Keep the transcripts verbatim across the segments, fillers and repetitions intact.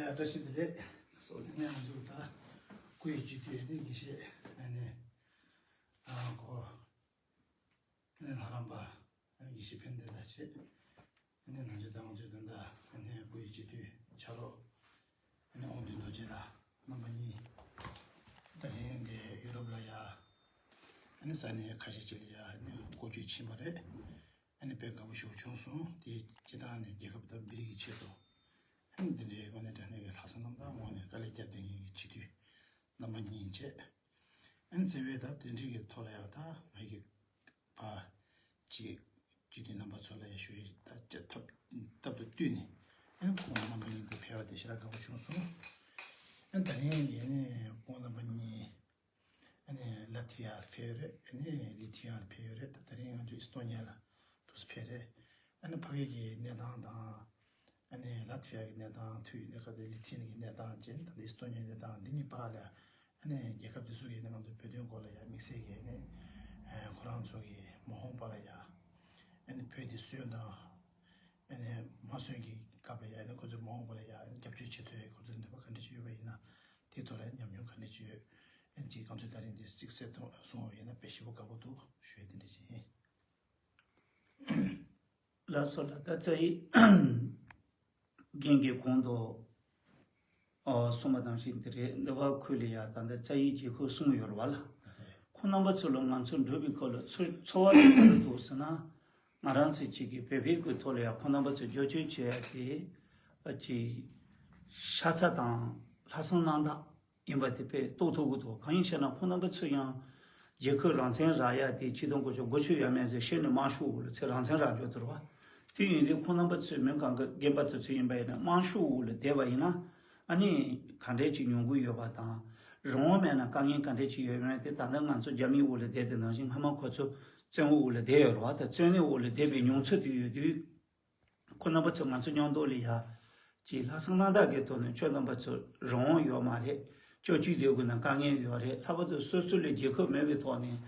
བཀྲ་ཤིས་བདེ་ལེགས། སོ་ནས་ང་ཚོ་ད་སྐུའི་སྤྱི་འཐུས་ནི་དགེ་བཤེས་ཨ་ནི་ཨ་ཁོ་ཨ་ནི་ལྷ་རམས་པ་དགེ་བཤེས་ཕན་བདེ་དང་བཅས་ཨ་ནི་ང་ཚོ་ད་ང་ཚོའི་ད་ལྟ་ཨ་ནི་སྐུའི་སྤྱི་འཐུས་ཕྱག་རོགས་ཨ་ནི་དབང་འདུས་རྡོ་རྗེ་དང་རྣམ་པ་གཉིས་ད་ལན་དེ་ཡུ་རོབ་ལ་ཡ་ཨ་ནི་ས་གནས་ཁ་ཤས་ཅིག་ལ་ཡ་ཨ་ནི་སྐོར་སྐྱོད་ཕྱིན་པ་རེད། ཨ་ནི་དཔེ་དགའ་པོ་ཞིག་བྱུང་སོང་། དེ་སྤྱི་བཏང་ནས་རྒྱལ་ཁབ་དང་མི་རིགས་ཀྱི་ཆེད་དུ་ཨ་ནི་འདི་འདྲའི་དངོས་གནས་དྲང་གནས་ཀྱི་ལྷག་བསམ་རྣམ་དག་ངང་ནས་དཀའ་ལས་བརྒྱབ་བསྡད་མཁན་གྱི་སྤྱི་འཐུས་རྣམ་པ་གཉིས་བཅས་ཨ་ནི་བརྩེ་བས་ད་དེ་འདྲའི་གི་ཐོག་ལ་ཡང་ད་ང་གི་ཕ་གཅིག་སྤྱི་འཐུས་རྣམ་པ་ཚོ་ལ་ཡང་ཞུ་ཡིག་ད་བཅར་ཐབས་ཐབས་དང་བསྟུན་ནས་ཨ་ནི་ཁོང་རྣམ་པ་གཉིས་དང་ཕེབས་པ་དེ་ཞེ་དྲག་དགའ་པོ་བྱུང་སོང་། ཨ་ནི་ད་རིང་ཡིན་ནས་ཁོང་རྣམ་པ་གཉིས། ཨ་ནི་ལ་ཐི་ཡ་ལ་ཕེབས་ཡོད་རེད། ཨ་ནི་ལི་ཐི་ཡ་ལ་ཕེབས་ཡོད་རེད། ད་དེ་རིང་ང་ཚོ་ཨི་སྟོ་ཉི་ཡ་ལ་དུས་སུ་ཕེབས་རེད། ཨ་ནི་ཕ་གི་གི་གནས་སྟངས་དང་། ཨ་ནི་ལ་ཐི་ཡ་གི་གནས་སྟངས་ཐུག་ཡོད་ནས་ཁ་ཚ་ལི་ཐི་ཡ་གི་གནས་སྟངས་ཅན་ད་ལྟ་ཨི་སྟོ་ཉི་ཡའི་གནས་སྟངས་འདི་གཉིས་བར་ལ་ཨ་ནི་རྒྱལ་ཁབ་འདི་ཚོ་གི་ནང་དུ་བོད་དོན་སྐོར་ལ་ཡ་དམིགས་བསལ་གྱི་ཨ་ནི་ཁོ་རང་ཚོ་གི་མ་འོངས་པ་ལ་ཡ་ཨ་ནི་བོད་འདི་སོན་དང་། ཨ་ནི་མ་སོན་གྱི་སྐབས་ལ་ཡ་ཨ་ནི་ཁོ་ཚོའི་མ་འོངས་པ་ལ་ཡ་ཨ་ནི་རྒྱབ་སྐྱོར་བྱེད་ཐུབ་ཡ་ཁོ་ཚོའི་འདོད་པ་ག་འདྲ་ཞིག་ཡོད་པ་ཡིན་ན་དེའི་ཐོག་ལ་ཉམས་མྱོང་ག་འདྲ་ཞིག་ཡོད། ཨ་ནི་ཅིག་ང་ཚོས་ད་རིང་འདི་གཅིག་གསལ་སྟོན་གསུངས་པ་ཡིན་ན་དཔེ་ཞིབ་པོ་དགའ་པོ་འདུག་ཞུ་ཡ་དེ་འདྲ་ཞིག་ཡིན། ལགས་སོ་ལགས། ད་རྩ་ཡིག་རྒན་གྱིས་གོང་དུ་ཨོ་གསུངས་པ་ནང་བཞིན་དེ་རེད། འདི་བ་ཁུལ་ལ་ཡ་ད་ལྟ་རྩ་ཡིག་ཀྱི་ཁུལ་གསུངས་ཡོད་རེད་བ་ལ། ཁོང་རྣམ་པ་ཚོ་ལ་ང་ཚོ་འགྲོ་བའི་སྐོར་ལ་ཚོ་ཚོར་བ་ག་འདྲ་འདུག་ཟེར་ན། ང་རང་ཚོའི་གཅིག་གི་བོད་པའི་གི་ཐོག་ལ་ཡ་ཁོང་རྣམ་པ་ཚོ་རྒྱབ་སྐྱོར་བྱེད་ཡ་དེ་ཨ་ཅིག་ཤ་ཚ་དང་ལྷག་བསམ་རྣམ་དག་ཡིན་པ་དེ་དཔེ་རྟོགས་ཐུབ་ཀྱི་འདུག་གང་ཡིན་ཟེར་ན་ཁོང་རྣམ་པ་ཚོ་ཡང་རྒྱལ་ཁབ་རང་བཙན་རག་ཡ་དེ་ཆིག་སྟོང་དགུ་བརྒྱ་དགུ་བཅུ་ཡས་མས་ཟེར་བཤད་ནས་དམར་ཤོག་འོག་ལ་ཚེ་རང་བཙན་རག་རྒྱུ་དེ་རེད་བ། དེ་ཡིན་དུས་ཁོང་རྣམ་པ་ཚོས་མི་གང་ག་རྒན་པ་དེ་ཚོ་ཡིན་པ་ཡིན་ན་དམར་ཤོག་འོག་ལ་བསྡད་པ་ཡིན་ན་ཨ་ནི་ག་འདྲས་ཅིག་མྱོང་གི་ཡོད་པ་དང་། རང་དབང་མེད་ན་དཀའ་ངལ་ག་འདྲས་ཅིག་ཡོད་མེད་དེ་ད་ལྟ་ང་ཚོ་རྒྱ་མིའི་འོག་ལ་བསྡད་དེ་ནང་བཞིན་སྔ་མ་ཁོ་ཚོ་བཙོན་འོག་ལ་བསྡད་ཡོད་རེད་བ། ད་བཙོན་འོག་ལ་བསྡད་པའི་མྱོང་ཚོར་དེ་ཡོད་དུས། ཁོ་རྣམ་པ་ཚོ་ང་ཚོ་མཉམ་དུ་ལ་ཡ། ཅིག་ལྷག་བསམ་རྣམ་དག་གི་ཐོག་ནས་ཁྱོད་རྣམ་པ་ཚོ་རང་དབང་ཡོད་མ་རེད། སྐྱོ་སྐྱིད་སྡོད་དགོས་ན་དཀའ་ངལ་ཡོད་རེད། ལྷག་པར་དུ་སོ་སོ་ལ་རྒྱལ་ཁབ་མེད་པའི་ཐོག་ནས།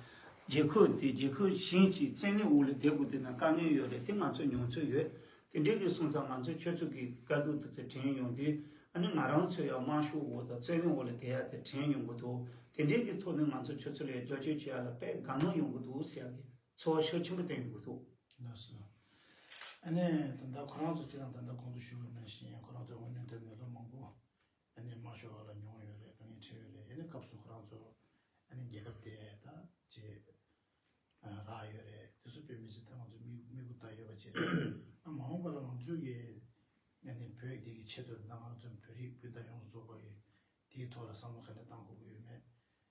རྒྱལ་ཁབ་དེ་རྒྱལ་ཁབ་གཞན་གྱི་བཙན་གནོན་འོག་ལ་བསྡད་དགོས་དུས་ན་དཀའ་ངལ་ཡོད་རེད། དེ་ང་ཚོ་མྱོང་ཚོར་ཡོད། དེ་འདྲའི་གི་སོང་ཙང་ང་ཚོ་ཁྱོད་ཚོ་གི་དཀའ་སྡུག་དེ་ཚོ་དྲན་ཡོང་དུས་ཨ་ནི་ང་རང་ཚོ་ཡང་དམར་ཤོག་འོག་དང་བཙན་གནོན་འོག་ལ་བསྡད་ཡ་དེ་དྲན་ཡོང་གི་འདུག་དེ་འདྲའི་གི་ཐོག་ནས་ང་ཚོ་ཁྱོད་ཚོ་ལ་རྒྱབ་སྐྱོར་བྱེད་ཡ་ལ་དཔེ་དགའ་སྣང་ཡོང་གི་འདུག་ཟེར་ཡ་གི་ཚོར་བ་ཤུགས་ཆེན་པོ་བསྟན་ཡོང་གི་འདུག་ལགས་སོ། ཨ་ནི་ད་ལྟ་ཁོ་རང་ཚོ་སྤྱིར་བཏང་ད་ལྟ་གོང་དུ་ཞུས་པ་ནང་བཞིན་ཁོ་རང་ཚོ་དངོས་གནས་དེ་ནས་ལོ་མང་པོ་ཨ་ནི་དམར་ཤོག་ལ་མྱོང་ཡོད་རེད། དཀའ་ངལ་འཕྲད་ཡོད་རེད། ཨ་ནི་སྐབས་སུ་ཁོ་རང་ཚོ་ཨ་ནི་རྒྱལ་ཁབ་དེ་ད་ཅིག་རག་ཡོད་རེད། དེ་ཚོ་དཔེ་མི་སྲིད་ད་ང་ཚོ་མིག་མིག་དཔེ་ལྟ་ཡོད་པ་ཅིག་རེད། ཨ་མ་འོངས་པ་ལ་ང་ཚོ་གི་ཨ་ནི་བོད་འདི་གི་ཆེད་དུ་ད་ང་ཚོ་བོད་རིགས་སྤུན་ཟླ་ཡོངས་སུ་རྫོགས་པ་གི་དེའི་ཐོག་ལ་བསམ་བློ་ག་འདྲ་བཏང་དགོས་ཀྱི་ཡོད་མེད།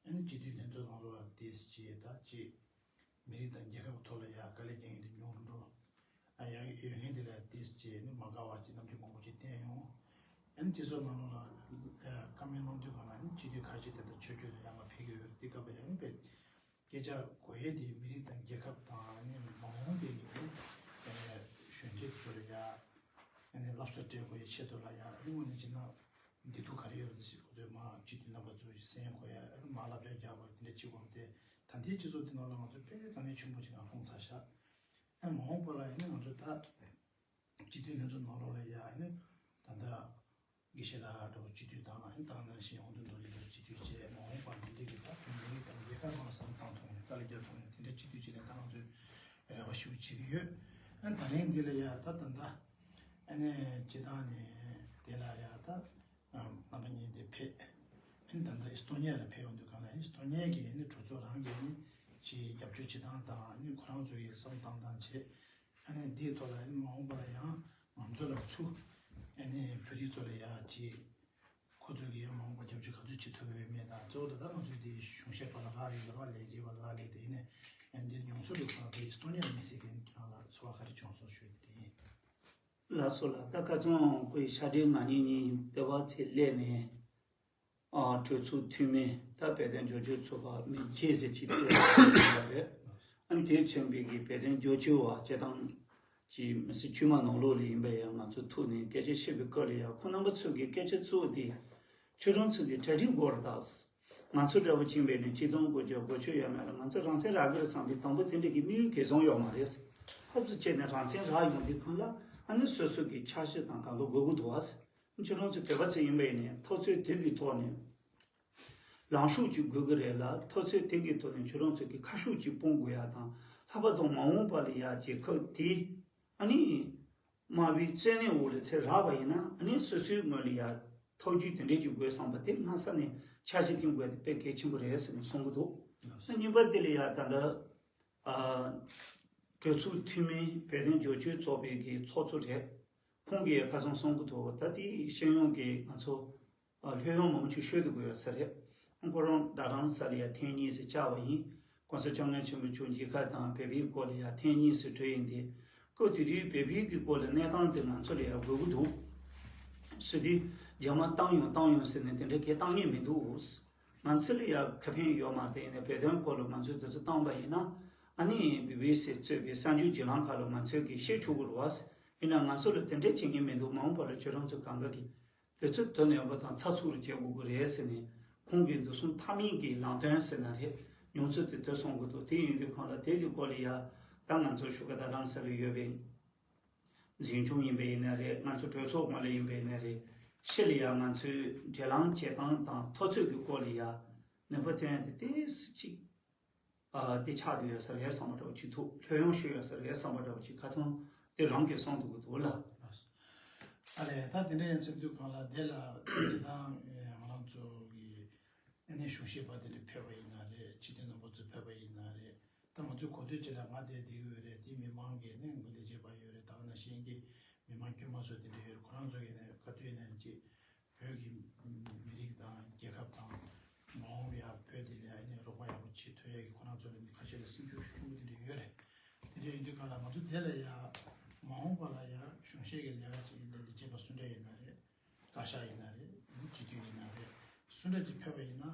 ཨ་ནི་སྤྱི་འཐུས་ལྷན་ཚོགས་ནང་ལོགས་ལ་དེས་ཅི་ད་ཅི། མི་རིགས་དང་རྒྱལ་ཁབ་ཐོག་ལ་ཡ་དཀའ་ལས་རྒྱག་མཁན་དེ་ཉུང་རུ་འགྲོ། ཨ་ཡ་ཡོད་མཁན་དེ་ལ་དེས་ཅི་ནི་མ་དགའ་བ་ཅི་རྣམ་འགྱུར་མང་པོ་ཅིག་བསྟན་ཡོང་། ཨ་ནི་སྤྱི་ཚོགས་ནང་ལོགས་ལ་ཨ་བཀའ་མོལ་གནང་དུས་གང་ལ་ཨ་ནི་སྤྱི་འཐུས་ཁ་ཤས་དེ་ལྟར་ཆོས་བརྒྱུད་ལ་ཡ་མ་ཕེབས་ཀྱི་ཡོད་རེད། དེ་སྐབས་ལ་ཡ་ནི་དཔེ། སྐད་ཆ་གོ་ཡས་དེ་མི་རིགས་དང་རྒྱལ་ཁབ་དང་ཨ་ནི་མ་འོངས་པའི་གི་ཨ་ནི་གཞོན་སྐྱེས་ཚོ་ལ་ཡ་ཨ་ནི་སློབ་གསོ་སྤྲད་དགོས་ཡའི་ཆེད་དུ་ལ་ཡ་ཨ་ནི་དངོས་གནས་བྱས་ན་བདེ་སྡུག་ག་རེ་ཡོད་རེད་ཟེར་ཁོ་ཚོས་མ་སྤྱི་འཐུས་རྣམ་པ་ཚོ་གསན་དགོས་ཡ་ཨ་ནི་མ་བསླབ་བྱ་རྒྱག་དགོས་དེ་འདྲ་བྱེད་དགོས་རེད་དེ། ད་ལྟའི་སྤྱི་ཚོགས་འདི་ནང་ལ་ང་ཚོ་དཔེ་དཀའ་ངལ་ཆེན་པོ་ཅིག་ནང་ལྷུང་ཚར་ཤག་ཨ་ནི་མ་འོངས་པ་ལ་ཡ་ཨ་ནི་ང་ཚོ་ད་སྤྱི་འཐུས་ལྷན་ཚོགས་ནང་ལོགས་ལ་ཡ་ཨ་ནི་ད་ལྟ། དགེ་བཤེས་ལགས་འགྲོ་སྤྱི་འཐུས་དང་ཨ་ནི་ད་ག་ནང་བཞིན་དབང་འདུས་རྡོ་རྗེ་འགྲོ་སྤྱི་འཐུས་བཅས་མ་འོངས་པ་འདི་འདྲའི་གི་ད་བོད་མི་རིགས་དང་རྒྱལ་ཁབ་ནང་བསམ་བཏང་ཐུབ་ནས་དཀའ་ལས་རྒྱག་ཐུབ་ནས་དེ་འདྲའི་སྤྱི་འཐུས་ཅིག་ལ་ད་ང་ཚོས་རེ་བ་ཞུ་བྱེད་ཀྱི་ཡོད། ཨ་ནི་ད་རིང་འདི་ལ་ཡ་ད་ད་ད་ཨ་ནི་སྤྱི་བཏང་ནས་དེ་ལ་ཡ་ད་རྣམ་པ་གཉིས་དེ་ཕེབས། ཨ་ནི་ད་ད་ཨི་སྟོ་ཉི་ཡ་ལ་ཕེབས་ཡོང་དུས་གང་ལ་ཨི་སྟོ་ཉི་ཡ་གི་ཨ་ནི་གྲོས་ཚོགས་རང་གི་ཨ་ནི་ཅིག་རྒྱབ་སྐྱོར་བྱེད་སྟངས་དང་ཨ་ནི་ཁོ་རང་ཚོ་གི་བསམ་བཏང་སྟངས་བྱེད། ཨ་ནི་འདིའི་ཐོག་ལ་ཨ་ནི་མ་འོངས་པ་ལ་ཡང་ང་ཚོ་ལ་ཚུར་ཨ་ནི་བོད་རིགས་ཚོ་ལ་ཡང་ཅིག་ཁོ་ཚོ་གིས་ཡང་མ་འོངས་པ་རྒྱབ་སྐྱོར་ག་ཚོད་བྱེད་ཐུབ་ཡོད་མེད་དང་། གཙོ་བོ་ད་ལྟ་ང་ཚོའི་འདི་གཞུང་བཤད་པ་ལ་རག་ཡོད་རེད་བ། ལས་བྱེད་པ་ལ་རག་ལས་དེ་ཡིན་ནའི་ཨ་ནི་འདི་མྱོང་ཚོར་རེད་ཁོ་ན་དེ་ཨི་སྟོ་ཉི་ཡ་མི་སེར་དེ་ནང་ལ་ཚོར་བ་ག་རེ་བྱུང་སོང་ཞུས་དེ་ཡིན། ལགས་སོ་ལགས། ད་ཁ་སང་ཁོའི་ཕྱག་སྦྲེལ་ང་གཉིས་གཉིས་ལྟེ་བ་ཚེ་སླེབས་ནས། ཨ་གྲོས་ཚོགས་འཐུས་མི་ད་བོད་དོན་རྒྱབ་སྐྱོར་ཚོགས་པ་མི་བརྒྱད་ཟེར་གྱི་དེ་ཡོད་རེད། ཨ་ནི་དེས་མཚོན་པའི་གི་བོད་དོན་རྒྱབ་སྐྱོར་བ་སྤྱི་བཏང་གི་མི་སེར་དཀྱུས་མ་ནང་ལོགས་ལ་ཡིན་པ་ཡང་ང་ཚོ་ཐུག་ནས་སྐད་ཆ་བཤད་པའི་སྐབས་ལ་ཡང་ཁོང་རྣམ་པ་ཚོ་གི་སྐད་ཆ་གཙོ་བོ་དེ་ཁྱོད་རང་ཚོ་གི་གྲ་སྒྲིག་དགོས་རེད་ད། ང་ཚོ་འདྲ་བོ་ཕྱིན་པས་ནས་ཆིག་སྟོང་དགུ་བརྒྱ་དགུ་བཅུ་ཡས་མས་ལ་ང་ཚོ་རང་བཙན་རག་གི་རེད་བསམ་པའི་དང་པོ་དེ་འདྲ་གི་དམིགས་ཡུལ་གང་ཡང་ཡོད་མ་རེད། ཧབ་ཏུ་བྱས་ནས་རང་བཙན་རག་ཡོང་དུས་གང་ལ་ཨ་ནི་སོ་སོ་གི་ཆབ་སྲིད་དང་གང་ག་དགོས་ཀྱི་འདུག་ཨ། ཁྱོད་རང་ཚོ་བོད་པ་ཚོ་ཡིན་པ་ཡིན་ནའི་འཐབ་རྩོད་དེ་གི་ཐོག་ནས་ལངས་ཕྱོགས་ཅིག་དགོས་ཀྱི་རེད་ལ། འཐབ་རྩོད་དེ་གི་ཐོག་ནས་ཁྱོད་རང་ཚོ་གི་ཁ་ཕྱོགས་ཅིག་སྤུངས་དགོས་ཡ་དང་། ལྷག་པར་དུ་མ་འོངས་པ་ལ་ཡ་རྒྱལ་ཁབ་དེ་ཨ་ནི་དམའ་བའི་བཙན་གནོན་འོག་ལ་ཚུར་རག་པ་ཡིན་ན། ཨ་ནི་སོ་སོའི་ངོས་ལ་ཡ་ཐབས་ཇུས་དེ་འདྲས་ཅིག་དགོས་བསམ་པ་དེ་སྔ་ས་ནས་འཆར་གཞི་བཏིང་དགོས་དེ་དཔེ་གལ་ཆེན་པོ་རེད་ཟེར་ནས་གསུང་གི་འདུག་ཨ་གཉིས་པ་དེ་ལ་ཡ་ད་ལྟ་ཨ་གྲོས་ཚོགས་འཐུས་མི་བོད་དོན་རྒྱབ་སྐྱོར་ཚོགས་པའི་གི་ཚོགས་གཙོ་རེད། ཁོང་གིས་ཁ་སང་གསུང་གི་འདུག་ད་དེ་ཤེས་ཡོན་གྱི་ང་ཚོ་ཨ་ལྷོད་ཡངས་མང་པོ་ཞིག་ཤོད་དུ་དགོས་ཡོད་ས་རེད། ཁོ་རང་རྡ་རམ་ས་ལ་ཡ་ཐེངས་གཉིས་སུ་བཅར་བ་ཡིན། ྋགོང་ས་ྋསྐྱབས་མགོན་ཆེན་པོ་མཆོག་མཇལ་ཁ་དང་བོད་པའི་སྐོར་ལ་ཡ་ཐེངས་གཉིས་སུ་གྲོས་ཡིན་ཏེ། སྐབས་དེ་དུས་བོད་པའི་གི་སྐོར་ལ་གནས་སྟངས་དེ་ང་ཚོ་ལ་ཡ་དགོས་ཀྱི་འདུག་ཟེར་དུས། རྒྱ་དམར་བཏང་ཡོང་བཏང་ཡོང་ཟེར་ནས་དེ་འདྲ་གས་བཏང་ཉན་མི་འདུག་ང་ཚོ་ལ་ཡ་ཁེ་ཕན་ཡོད་མ་རེད། ཡིན་ནའི་བོད་དོན་སྐོར་ལ་ང་ཚོས་དེ་ཚོ་བཏང་པ་ཡིན་ན། ཨ་ནི་བི་བི་སི་གཙོས་པའི་གསར་འགྱུར་བརྒྱུད་ལམ་ཁག་ལ་ང་ཚོས་གི་བཤད་ཆོག་གི་རེད་བ། ཡིན་ན་ང་ཚོ་ལ་དེ་འདྲ་བྱེད་མཁན་མི་འདུག་མ་འོངས་པ་ལ་ཁྱོད་རང་ཚོ་གང་ག་གི་དུས་ཚོད་དོ་ནན་པོ་དང་ཚགས་ཚུད་རུ་བྱེད་དགོས་ཀྱི་རེད་ཟེར་ནས། ཁོང་གིས་འདུག་སེ་མཐའ་མའི་གི་ལམ་སྟོན་ཟེར་ན་རེད། མྱོང་ཚོར་དེ་དུ་སོང་གི་འདུག་དེ་ཡིན་དུས་གང་ལ་དེ་གི་སྐོར་ལ་ཡ་ད་ང་ཚོ་བཞུགས་སྒར་རྡ་རམ་ས་ལ་ཡོད་པའི་འཛིན་སྐྱོང་ཡིན་པ་ཡིན་ན་རེད། ང་ཚོ་གྲོས་ཚོགས་ངོས་ལ་ཡིན་པ་ཡིན་ན་རེད། ཕྱི་ལ་ཡ་ང་ཚོའི་འབྲེལ་ལམ་བྱེད་སྟངས་དང་འཐབ་རྩོད་ཀྱི་སྐོར་ལ་ཡ་ནུས་པ་ཐོན་ཡ་དེ་ཏོག་ཙམ་ཅིག་ཨ་དེ་ཆགས་བསྡད་ཡོད་ས་རེད་བསམ་པ་འདྲ་བོ་ཅིག་འདུག་ལྷོད་ཡངས་ཤོས་ཡོད་ས་རེད་བསམ་པ་འདྲ་བོ་ཅིག་ཁ་སང་དེ་རང་གིས་གསུངས་འདུག་གི་འདུག་ལ། ཨ་ལས་ད་དེ་འདྲ་ཡིན་ཚུལ་དུས་གང་ལ་དེ་ལ་སྤྱི་བཏང་ང་རང་ཚོ་གི་ཨ་ནི་གཞུང་ཞབས་པ་དེ་འདྲ་ཕེབས་པ་ཡིན་ན་རེད། སྤྱི་འཐུས་རྣམ་པ་ཚོ་ཕེབས་པ་ཡིན་ན་རེད། ད་ང་ཚོའི་གོ་ཐོས་ཅིག་ལ་ང་དེ་བསྡད་ཡོད་རེད། དེ་མི་མང་གིས་ནི་ང་ལས་བྱེད་པ་ཡོད་རེད། ད་ག་ནང་བཞིན་གྱི་མི་མང་དཀྱུས་མ་ཚོ་དེ་འདྲ་ཡོད་རེད། ཁོ་རང་ཚོ་གིས་ནི་ག་དུས་ནས་ཅིག་བོད་ཀྱི་མི་རིགས་དང་རྒྱལ་ཁབ་དང་མ་འོངས་པའི་ཡ་བོད་འདི་ལ་ནི་རོགས་པ་ཡག་པོ་བྱེད་ཐུབ་ཡ་གི་ཁོ་རང་ཚོ་ལ་ནི་ཁ་ཤས་ལ་སེམས་ཤུགས་ཤུགས་ཆེན་པོ་དེ་འདྲ་ཡོད་རེད། དེ་འདྲ་ཡིན་དུས་གང་ལ་ང་ཚོ་དེ་ལ་ཡ་མ་འོངས་པ་ལ་ཡ་གཞུང་ཞབས་ཀྱི་ལས་ཀ་ཅིག་ཡིན་ད་ལས་བྱེད་པ་སུ་འདྲ་ཡིན་ན་རེད། བཀའ་ཤག་ཡིན་ན་རེད། སྤྱི་འཐུས་ཡིན་ན་རེད། སུ་འདྲ་ཅིག་ཕེབས་པ་ཡིན་ན་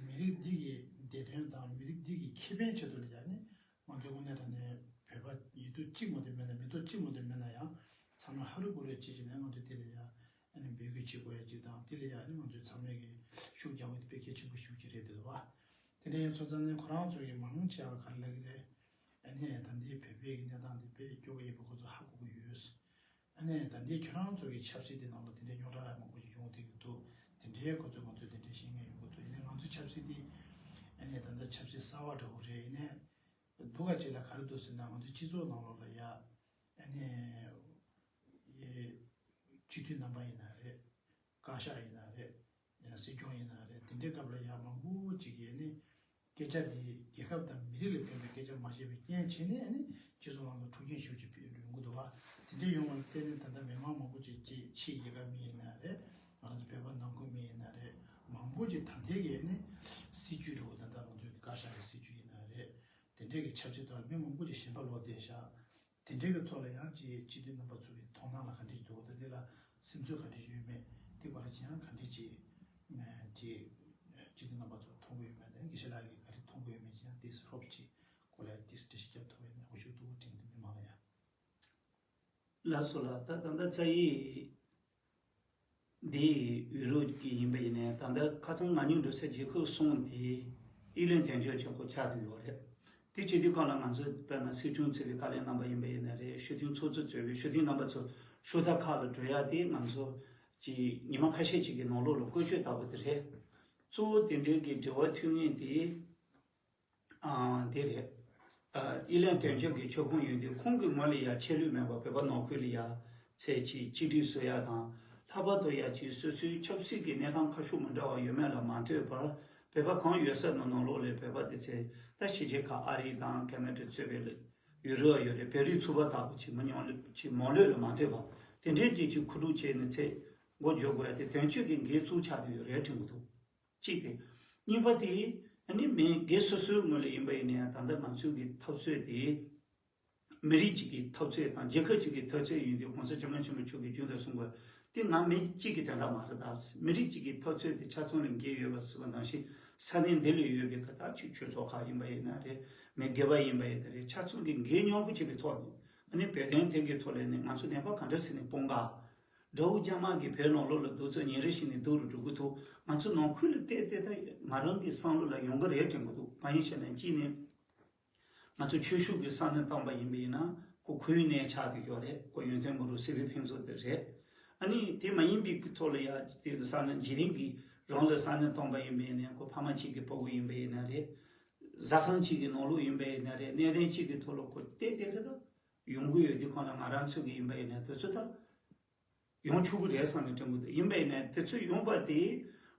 མི་རིགས་འདི་གི་བདེ་དོན་དང་མི་རིགས་འདི་གི་ཁེ་ཕན་ཆེད་དུ་ལ་ཡ་ནི་ང་ཚོའི་དངོས་གནས་དྲང་གནས་བོད་པ་ཡིད་དུ་གཅིག་མ་གཏོགས་མེད་ན་མི་ཐོག་གཅིག་མ་གཏོགས་མེད་ན་ཡང་ཚང་མ་ཧ་རུ་བུ་རུ་བྱེད་ཀྱི་ནས་ང་ཚོ་དེ་ལ་ཡ་ཨ་ནི་འབོད་སྐུལ་བྱེད་དགོས་ཡ་གཅིག་དང་། དེ་ལ་ཡ་ཨ་ནི་ང་ཚོའི་ཚང་མས་གི་ཤུགས་རྒྱག་དགོས་དེ་དཔེ་གལ་ཆེན་པོ་ཞིག་ཅིག་རེད་འདུག་བ། དེ་འདྲ་ཡིན་ཚོ་ཙང་ནས་ཁོ་རང་ཚོ་གི་མང་ཆེ་བ་ག་རེ་ལབ་ཀྱི་རེད། ཨ་ནི་ད་ལྟའི་བོད་པའི་གི་གནས་སྟངས་དེ་དཔེ་སྐྱོ་བོ་ཡིན་པ་ཁོ་ཚོ་ཧ་གོ་གི་ཡོད། ཨ་ནི་ད་ལྟའི་ཁྱོད་རང་ཚོ་གི་ཆབ་སྲིད་དེ་ནང་ལ་དེ་འདྲའི་རྙོག་དྲ་མང་པོ་ཞིག་ཡོང་བསྡད་ཀྱི་འདུག་དེ་འདྲའི་ཁོ་ཚོས་ང་ཚོས་དེ་འདྲའི་བཤད་མཁན་ཡོང་གི་འདུག་ཡིན་ནའི་ང་ཚོའི་ཆབ་སྲིད་དེ་ཨ་ནི་ད་ལྟ་ཆབ་སྲིད་གསར་བ་འདྲ་བོ་རེད། ཡིན་ནའི་སྡུག་ག་ཅིག་ལ་ག་རེ་འདུག་ཟེར་ན་ང་ཚོའི་སྤྱི་ཚོགས་ནང་ལོགས་ལ་ཡ་ཨ་ནི་སྤྱི་འཐུས་རྣམ་པ་ཡིན་ན་རེད། བཀའ་ཤག་ཡིན་ན་རེད། ཡང་སྲིད་སྐྱོང་ཡིན་ན་རེད། དེ་འདྲའི་སྐབས་ལ་ཡང་མང་པོ་ཅིག་གིས་ནི་སྐད་ཆ་འདི་རྒྱལ་ཁབ་དང་མི་རིགས་ལ་ཕན་པའི་སྐད་ཆ་མ་བཤད་པའི་རྐྱེན་བྱས་ནས་ནི་སྤྱི་ཚོགས་ནང་ལ་འཁྲུག་རྐྱེན་ཞེ་པོ་ཅིག་ཡོང་གི་འདུག་བ། དེ་འདྲའི་ཡོང་བ་ལ་བརྟེན་ནས་ད་ལྟ་མི་མང་མང་པོ་ཅིག་ཅིག་ཕྱིའི་རྒྱལ་ཁབ་མི་ཡིན་ན་རེད། ང་རང་ཚོ་བོད་པ་ནང་ཁུལ་མི་ཡིན་ན་རེད། མང་པོ་ཅིག་ད་ལྟའི་གི་ནི་སྲིད་ཇུས་འདྲ་བོ་ད་ལྟ་ང་ཚོའི་བཀའ་ཤག་གི་སྲིད་ཇུས་ཡིན་ན་རེད། དེ་འདྲའི་གི་ཆབ་སྲིད་ཐོག་ལ་མི་མང་པོ་ཅིག་ཞེན་པ་ལོག་བསྡད་ཤག་དེ་འདྲའི་གི་ཐོག་ལ་ཡང་ཅིག་སྤྱི་འཐུས་རྣམ་པ་ཚོ་གི་མཐོང་སྣང་ལ་ག་འདྲ་ཞིག་འདུག་ད་དེ་ལ་སེམས་ཚོར་ག་འདྲ་ཞིག་ཡོད་མེད་དེ་བར་ཅི་ཡང་ག་འདྲ་ཅིག་ཅིག་སྤྱི་འཐུས་རྣམ་པ་ཚོ་མཐོང་གི་ཡོད་མེད་དང་དགེ་བཤེས་ལགས་ཀྱིས་ག་རེ་མཐོང་གི་ཡོད་མེད་ཅི་ཡང་དེ་ཧོབ་ཅིག་གོ་ལ་ཏིས་འགྲེལ་བཤད་རྒྱབ་ཐུབ་པ་ཡིན་ན་ཧུ་ཤུགས་ཐུབ་པོ་དྲན་གི་འདུག་མི་མང་ལ་ཡང་། ལགས་སོ་ལགས། ད་ད་ལྟ་རྩ་ཡིག་འདི་ཡུ་རོབ་ཀྱི་ཡིན་པ་ཡིན་ནའི་ད་ལྟ་ཁ་སང་ང་གཉིས་འགྲོ་ས་རྒྱལ་ཁབ་གསུམ་དེ་ཨི་ལན་དོན་གཅོད་ཆེན་པོ་ཆགས་བསྡད་ཡོད་རེད། དེ་བྱེད་དུས་སྒང་ལ་ང་ཚོ་དཔེར་ན་སྲིད་སྐྱོང་ཚོས་ཀྱི་བཀའ་ལན་གནང་པ་ཡིན་པ་ཡིན་ན་རེད། ཞུ་མཁན་ཚོགས་གཙོ་གཙོས་པའི་ཞུ་མཁན་རྣམ་པ་ཚོ་ཞུ་དག་ཁག་ལ་འགྲོ་ཡ་དེ་ང་ཚོ་གི་ཉི་མ་ཁ་ཤས་ཅིག་གི་ནང་ལོགས་ལ་བཀོལ་སྤྱོད་ལྟ་བུ་དེ་རེད། གཙོ་བོ་དེ་འདྲའི་གི་འབྲེལ་བ་མཐུད་མཁན་དེ་ཨ་དེ་རེད། ཨ་ཨི་ལན་དོན་གཅོད་ཀྱི་ཆོལ་ཁོངས་ཡོད་དུས་ཁོང་གི་ངོས་ལ་ཡ་ཆད་ལུས་མེད་པར་བོད་པ་ནང་ཁུལ་ལ་ཡ་ཚད་ཅིག་གཅིག་སྒྲིལ་བཟོ་ཡ་དང་། ལྷག་པར་དུ་ཡ་ཅིག་སོ་སོའི་ཆབ་སྲིད་ཀྱི་གནས་སྟངས་ཁ་ཕྱོགས་མི་འདྲ་བ་ཡོད་མེད་ལ་མ་ལྟོས་པར་བོད་པ་གང་ཡོད་ས་ནང་ནང་ལོགས་ལ་བོད་པ་དེ་ཚོས་ད་ཕྱི་རྒྱལ་ཁག་ཨ་རི་དང་ཁེ་ན་ཌ་གཙོས་པའི་ཡུ་རོབ་ཡོད་རེད། བོད་རིགས་ཚོགས་པ་དག་པོ་ཅིག་མི་ཉུང་ཅིག་མང་ལོས་ལ་མ་ལྟོས་པར་དེ་འདྲའི་ཅིག་ཅིག་མཁོ་སྒྲུབ་བྱས་ནས་ཚེ་མགོ་འཇོག་དགོས་ཡ་དེ་དོན་གཅོད་ཀྱི་འགན་གཙོ་བོ་ཆགས་བསྡད་ཡོད་རེད་དྲན་གྱི་འདུག་གཅིག་དེ། གཉིས་པ་དེ་ཨ་ནི་མི་སྒེར་སོ་སོའི་ངོས་ལ་ཡིན་པ་ཡིན་ན་ཡང་ད་ལྟ་ང་ཚོའི་གི་འཐབ་རྩོད་དེ་མི་རིགས་གཅིག་གི་འཐབ་རྩོད་དང་རྒྱལ་ཁབ་གཅིག་གི་འཐབ་རྩོད་ཡིན་དུས་གོང་ས་སྐྱབས་མགོན་ཆེན་པོ་མཆོག་གིས་རྒྱུན་དུ་གསུང་དགོས་དེ་ང་མི་གཅིག་གི་དོན་དག་མ་རེད། ད་མི་རིགས་གཅིག་གི་འཐབ་རྩོད་དེ་ཆ་ཚང་ལ་འགན་ཡོད་པ་ཟེར་བ་ནང་བཞིན་ས་གནས་འདི་ལ་ཡོད་པའི་ག་ད་ཆོས་ཆོས་ཚོགས་ཁག་ཡིན་པ་ཡིན་ན་རེད། མི་སྒེར་པ་ཡིན་པ་ཡིན་ན་རེད། ཆ་ཚང་གི་འགན་མཉམ་སྤུངས་བྱེད་པའི་ཐོག་ནས་ཨ་ནི་བོད་དོན་དེ་གི་ཐོག་ལ་ནི་ང་ཚོ་ནད་པ་ག་འདྲ་ཟེར་ནས་སྤོང་ག་དགྲ་བོ་རྒྱ་དམར་གྱིས་བོད་ནང་ལོགས་ལ་གདུག་རྩུབ་ཉིན་རེ་བཞིན་ནས་སྡུག་རུ་འགྲོ་གི་འདུག་ང་ཚོ་ནང་ཁུལ་ལ་བལྟས་ཚེ་ད་ང་རང་གི་བསམ་བློ་ལ་ཡོང་གི་རེད་དྲན་གྱི་འདུག་གང་ཡིན་ཞེ་ན་གཅིག་ནས་ང་ཚོ་ཆོས་ཕྱོགས་ཀྱི་ས་གནས་བཏང་པ་ཡིན་པ་ཡིན་ན་ཁོ་ཁོའི་གནས་ཆགས་བསྡད་ཡོད་རེད། ཁོ་ཡོན་ཏན་མ་རུ་སྲིད་པའི་ཕུན་ཚོགས་དེ་རེད། ཨ་ནི་དེ་མ་ཡིན་པའི་གི་ཐོག་ལ་ཡ་དེ་ས་གནས་འཇིག་རྟེན་གྱི་རང་ལ་ས་གནས་སྟོང་པ་ཡིན་པ་ཡིན་ན་ཁོ་ཕ་མ་གཅིག་གི་ཕྲུ་གུ་ཡིན་པ་ཡིན་ན་རེད། ཟ་ཁང་གཅིག་གི་ནང་ལོགས་ཡིན་པ་ཡིན་ན་རེད། གནས་བརྟན་གཅིག་གི་ཐོག་ལ་ཁོ་བལྟས་བལྟས་ཚེ་ད་ཡོང་གི་ཡོད། དེ་ཁོ་ན་ང་རང་ཚོ་གི་ཡིན་པ་ཡིན་ན་དེ་ཚོ་ད་ཡོང་ཆོག་གི་རེད་བསམ་ནས་དྲན་གི་འདུག་ཡིན་པ་ཡིན་ན་དེ་ཚོ་ཡོང་པ་དེ་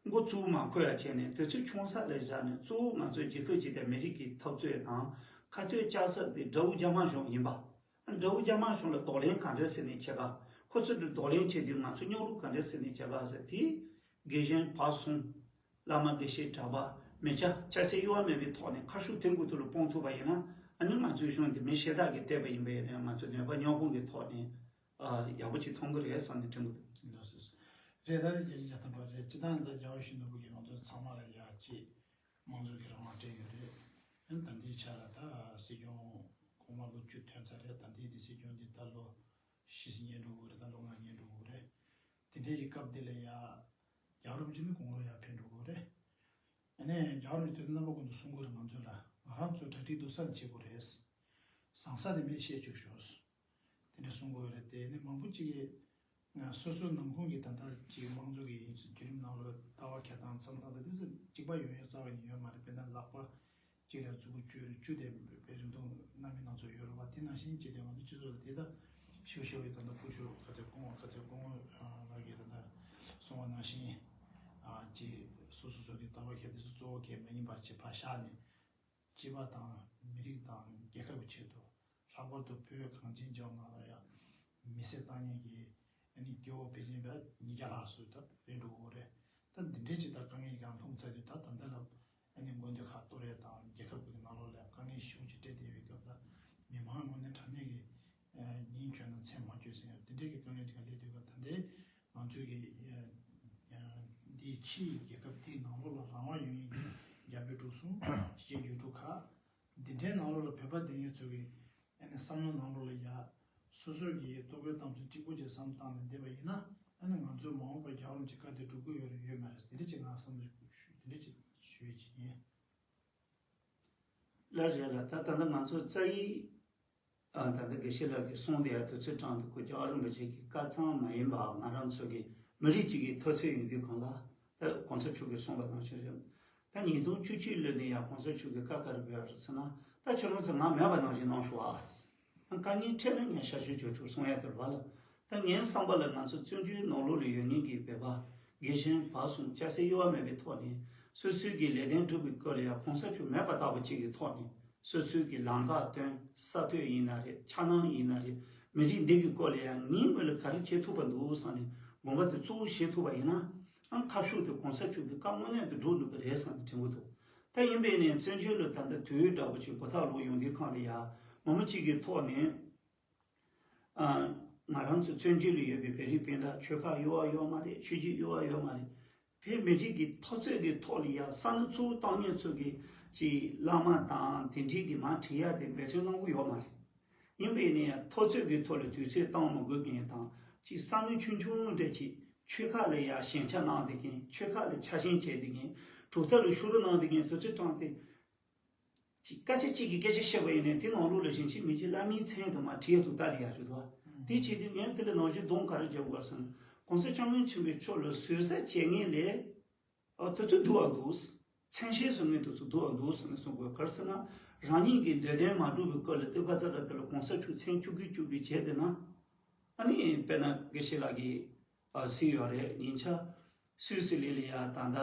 འགོ་བཙུགས་མ་ཁོ་ཡ་བྱས་ནས་དེ་ཚོ་ཆུང་ས་ལ་བཞག་ནས་གཙོ་བོ་ང་ཚོའི་རྒྱལ་ཁབ་ཀྱི་དེ་མི་རིགས་ཀྱི་འཐབ་རྩོད་དང་ཁ་གཏད་བཅག་ས་དེ་དགྲ་བོ་རྒྱ་དམར་གཞུང་ཡིན་པ། དགྲ་བོ་རྒྱ་དམར་གཞུང་ལ་གདོང་ལེན་ག་འདྲ་ཟེར་ནས་བྱེད་ག་ཁོ་ཚོ་ལ་གདོང་ལེན་བྱེད་དུས་ང་ཚོ་མཉམ་རུབ་ག་འདྲ་ཟེར་ནས་བྱེད་ག་ཟེར་དེ། དགེ་གཞན་བར་གསུམ། བླ་མ་དགེ་བཤེས་གྲྭ་པ། མི་སྐྱ་སྐྱ་སེར་གཡོ་བ་མེད་པའི་ཐོག་ནས་ཁ་ཕྱོགས་དེ་འགོ་ཐོག་ལ་སྤུངས་ཐུབ་པ་ཡིན་ན་ཨ་ནི་ང་ཚོའི་གཞུང་འདི་མི་ཤེས་དག་གིས་བལྟས་པ་ཡིན་པ་ཡིན་ན་ང་ཚོ་ནུས་པ་མཉམ་སྤུངས་ཀྱི་ཐོག་ནས་ཨ་ཡག་པོ་ཅིག་མཐོང་གི་རེད་བསམ་ནས་དྲན་གི་འདུག་ལགས་སོ། རེད། ད་རྒྱལ་སྤྱི་བརྒྱ་ཐམ་པ་རེད། སྤྱི་བཏང་ད་རྒྱལ་བ་ཡིད་བཞིན་ནོར་བུ་གིས་ང་ཚོ་ཚང་མ་ལ་ཡག་ཅིག་དམངས་གཙོ་གི་རང་དབང་སྤྲད་ཡོད་རེད། ཨ་ནི་ད་ལྟའི་ཆ་ལ་ད་སྲིད་སྐྱོང་གོང་མ་ལོ་བཅུ་ཐོན་ཚར་རེད། ད་ལྟའི་འདི་སྲིད་སྐྱོང་འདི་ད་ལོ་བཞི་ཟིན་ཉན་འགྲོ་གི་རེད། ད་ལོ་ལྔ་ཉན་འགྲོ་གི་རེད། དེ་འདྲའི་གི་སྐབས་འདི་ལ་ཡ་རྒྱལ་བ་རིན་པོ་ཆེ་ནི་དགུང་ལོ་ཡ་ཕེབས་འགྲོ་གི་རེད། ཨ་ནི་རྒྱལ་བ་རིན་པོ་ཆེ་དེ་རྣམ་པ་ཀུན་ཏུ་གསུང་གི་རེད། ང་ཚོ་ལ་ང་རང་ཚོ་གྲ་སྒྲིག་སྡུག་ས་ནས་བྱེད་དགོས་རེད། བཟང་ས་དེ་མེད་བཤད་བཅུག་ཤོག་དེ་འདྲ་གསུང་གི་ཡོད་རེད། དེ་ནི་མང་པོ་ཅིག་གིས་སོ་སོའི་ནང་ཁོངས་ཀྱི་ད་ལྟ་ཅིག་དམངས་གཙོ་གི་བརྒྱུད་རིམ་ནང་ལ་ལྟ་བ་འཁྱེར་སྟངས་བསམ་སྟངས་དང་དེ་ཚོ་གཅིག་པ་ཡོང་ཡ་རྩ་བ་ནས་ཡོད་མ་རེད། དཔེར་ན་ལག་པ་གཅིག་ལ་མཛུ་གུ་བཅུ་བཅུ་དེ་རེ་རེ་འདུག་རྣམ་པའི་སྣང་ཚུལ་ཡོད་རེད་བ། དེ་ནང་བཞིན་བྱས་ཏེ་ང་ཚོ་སྤྱི་ཚོགས་ལ་དེ་ལྟ་ཤིའུ་ཤིའུ་ཡི་ད་ལྟ་ཕུ་ཤུ་ག་ཚོད་སྐུ་ངོ་ག་ཚོད་སྐུ་ངོ་ལགས་ཀྱིས་ད་ལྟ་གསུངས་པ་ནང་བཞིན་ཅིག་སོ་སོ་སོ་གི་ལྟ་བ་ཁྱེར་དེ་ཚོ་གཙོ་བོ་གལ་མ་ཡིན་པ་ཅིག་ཕར་བཞག་ནས། སྤྱི་པ་དང་མི་རིགས་དང་རྒྱལ་ཁབ་ཀྱི་ཆེད་དུ་ལྷག་པར་དུ་བོད་གངས་ཅན་ལྗོངས་ནང་ལ་ཡང་མི་སེར་བཏང་མཁན་གྱི་ཨ་ནི་སྐྱེ་བོ་ཕལ་ཆེར་བརྒྱ་ཉིས་བརྒྱ་ལྷག་སུ་ད་རེད་འགྲོ་གི་རེད། ད་འདི་འདྲའི་ཅིག་ད་དཀའ་ངལ་ཡང་ལྷུང་ཚར་དུས་ད་ད་ལྟ་ལ་ཨ་ནི་དགོན་སྡེ་ཁག་གཏོར་ཡས་དང་རྒྱལ་ཁབ་ཀྱི་ནང་ལོགས་ལ་དཀའ་ངལ་ཤུགས་ཆེ་སྤྲད་བསྡད་པའི་སྐབས་ལ་མི་མང་དངོས་གནས་དྲང་གནས་ཀྱི་ཉིན་གྱོན་ན་མཚན་མ་གྱོན་ཟེར་ཡང་དེ་འདྲའི་གི་དཀའ་ངལ་ཅིག་སླེབས་དུས་སྐབས་ད་ལྟའི་ང་ཚོའི་གི་འདིའི་ཕྱིའི་རྒྱལ་ཁབ་འདིའི་ནང་ལོགས་ལ་རང་དབང་ཡོད་མཁན་གྱི་རྒྱ་བལ་འབྲུག་གསུམ་སྤྱི་ཁྱབ་ཡུལ་གྲུ་ཁག་འདི་འདྲའི་ནང་ལོགས་ལ་བོད་པ་སྡོད་མཁན་ཚོ་གི་ཨ་ནི་བསམ་བློ་ནང་ལོགས་ལ་ཡ་སོ་སོ་གི་ལྟོ་གོས་གཏམ་ཚོ་གཅིག་པོ་ཅིག་བསམ་བཏང་ནས་བསྡད་པ་ཡིན་ན་ཨ་ནི་ང་ཚོའི་མ་འོངས་པ་རྒྱལ་བ་རིན་པོ་ཆེ་བཀའ་དེ་སྒྲུབ་ཀྱི་ཡོད་རེད་ཡོད་མ་རེད། དེ་འདྲ་ཅིག་ང་བསམ་བློ་ཞུ་དེ་འདྲ་ཅིག་ཞུ་ཡས་ཅིག་ཡིན། ལགས་རེད་ལགས། ད་ད་ལྟ་ང་ཚོ་རྩ་ཡིག་ཨ་ད་ལྟ་དགེ་བཤེས་ལགས་ཀྱིས་གསུངས་དེ་ཡ་དུས་ཚོད་གྲངས་དུ་ཁོ་རྒྱལ་བ་རིན་པོ་ཆེ་གི་བཀའ་ཚང་མ་ཡིན་པ་ང་རང་ཚོ་གི་མི་རིགས་གཅིག་གི་འཐབ་རྩོད་ཡིན་དུས་གང་ལ་ད་གོང་ས་མཆོག་གིས་གསུངས་པ་ནང་བཞིན་རེད། ད་ཉིས་སྟོང་བཅུ་གཅིག་ལོ་ནས་ཡ་གོང་ས་མཆོག་གི་བཀའ་ག་རེ་ཕེབས་པ་རེད་ཟེར་ན་ད་ཁྱོད་རང་ཚོ་ང་མེད་པ་ནང་བཞིན་གནང་ཤོག་ཨ། ད་དཀའ་ངལ་འཕྲད་ན་ངས་ཞབས་ཞུ་བྱེད་ཆོག་གསུང་ཡ་དེ་རེད་བ་ལ། ད་ངའི་བསམ་པ་ལ་ང་ཚོ་བཙན་བྱོལ་ནང་ལོགས་ལ་ཡོད་མཁན་གྱི་བོད་པ་དགེ་གཞན་བར་གསུམ་སྐྱ་སེར་གཡོ་བ་མེད་པའི་ཐོག་ནས་སོ་སོའི་གི་ལས་དོན་སྒྲུབ་པའི་སྐོར་ལ་ཡང་གོང་ས་མཆོག་མེད་པ་ལྟ་བུ་ཅིག་གི་ཐོག་ནས་སོ་སོའི་གི་ལམ་ཁ་སྟོན། ས་ཐོས་ཡིན་ན་རེད། འཆར་སྣང་ཡིན་ན་རེད། མི་རིགས་འདི་གི་སྐོར་ལ་ཡང་ངའི་ངོས་ལ་ག་རེ་བྱེད་ཐུབ་པ་འདུག་བསམ་ནས་དགོངས་པ་དེ་གཙོ་བོ་བཞེས་ཐུབ་པ་ཡིན་ན་ཨང་ཁ་ཕྱོགས་དེ་གོང་ས་མཆོག་གི་བཀའ་དངོས་གནས་དུ་འགྲུབ་འགྲུབ་པ་རེད་བསམ་ནས་དྲན་གྱི་འདུག་ད་ཡིན་པས་ནས་བཙན་བྱོལ་ལ་ད་ལྟ་དུས་འདྲ་པོ་ཅིག་བོ་ཐག་ལོག་ཡོང་དུས་གང་ལ་ཡང་མི་མང་གཅིག་གི་ཐོག་ནས། ཨ། ང་རང་ཚོ་བཙན་བྱོལ་ལ་ཡོད་པའི་བོད་རིགས་སྤུན་ཟླ་ཆོལ་ཁ་གཡོ་བ་ཡོད་མ་རེད། ཆོས་བརྒྱུད་གཡོ་བ་ཡོད་མ་རེད། བོད་མི་རིགས་ཀྱི་འཐབ་རྩོད་ཀྱི་ཐོག་ལ་ཡ་བསམ་བློ་གཙོ་བོ་བཏང་མཁན་ཚོ་གི་ཅིག་བླ་མ་དང་དེ་འདྲའི་གི་མར་ཁྲིད་ཡ་དེ་འབད་བརྩོན་གནང་གི་ཡོད་མ་རེད། ཡིན་པས་ནས་ཡང་འཐབ་རྩོད་ཀྱི་ཐོག་ལ་དུས་ཚོད་བཏང་མ་དགོས་མཁན་དང་ཅིག་བསམ་བློ་ཆུང་ཆུང་འདྲ་ཅིག་ཆོལ་ཁ་ལ་ཡ་ཞེན་ཆགས་གནང་བསྡད་མཁན། ཆོལ་ཁ་ལ་ཆགས་ཞེན་བྱས་བསྡད་མཁན། གྲུབ་མཐའ་ལ་ཤོར་གནང་བསྡད་མཁན་དེ་ཚོ་དྲངས་ཏེ། ཅིག་སྐད་ཆ་གཅིག་གིས་སྐད་ཆ་བཤད་པ་ཡིན་ནའི་དེ་ནང་ལོགས་ལ་ཞིང་ཆེན་མི་རྗེ་བླ་མའི་མཚན་དུ་མ་བྲིས་ཡ་འདུག་ད་དེ་ཡག་ཤོས་འདུག་བ། དེ་བྱེད་དུས་ངས་དེ་ལ་ནོར་གཞི་སྡོམ་ག་རེ་བརྒྱབ་དགོས་ཟེར་ན། གོང་ས་སྐྱབས་མགོན་ཆེན་པོའི་མཆོག་ལ་ཟུར་ཟ་བྱེད་མཁན་ལས། ཨ། དེ་ཚོ་སྡུག་བ་འདུག་མཚན་ཤས་བཟོ་མཁན་དེ་ཚོ་སྡུག་བ་འདུག་ཟེར་ནས་གསུང་དགོས། ག་རེ་ཟེར་ན། རང་ཉིད་ཀྱི་འདོད་དོན་མ་འགྲུབ་པའི་སྐབས་ལ་ལྟོས་པ་ཙ་ར་དེ་ལ་གོང་ས་མཆོག་མཚན་བཅུག་གི་བཅུག་གི་བྱས་བསྡད་ན། ཨ་ནི་དཔེར་ན་དགེ་བཤེས་ལགས་ཀྱིས་ཨ་གཟིགས་ཡོད་རེད། ཉིན་ཆ་སུད་སི་ལི་ལ་ཡ་ད་ལྟ།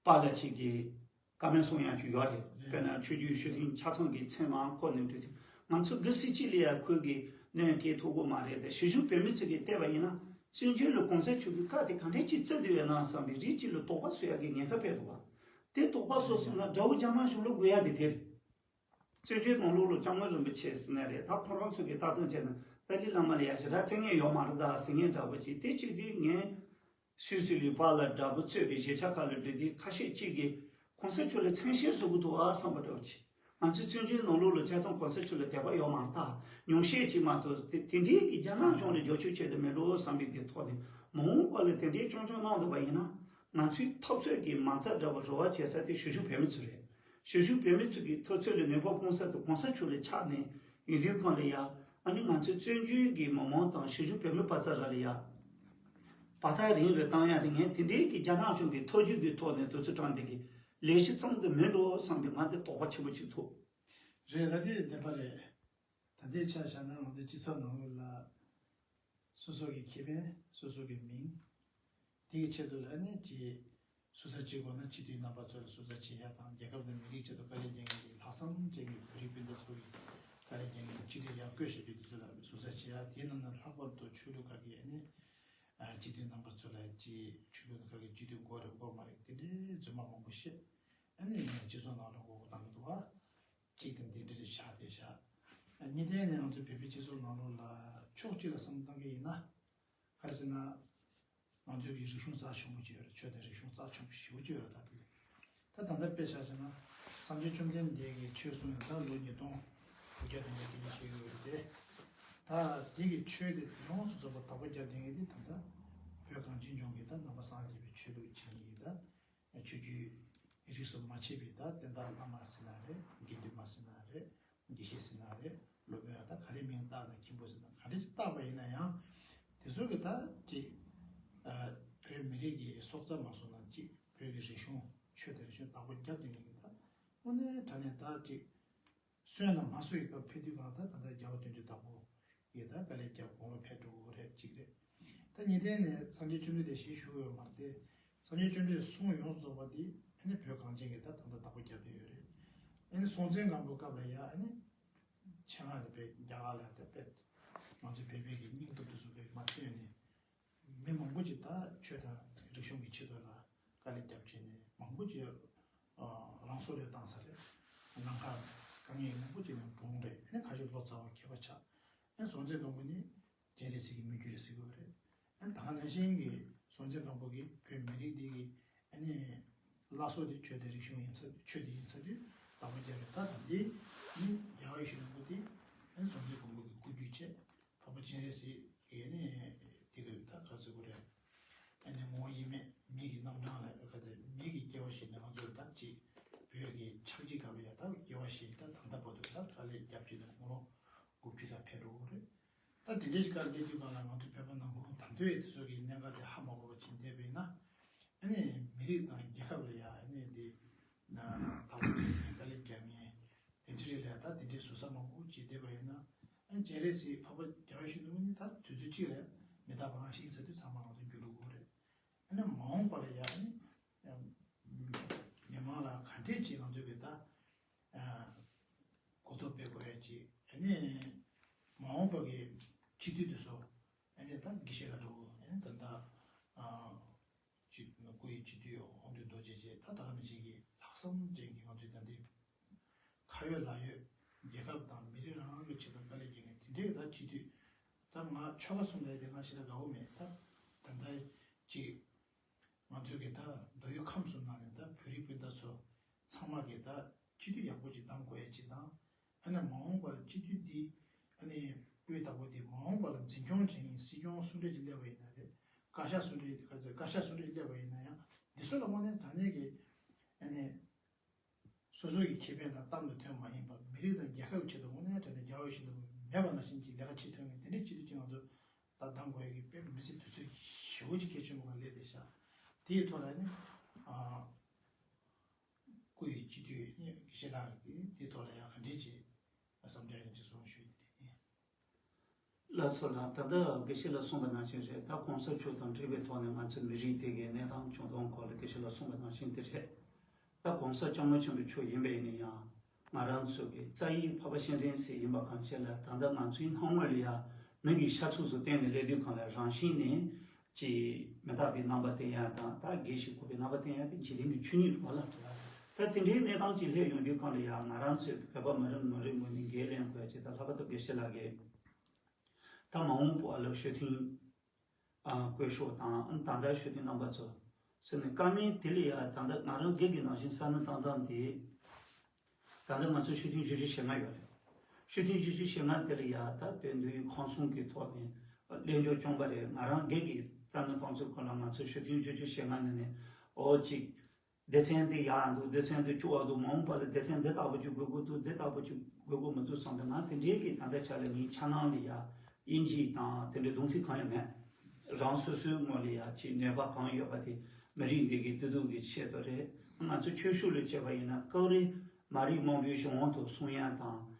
པཱ་ལགས་གཅིག་གིས་བཀའ་མོལ་གསུང་ཡག་ཅིག་ཡོད་རེད། དཔེར་ན་ཆོས་བརྒྱུད་ཞུ་མཁན་ཆ་ཚང་གི་མཚན་མ་ཁོ་ནས་འབྲི་དུས་ང་ཚོ་གི་སྲིད་སྤྱི་ལ་ཡང་ཁོས་གི་གནོད་སྐྱེལ་ཐུབ་ཀྱི་མ་རེད་དེ། གཞིས་བཞུགས་བོད་མི་ཚོ་གིས་བལྟས་པ་ཡིན་ན་བཙན་བྱོལ་ལ་གོང་ས་མཆོག་གི་བཀའ་དེ་ག་འདྲས་ཅིག་བརྩི་འདོད་ཡོད་ན་བསམ་པའི་རིགས་གཅིག་ལ་དོགས་པ་བཟོ་ཡག་གི་ཉེན་ཁ་འཕེལ་འདུག་བ། དེ་དོགས་པ་བཟོ་སོང་ན་དགྲ་བོ་རྒྱ་དམར་གཞུང་ལ་དགོས་ཡག་དེ་དེ་རེད། བཙན་བྱོལ་ནང་ལོགས་ལ་སྐྱབས་མགོན་རིན་པོ་ཆེ་ཟེར་ནའི་རེད། ད་ཁོ་རང་ཚོ་གི་ལྟ་སྟངས་བྱས་ན་ཏཱ་ལའི་བླ་མ་ལ་ཡ་ཞེ་དྲག་བརྩི་མཁན་འདྲ་པོ་ཅིག་བརྩི་མཁན་འདྲ་པོ་ཅིག་དེ་བྱེད་དུས་ངས། སུད་སི་ལི་པཱ་ལགས་འདྲ་པོ་གཙོས་པའི་གཞིས་ཆགས་ཁག་ལ་འགྲོ་དུས་ཁ་ཤས་གཅིག་གིས་གོང་ས་མཆོག་ལ་མཚན་ཤས་བཟོ་གི་འདུག་ཨ་བསམ་པ་འདྲ་བོ་ཅིག་ང་ཚོའི་བཙན་བྱོལ་ནང་ལོགས་ལ་ཆ་ཚང་གོང་ས་མཆོག་ལ་དད་པ་ཡོད་མ་རེད། ད་ཉུང་ཤས་ཅིག་མ་གཏོགས་དེ་དེ་འདྲའི་གི་རྒྱ་ནག་གཞུང་ལ་རྒྱབ་སྐྱོར་བྱེད་དུ་མེད་འགྲོ་བསམ་པའི་གི་ཐོག་ནས་མ་འོངས་པ་ལ་དེ་འདྲའི་རྐྱང་རྐྱང་གནང་འདུག་པ་ཡིན་ན། ང་ཚོའི་འཐབ་རྩོད་ཀྱི་མ་རྩ་འདྲ་བོ་རེ་བ་བྱེད་ས་དེ་གཞིས་བཞུགས་བོད་མི་ཚོ་རེད། གཞིས་བཞུགས་བོད་མི་ཚོ་གི་འཐབ་རྩོད་ལ་ནུས་པ་སྤུངས་ས་དེ་གོང་ས་མཆོག་ལ་ཆགས་ནས་ཡིན་དུས་གང་ལ་ཡ། ཨ་ནི་ང་ཚོའི་བཙན་བྱོལ་གྱི་མི་མང་དང་གཞིས་བཞུགས་བོད་མི་པ་ཚ་ར་ལ་ཡ། བ་ཚ་རིང་རེ་བཏང་ཡ་དེ་ངས་དེ་འདྲའི་གི་རྒྱ་ནག་གཞུང་གི་ཐོ་ཇུས་ཀྱི་ཐོག་ནས་དུས་ཚོད་དྲངས་དེ་གི་ལས་གཞི་གཙང་དུ་མིན་འགྲོ་བསམ་པའི་ང་དེ་དོགས་པ་ཆེན་པོ་ཅིག་ཐུག་རེད། ད་དེ་བདེན་པ་རེད། ད་ལྟའི་ཆ་བཞག་ན་ང་ཚོའི་སྤྱི་ཚོགས་ནང་ལོགས་ལ་སོ་སོ་གི་ཁེ་ཕན། སོ་སོ་གི་མིང་། དེ་གི་ཆེད་དུ་ལ་ནི་ཅི་ཟུར་ཟ་བྱེད་དགོས་ན་སྤྱི་འཐུས་རྣམ་པ་ཚོ་ལ་ཟུར་ཟ་བྱེད་ཡ་དང་། རྒྱལ་ཁབ་དང་མི་རིགས་ཆེད་དུ་དཀའ་ལས་རྒྱག་མཁན་གྱི་ལྷག་བསམ་ཅན་གྱི་བོད་རིགས་སྤུན་ཟླ་ཚོ་གི་དཀའ་ལས་རྒྱག་མཁན་གྱི་སྤྱི་འཐུས་ཡར་བསྐོས་བྱེད་པའི་དུས་ཚོད་ལ་ཟུར་ཟ་བྱེད་ཡ། དེའི་ནང་ན་ལྷག་པར་དུ་ཆོས་ལུགས་ཁག་གི་ཨ་ནི་སྤྱི་འཐུས་རྣམ་པ་ཚོ་ལ་ཅི་ཆོས་ལུགས་ཁག་གི་སྤྱི་འཐུས་དགོས་རེད་དགོས་མ་རེད་དེ་འདྲའི་རྫུན་མ་མང་པོ་བཤད། ཨ་ནི་སྤྱི་ཚོགས་ནང་ལ་མགོ་སྐོར་བཏང་གི་འདུག་བ། གཅིག་དང་དེ་འདྲ་རེ་བཞག་དེ་བཞག་གཉིས་ལྡན་ནས་ང་ཚོའི་བོད་པའི་སྤྱི་ཚོགས་ནང་ལོགས་ལ་ཕྱོགས་གཅིག་ལ་བསམ་བློ་བཏང་གི་ཡིན་ན། ག་རེ་ཟེར་ན། ང་ཚོའི་གི་རིག་གཞུང་རྩ་ཆེན་པོ་ཅིག་ཡོད་རེད། ཆོས་དང་རིག་གཞུང་རྩ་ཆེན་པོ་ཞེ་པོ་ཅིག་ཡོད་རེད། ད་དེ་ད་ད་ལྟ་དཔེ་ཆ་བཞག་ན་སངས་རྒྱས་བཅོམ་ལྡན་འདས་ཀྱི་ཆོས་གསུང་ཡང་ད་ལོ་ཉིས་སྟོང་དགུ་བརྒྱ་དང་བརྒྱད་ཅུ་ཞིག་ཡོད་རེད་དེ། ད་དེ་གི་ཆོས་དེ་ཡོངས་སུ་རྫོགས་པ་བདག་པོ་རྒྱབ་བསྡད་མཁན་དེ་ད་ལྟ་བོད་གངས་ཅན་ལྗོངས་ཀྱི་ད་ནང་པ་སངས་རྒྱས་པའི་ཆོས་ལུགས་བྱེད་མཁན་གྱི་ད། ཆོས་བརྒྱུད་རིས་སུ་མ་ཆད་པའི་ད་བསྟན་བདག་བླ་མ་ཟེར་ན་རེད། དགེ་འདུན་པ་ཟེར་ན་རེད། དགེ་བཤེས་ཟེར་ན་རེད། སློབ་དཔོན་ད་ག་རེ་མིང་བཏགས་ན། མཁན་པོ་ཟེར་ན་ག་རེ་བཏགས་པ་ཡིན་ན་ཡང་། དེ་ཚོ་གི་ད་ཅིག་བོད་མི་རིགས་ཀྱི་སྲོག་རྩ་མ་སོང་ན་ཅིག་བོད་ཀྱི་རིག་གཞུང་ཆོས་དང་རིག་གཞུང་བདག་པོ་རྒྱབ་བསྡད་མཁན་གྱི་ད་དངོས་གནས་དྲང་གནས་ད་ཅིག་གསོན་ལ་མ་གསོན་ཡི་སྐབས་ཕེབས་དུས་གང་ལྟར་ད་ལྟ་རྒྱལ་བ་དོན་གྲུབ་བདག་པོ་ཡི་ད་དཀའ་ལས་རྒྱབ་དགུང་ལོ་ཕེབས་འགྲོ་གི་རེད་གཅིག་རེད། ད་གཉིས་ལྡན་ནས་སངས་རྒྱས་བཅོམ་ལྡན་འདས་ཞེས་ཞུ་ཡོད་མ་རེད་དེ། སངས་རྒྱས་བཅོམ་ལྡན་གསུང་ཡོངས་སུ་རྫོགས་པ་འདི་ཨ་ནི་བོད་གངས་ཅན་གྱི་ད་ད་ལྟ་བདག་པོ་རྒྱབ་བསྡད་ཡོད་རེད། ཨ་ནི་སྲོང་བཙན་སྒམ་པོའི་སྐབས་ལ་ཡ་ཨ་ནི་ཆེད་མངགས་དེ་དཔེ་རྒྱ་གར་ལ་ད་དཔེ་ང་ཚོའི་བོད་པའི་གི་སྙིང་སྟོབས་དེ་ཚོ་དཔེ་མ་ཐོན་ནས། མི་མང་པོ་ཅིག་ད་ཆོས་དང་རིག་གཞུང་གི་ཆེད་དུ་ལ་དཀའ་ལས་བརྒྱབ་བྱས་ནས་མང་པོ་ཅིག་ཨ་རང་སྲོག་བློས་བཏང་ས་རེད། ནམ་མཁའ་དཀའ་ངལ་མང་པོ་ཅིག་ནས་གྲོངས་རེད། ཨ་ནི་ཁ་ཤས་ལོ་ཙཱ་བ་མཁས་པ་ཆགས། ཨ་ནི་སྲོང་བཙན་སྒམ་པོ་ནི་སྤྱན་རས་གཟིགས་ཀྱི་མི་རྒྱུད་རེད་ཟེར་གྱི་ཡོད་རེད། ཨ་ནི་ད་ག་ནང་བཞིན་གྱི་སྲོང་བཙན་སྒམ་པོ་གིས་བོད་མི་རིགས་འདི་གི་ཨ་ནི་བླ་སྲོག་དེ་ཆོས་དང་རིག་གཞུང་ཡིན་ཚ། ཆོས་དེ་ཡིན་ཚ་དུས་བདག་པོ་རྒྱབ་པའི་ད་ད་འདི་ནི་རྒྱལ་བ་ཡིད་བཞིན་ནོར་བུ་དེ་ཨ་ནི་སྲོང་བཙན་སྒམ་པོ་གི་སྐུ་རྒྱུད་བྱས། འཕགས་པ་སྤྱན་རས་གཟིགས་ཡིན་ནི་དེ་གི་ད་ག་ཟེར་དགོས་རེད། ཨ་ནི་ངོ་བོ་དབྱེར་མེད་མི་གི་རྣམ་གྲངས་ལ་ག་ཚོད་མི་གི་སྐྱེ་བ་བཞེས་ནས་ང་ཚོར་ད་ཅིག་བོད་ཀྱི་ཆགས་འཇིག་སྐབས་ལ་ཡ་ད་སྐྱེ་བ་བཞེས་ད་ད་ལྟ་བར་དུ་ད་དཀའ་ལས་རྒྱབ་བྱས་ནས་དགུང་ལོ་དགུ་བཅུ་ལ་ཕེབས་འགྲོ་གི་རེད། ད་དེ་འདྲའི་ཞིག་སྐབས་གནས་དུས་གང་ལ་ང་ཚོ་བོད་པ་ནང་ཁུལ་ད་དུང་དེ་ཚོ་གི་གནད་འགག་དེ་ཧ་མ་གོ་བ་ཅིག་བསྡད་པ་ཡིན་ན། ཨ་ནི་མི་རིགས་དང་རྒྱལ་ཁབ་ལ་ཡ་ཨ་ནི་དེ་ན་ད་ལོ་དེ་དཀའ་ལས་རྒྱབ་མཁན་དེ་འདྲ་རེད་ལ། ད་དེ་འདྲའི་ཟུར་ཟ་མང་པོ་ཅིག་བསྡད་པ་ཡིན་ན། ཨ་ནི་སྤྱན་རས་གཟིགས་འཕགས་པ་རྒྱལ་བ་ཡིད་བཞིན་ནོར་བུ་ནི་ད་དུས་ཚོད་གཅིག་ལ་མི་རྟག་པ་རང་བཞིན་ཚ་དུས་ཚང་མ་ང་ཚོ་འགྱུར་འགྲོ་གི་རེད། ཨ་ནི་མ་འོངས་པ་ལ་ཡ་ཨ་ནི་མི་མང་ལ་ག་འདྲས་ཅིག་ང་ཚོ་གི་ད་གོ་རྟོགས་སྤེལ་དགོས་ཡ་ཅིག་ཨ་ནི་མ་འོངས་པ་གི་སྤྱི་འཐུས་དེ་ཚོ་ཨ་ནི་ད་དགེ་བཤེས་ལགས་འགྲོ་གི། ཨ་ནི་ད་ལྟ་སྤྱི་སྐུ་ཡི་སྤྱི་འཐུས་དབང་འདུས་རྡོ་རྗེ་བཅས་ད་ད་ག་ནང་བཞིན་གྱི་ལྷག་བསམ་ཅན་གྱི་ང་ཚོའི་ད་ལྟའི་ཁ་ཡོད་ལག་ཡོད་རྒྱལ་ཁབ་དང་མི་རིགས་རང་དབང་གི་ཆེད་དུ་དཀའ་ལས་རྒྱག་མཁན་དེ་འདྲའི་ད་སྤྱི་འཐུས། ད་ང་ཆོལ་ཁ་གསུམ་ལ་དེ་ང་ཞེ་དྲག་དགའ་བོ་མེད། ད་ད་ལྟ་ཅིག་ང་ཚོའི་གི་ད་མདོ་དབུས་ཁམས་གསུམ་ནང་ནས་ད་བོད་རིགས་སྤུན་ཟླ་ཚོ་ཚང་མ་གི་ད་སྤྱི་འཐུས་ཡག་པོ་ཅིག་བདམས་དགོས་ཡ་ཅིག་དང་། ཨ་ནི་མ་འོངས་པར་སྤྱི་འཐུས་འདི་ཨ་ནི་དབུས་བདག་པོ་འདི་མ་འོངས་པ་ལ་འཛིན་སྐྱོང་བྱེད་མཁན་སྲིད་སྐྱོང་སུ་འདྲ་ཅིག་སླེབས་པ་ཡིན་ན་རེད། བཀའ་ཤག་སུ་འདྲ་ཅིག་བཀའ་ཤག་སུ་འདྲ་ཅིག་སླེབས་པ་ཡིན་ན་ཡང་འདི་ཚོ་ལ་དངོས་གནས་དྲང་གནས་ཀྱི་ཨ་ནི་སོ་སོ་ཡི་ཁེ་ཕན་དང་གཏམ་དང་དོན་མ་ཡིན་པར་མི་རིགས་དང་རྒྱལ་ཁབ་ཆེད་དུ་དངོས་གནས་དྲང་གནས་རྒྱལ་བ་ཡིད་བཞིན་ནོར་བུ་མེད་པ་ནང་བཞིན་གྱི་ལས་ཀ་བྱེད་ཐུབ་མཁན་དེ་འདྲའི་སྤྱི་འཐུས་ཅིག་ང་ཚོ་ད་བདམས་དགོས་ཡ་གི་དཔེ་མི་སྲིད་དུས་ཚོད་ཞེ་པོ་ཅིག་གལ་ཆེན་པོ་གང་སླེབས་བསྡད་ཤག་དེའི་ཐོག་ལ་ནི་ཨ། སྐུ་ཡི་སྤྱི་འཐུས་ནི་དགེ་བཤེས་ལགས་ཀྱིས་དེའི་ཐོག་ལ་ཡང་ག་འདྲས་ཀྱི་བསམ་འཆར་ཡང་ཅིག་གསུང་ཞུས་ཏེ་རེད། ལགས་སོ་ལགས། ད་ལྟ་དགེ་བཤེས་ལགས་གསུངས་པ་ནང་བཞིན་རེད། ད་གོང་ས་མཆོག་དང་འབྲེལ་བའི་ཐོག་ནས་ང་ཚོའི་མི་རིགས་དེ་གའི་གནས་སྟངས་བྱུང་སྟངས་སྐོར་ལ་དགེ་བཤེས་ལགས་གསུངས་པ་ནང་བཞིན་དེ་རེད། ད་གོང་ས་སྐྱབས་མགོན་ཆེན་པོ་མཆོག་ཡིན་པ་ཡིན་ན་ཡང་། ང་རང་ཚོ་གི་རྩ་བའི་འཕགས་པ་སྤྱན་རས་གཟིགས་ཡིན་པ་གང་བྱས་ལ། ད་ལྟ་ང་ཚོའི་སྣང་ངོ་ལ་ཡ་མི་གི་ཤ་ཚུགས་སུ་བསྟན་ནས་སླེབས་དུས་གང་ལ་རང་བཞིན་ནས་ཅིག་མི་རྟག་པའི་རྣམ་པ་བསྟན་ཡ་དང་། ད་དགེ་ཞིག་དགོས་པའི་རྣམ་པ་བསྟན་ཡ་དེ་འཇིག་རྟེན་གྱི་ཆོས་ཉིད་རེད་བ་ལ། ད་དེ་འདྲའི་གནས་སྟངས་ཅིག་སླེབས་ཡོང་དུས་གང་ལ་ཡ་ང་རང་ཚོས་བོད་པ་མི་རེ་ངོ་རེ་ངོས་ནས་འགན་ལེན་དགོས་ཡ་ཅིག་ད་ལྷག་པར་དུ་དགེ་བཤེས་ལགས་ཀྱིས་ད་མ་འོངས་པ་ལ་ཞུ་ཐེངས། ཨ། བཀོད་ཤོག་དང་། ཨ། ད་ལྟ་ཞུ་དེ་རྣམ་པ་ཚོ་ཟེར་ནས་བཀའ་མོལ་དེ་ལ་ཡ། ད་ལྟ་ང་རང་སྒེར་གྱི་ནང་བཞིན་ས་ནི་བཏང་སྟངས་དེ། ད་ལྟ་ང་ཚོ་ཞུ་ཐེངས་བཞི་བཅུ་ཞེ་ལྔ་ཡོད་རེད། ཞུ་ཐེངས་བཞི་བཅུ་ཞེ་ལྔ་དེ་ལ་ཡ་ད་བོད་འདུལ་བའི་ཁང་གསུམ་གྱི་ཐོག་ནས་གླེང་ཕྱོགས་བསྐྱོན་པ་རེད། ང་རང་སྒེར་གྱི་ས་ནི་བཏང་ཚུལ་ཁོ་ན་ང་ཚོ་ཞུ་ཐེངས་བཞི་བཅུ་ཞེ་ལྔ་ནང་ནས་འོ་གཅིག་སྡེ་ཚན་འདི་ཡག་འདུག་སྡེ་ཚན་འདི་སྐྱོ་བ་འདུག་མ་འོངས་པ་ལ་སྡེ་ཚན་འདི་ལྟ་བུ་ཅིག་དགོས་ཀྱི་འདུག་འདི་ལྟ་བུ་ཅིག་དགོས་ཀྱི་མི་འདུག་བསམ་པའི་ང་དེ་འདྲའི་གི་ད་ལྟ་ཆ་ལ་ངའི་འཆར་སྣང་ལ་ཡ་དབྱིན་ཇི་དང་དེ་འདྲའི་གདོང་ཚིག་གང་ཡང་མེད། རང་སོ་སོའི་ངོས་ལ་ཡ་ཅིག་ནུས་པ་གང་ཡོད་པ་དེ་མི་རིགས་འདི་གི་བདེ་སྡུག་གི་ཆེད་དུ་རེད། ང་ཚོ་ཆོས་ཕྱོགས་ལ་བྱས་པ་ཡིན་ན་སྐབས་རེ་མ་རིག་རྨོངས་པའི་གཞུང་དབང་དུ་སོང་ཡ་དང་།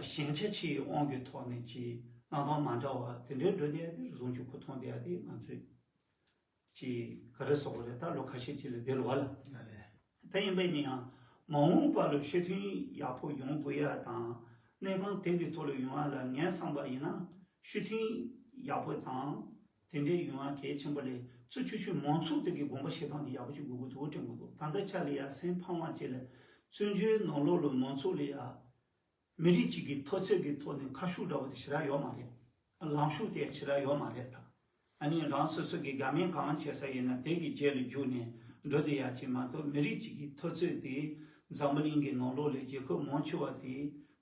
ཞན་ཆ་ཆེའི་དབང་གི་ཐོག་ནས་ཀྱི་གནང་སྟངས་མ་འདྲ་བ་དེ་འདྲའི་འགྲོ་བསྡད་དེ་རྫོང་ཆུ་ཁུ་ཐོང་བསྡད་དེ་ང་ཚོས་ཀྱི་ག་རེ་ཟེར་དགོས་རེད། ད་ལོ་ཁ་ཤས་ཅིག་ལ་དེ་ལོ་བ་ལ། ད་ཡིན་པ་ཡིན་ཡང་མ་འོངས་པ་ལ་ཕྱིར་ཐོན་ཡག་པོ་ཡོང་དགོས་ཡ་དང་གནས་སྟངས་དེ་གི་ཐོག་ལ་ཡོང་བ་ལ་ངས་བསམ་པ་ཡིན་ན་ཕྱིར་ཐོན་ཡག་པོ་དང་དེ་འདྲའི་ཡོང་བ་གལ་ཆེན་པོ་ལས་ཚུར་ཆུ་ཆུ་མང་ཚོགས་དེ་གི་དགོངས་པ་བཞེས་སྟངས་དེ་ཡག་པོ་ཅིག་དགོས་ཀྱི་འདུག་དྲན་གྱི་འདུག་ད་ལྟ་ཆ་ལ་ཡ་སེམས་ཕམ་བ་ཅིག་ལ་བཙན་བྱོལ་ནང་ལོགས་ལ་མང་ཚོགས་ལ་ཡ། མི་རིགས་གཅིག་གི་འཐབ་རྩོད་ཀྱི་ཐོག་ནས་ཁ་ཕྱོགས་འདྲ་བོ་དེ་ཞེ་དྲག་ཡོད་མ་རེད། ལངས་ཕྱོགས་དེ་ཞེ་དྲག་ཡོད་མ་རེད་ད། ཨ་ནི་རང་སོ་སོ་གི་དགའ་མིན་གང་བྱེད་ས་ཡིན་ན་དེ་གི་རྗེས་ལ་རྒྱུགས་ནས་འགྲོ་བསྡད་ཡ་གཅིག་མ་གཏོགས་མི་རིགས་གཅིག་གི་འཐབ་རྩོད་དེ་འཛམ་བུ་གླིང་གི་ནང་ལོགས་ལ་རྒྱལ་ཁབ་མང་ཆེ་བ་དེ་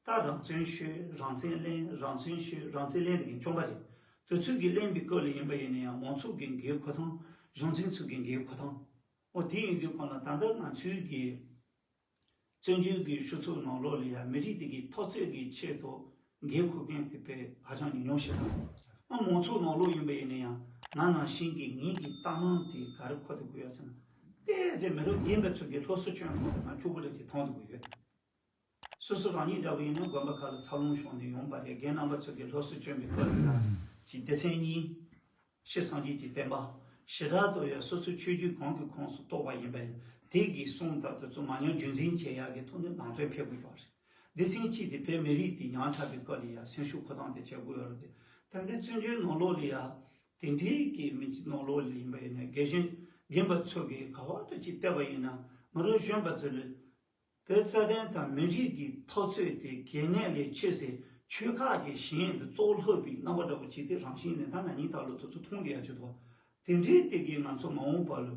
ད་རང་བཙན་ཤོད་རང་བཙན་ལེན་རང་བཙན་ཤོད་རང་བཙན་ལེན་དེ་གི་བཅོམ་པ་རེད། དུས་ཚོད་ཀྱི་ལེན་པའི་སྐབས་ལ་ཡིན་པ་ཡིན་ན་ཡང་མང་ཚོགས་ཀྱི་འགན་འཁུར་སྟངས་གཞུང་འཛིན་ཚོ་གི་འགན་འཁུར་སྟངས་འོ་དེ་ཡིན་དུས་གང་ལ་ད་ལྟ་ང་ཚོའི་གི་བཙན་བྱོལ་གྱི་ཤུགས་ཚོགས་ནང་ལོགས་ལ་ཡང་མི་རིགས་དེ་གའི་འཐབ་རྩོད་ཀྱི་ཆེད་དུ་འགན་འཁུར་མཁན་དེ་དཔེ་ཧ་ཅང་ཉུང་ཉུང་ཞིག་རེད། ཨ་མང་ཚོགས་ནང་ལོགས་ཡིན་པ་ཡིན་ན་ཡང་ང་ནང་བཞིན་གྱི་ངེད་ཀྱི་ལྟ་སྣང་དེ་ག་རེ་འཁོར་དུ་དགོས་ཡོད་ཟེར་ན། ཏོག་ཙམ་མི་རབས་རྒན་པ་ཚོ་གི་སློབ་གསོ་སྐྱོན་ཐོག་ནས་ང་གཅིག་པུ་ལ་ཅིག་མཐོང་དུ་དགོས་ཡོད། སོ་སོ་རང་ཉིད་འདྲ་བོ་ཡིན་ན་དགོན་པ་ཁག་ལ་འཚར་ལོངས་བྱུང་ནས་ཡོང་པ་རེད། རྒན་རྣམ་པ་ཚོ་གི་སློབ་གསོ་སྐྱོན་པའི་སྐབས་ལ་ཅིག་སྡེ་ཚན་གཉིས། ཤེས་སངས་རྒྱས་ཀྱི་བསྟན་པ་ཞེ་དྲག་ཏུ་ཡང་སོ་སོའི་ཆོས་བརྒྱུད་གང་གི་ཁོངས་སུ་གཏོགས་པ་ཡིན་པས་དེ་གི་གསུང་ལྟར་དུ་ཚོ་མ་ཉམས་རྒྱུན་འཛིན་བྱེད་ཡག་གི་ཐོག་ནས་ནང་དོན་ཕེབས་དགོས་པ་རེད། སྡེ་ཚན་གཅིག་དེ་བོད་མི་རིགས་དེ་ཉམས་ཆག་པའི་སྐོར་ལ་ཡང་སེམས་ཤུགས་འཁོར་སྟངས་དེ་བྱེད་དགོས་ཡོད་རེད་དེ། ད་ལྟའི་བཙན་བྱོལ་ནང་ལོགས་ལ་ཡང་དེ་འདྲའི་གི་མི་ཚེ་ནང་ལོགས་ལ་ཡིན་པ་ཡིན་ན་རྒན་གཞོན་རྒན་པ་ཚོ་གི་ག་བ་འདྲ་ཅིག་བལྟས་པ་ཡིན་ན་མི་རབས་གཞོན་པ་ཚོ་ལ། བོད་རྩ་དོན་དང་མི་རིགས་ཀྱི་འཐབ་རྩོད་དེ་གལ་གནད་ལས་ཆེ་སའི་ཆོལ་ཁ་གི་ཞེན་དུ་གཙོ་བོ་ལྷག་པའི་རྣམ་པ་འདྲ་པོ་ཇི་སྟེ་རང་བཞིན་ནས་ད་ན་ནིང་ད་ལོ་དུ་ཚོ་མཐོང་གི་ཡ་ཆུ་ཐོག་དེ་འདྲའི་སྟེང་གི་ང་ཚོ་མ་འོངས་པ་ལ་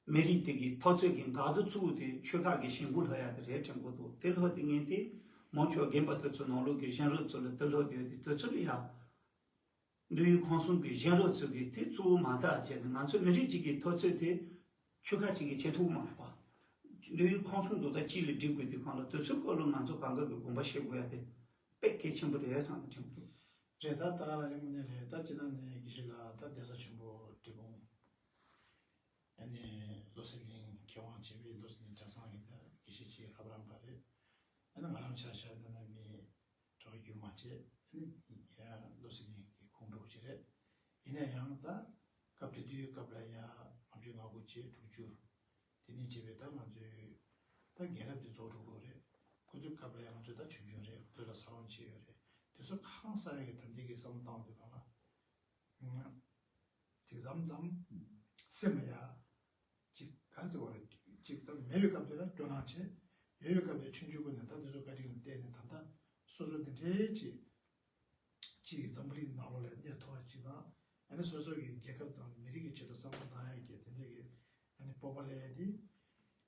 མི་རིགས་དེ་གི་འཐབ་རྩོད་ཀྱི་འགག་སྒྲོལ་གཙོ་བོ་དེ་ཆོལ་ཁ་གི་ཞེན་ཁུལ་ལྷག་ཡ་དེ་རེད་དྲན་གོ་འདུག་དེ་ལྷག་དེ་ངས་དེ་མང་ཆོག་རྒན་པ་དེ་ཚོ་ནང་ལོགས་ཀྱི་གཞོན་རབས་ཚོ་ལ་དེ་ལྷག་དེ་ཡོད་དེ་དུས་ཚོད་ལ་ཡ། འདུལ་ཡུལ་ཁང་གསུམ་གྱི་གཞོན་རབས་ཚོ་གིས་དེ་གཙོ་བོ་མ་བལྟ་བྱས་ནས་ང་ཚོ་མི་རིགས་གཅིག་གི་འཐབ་རྩོད་དེ་ཆོལ་ཁ་གཅིག་གིས་བྱེད་ཐུབ་མ་རེད་པ། འདུལ་ཡུལ་ཁང་གསུམ་དུ་ད་གཅིག་ལ་སྒྲིག་དགོས་དུས་གང་ལ་དུས་ཚོད་སྐོར་ལ་ང་ཚོ་གང་ག་གི་དགོངས་པ་བཞེས་དགོས་ཡ་དེ་དཔེ་གལ་ཆེན་པོ་རེད་བསམ་དྲན་གྱི་འདུག་རེད། ད་ད་ག་ལ་ཡོང་གི་ནས་རེད། ད་སྤྱི་བཏང་ནས་དགེ་བཤེས་ལགས་ད་གདན་ས་ཆེན་པོ་འབྲས་སྤུངས་ཨ་ནི་བློ་གསལ་གླིང་མཁས་དབང་ཆེ་བའི་བློ་གསལ་གླིང་གྲྭ་ཚང་གི་ད་དགེ་བཤེས་ཅིག་ལྷབ་རམ་པ་རེད། ཨ་ནི་ང་རང་ཆ་བཞག་ན་ན་མི་གྲྭ་པ་རྒྱུན་མ་བྱས་ཨ་ནི་ཡ་བློ་གསལ་གླིང་གི་ཁོངས་གྲོགས་ཅིག་རེད། ཡིན་ན་ཡང་ད་སྐབས་དེ་དུས་སྐབས་ལ་ཡ་ལྔ་བཅུ་ང་དགུ་བཅས་དྲུག་ཅུ་དེ་ནས་བྱས་པའི་ད་ང་ཚོའི་ད་རྒན་རབས་དེ་རྫོགས་འགྲོ་གི་རེད། ཁོ་ཚོའི་སྐབས་ལ་ཡ་ང་ཚོ་ད་ཆུང་ཆུང་རེད། ཁོ་ཚོ་ལ་ས་བོན་ཆེ་ཡོད་རེད། དེ་ཚོ་གང་ས་ཡ་གི་ད་འདི་གི་བསམ་བློ་བཏང་དུས་གང་ལ། ཅིག་མཚམས་མཚམས་སེམས་ལ་ཡ། ཅིག་ག་རེ་ཟེར་བ་རེད། ཅིག་ད་མེད་པའི་སྐབས་དེ་ལ་སྐྱོ་སྣང་བྱེད། ཡོད་པའི་སྐབས་དེ་ཆུང་ཆུང་ཀུན་ནས་ད་དེ་ཚོ་བཀའ་དྲིན་ལ་བརྟེན་ནས་ད་ལྟ་སོ་སོ་དེ་འདྲའི་ཅིག་ཅིག་འཛམ་བུ་གླིང་ནང་ལོགས་ལ་གནས་ཐུབ་པ་ཅིག་དང་ཨ་ནི་སོ་སོ་གི་རྒྱལ་ཁབ་དང་མི་རིགས་ཀྱི་ཆེད་དུ་བསམ་བློ་བཏང་ཡག་གི་དེ་འདྲ་གི་ཨ་ནི་སྤོབས་པ་སླེབས་ཡ་དེ།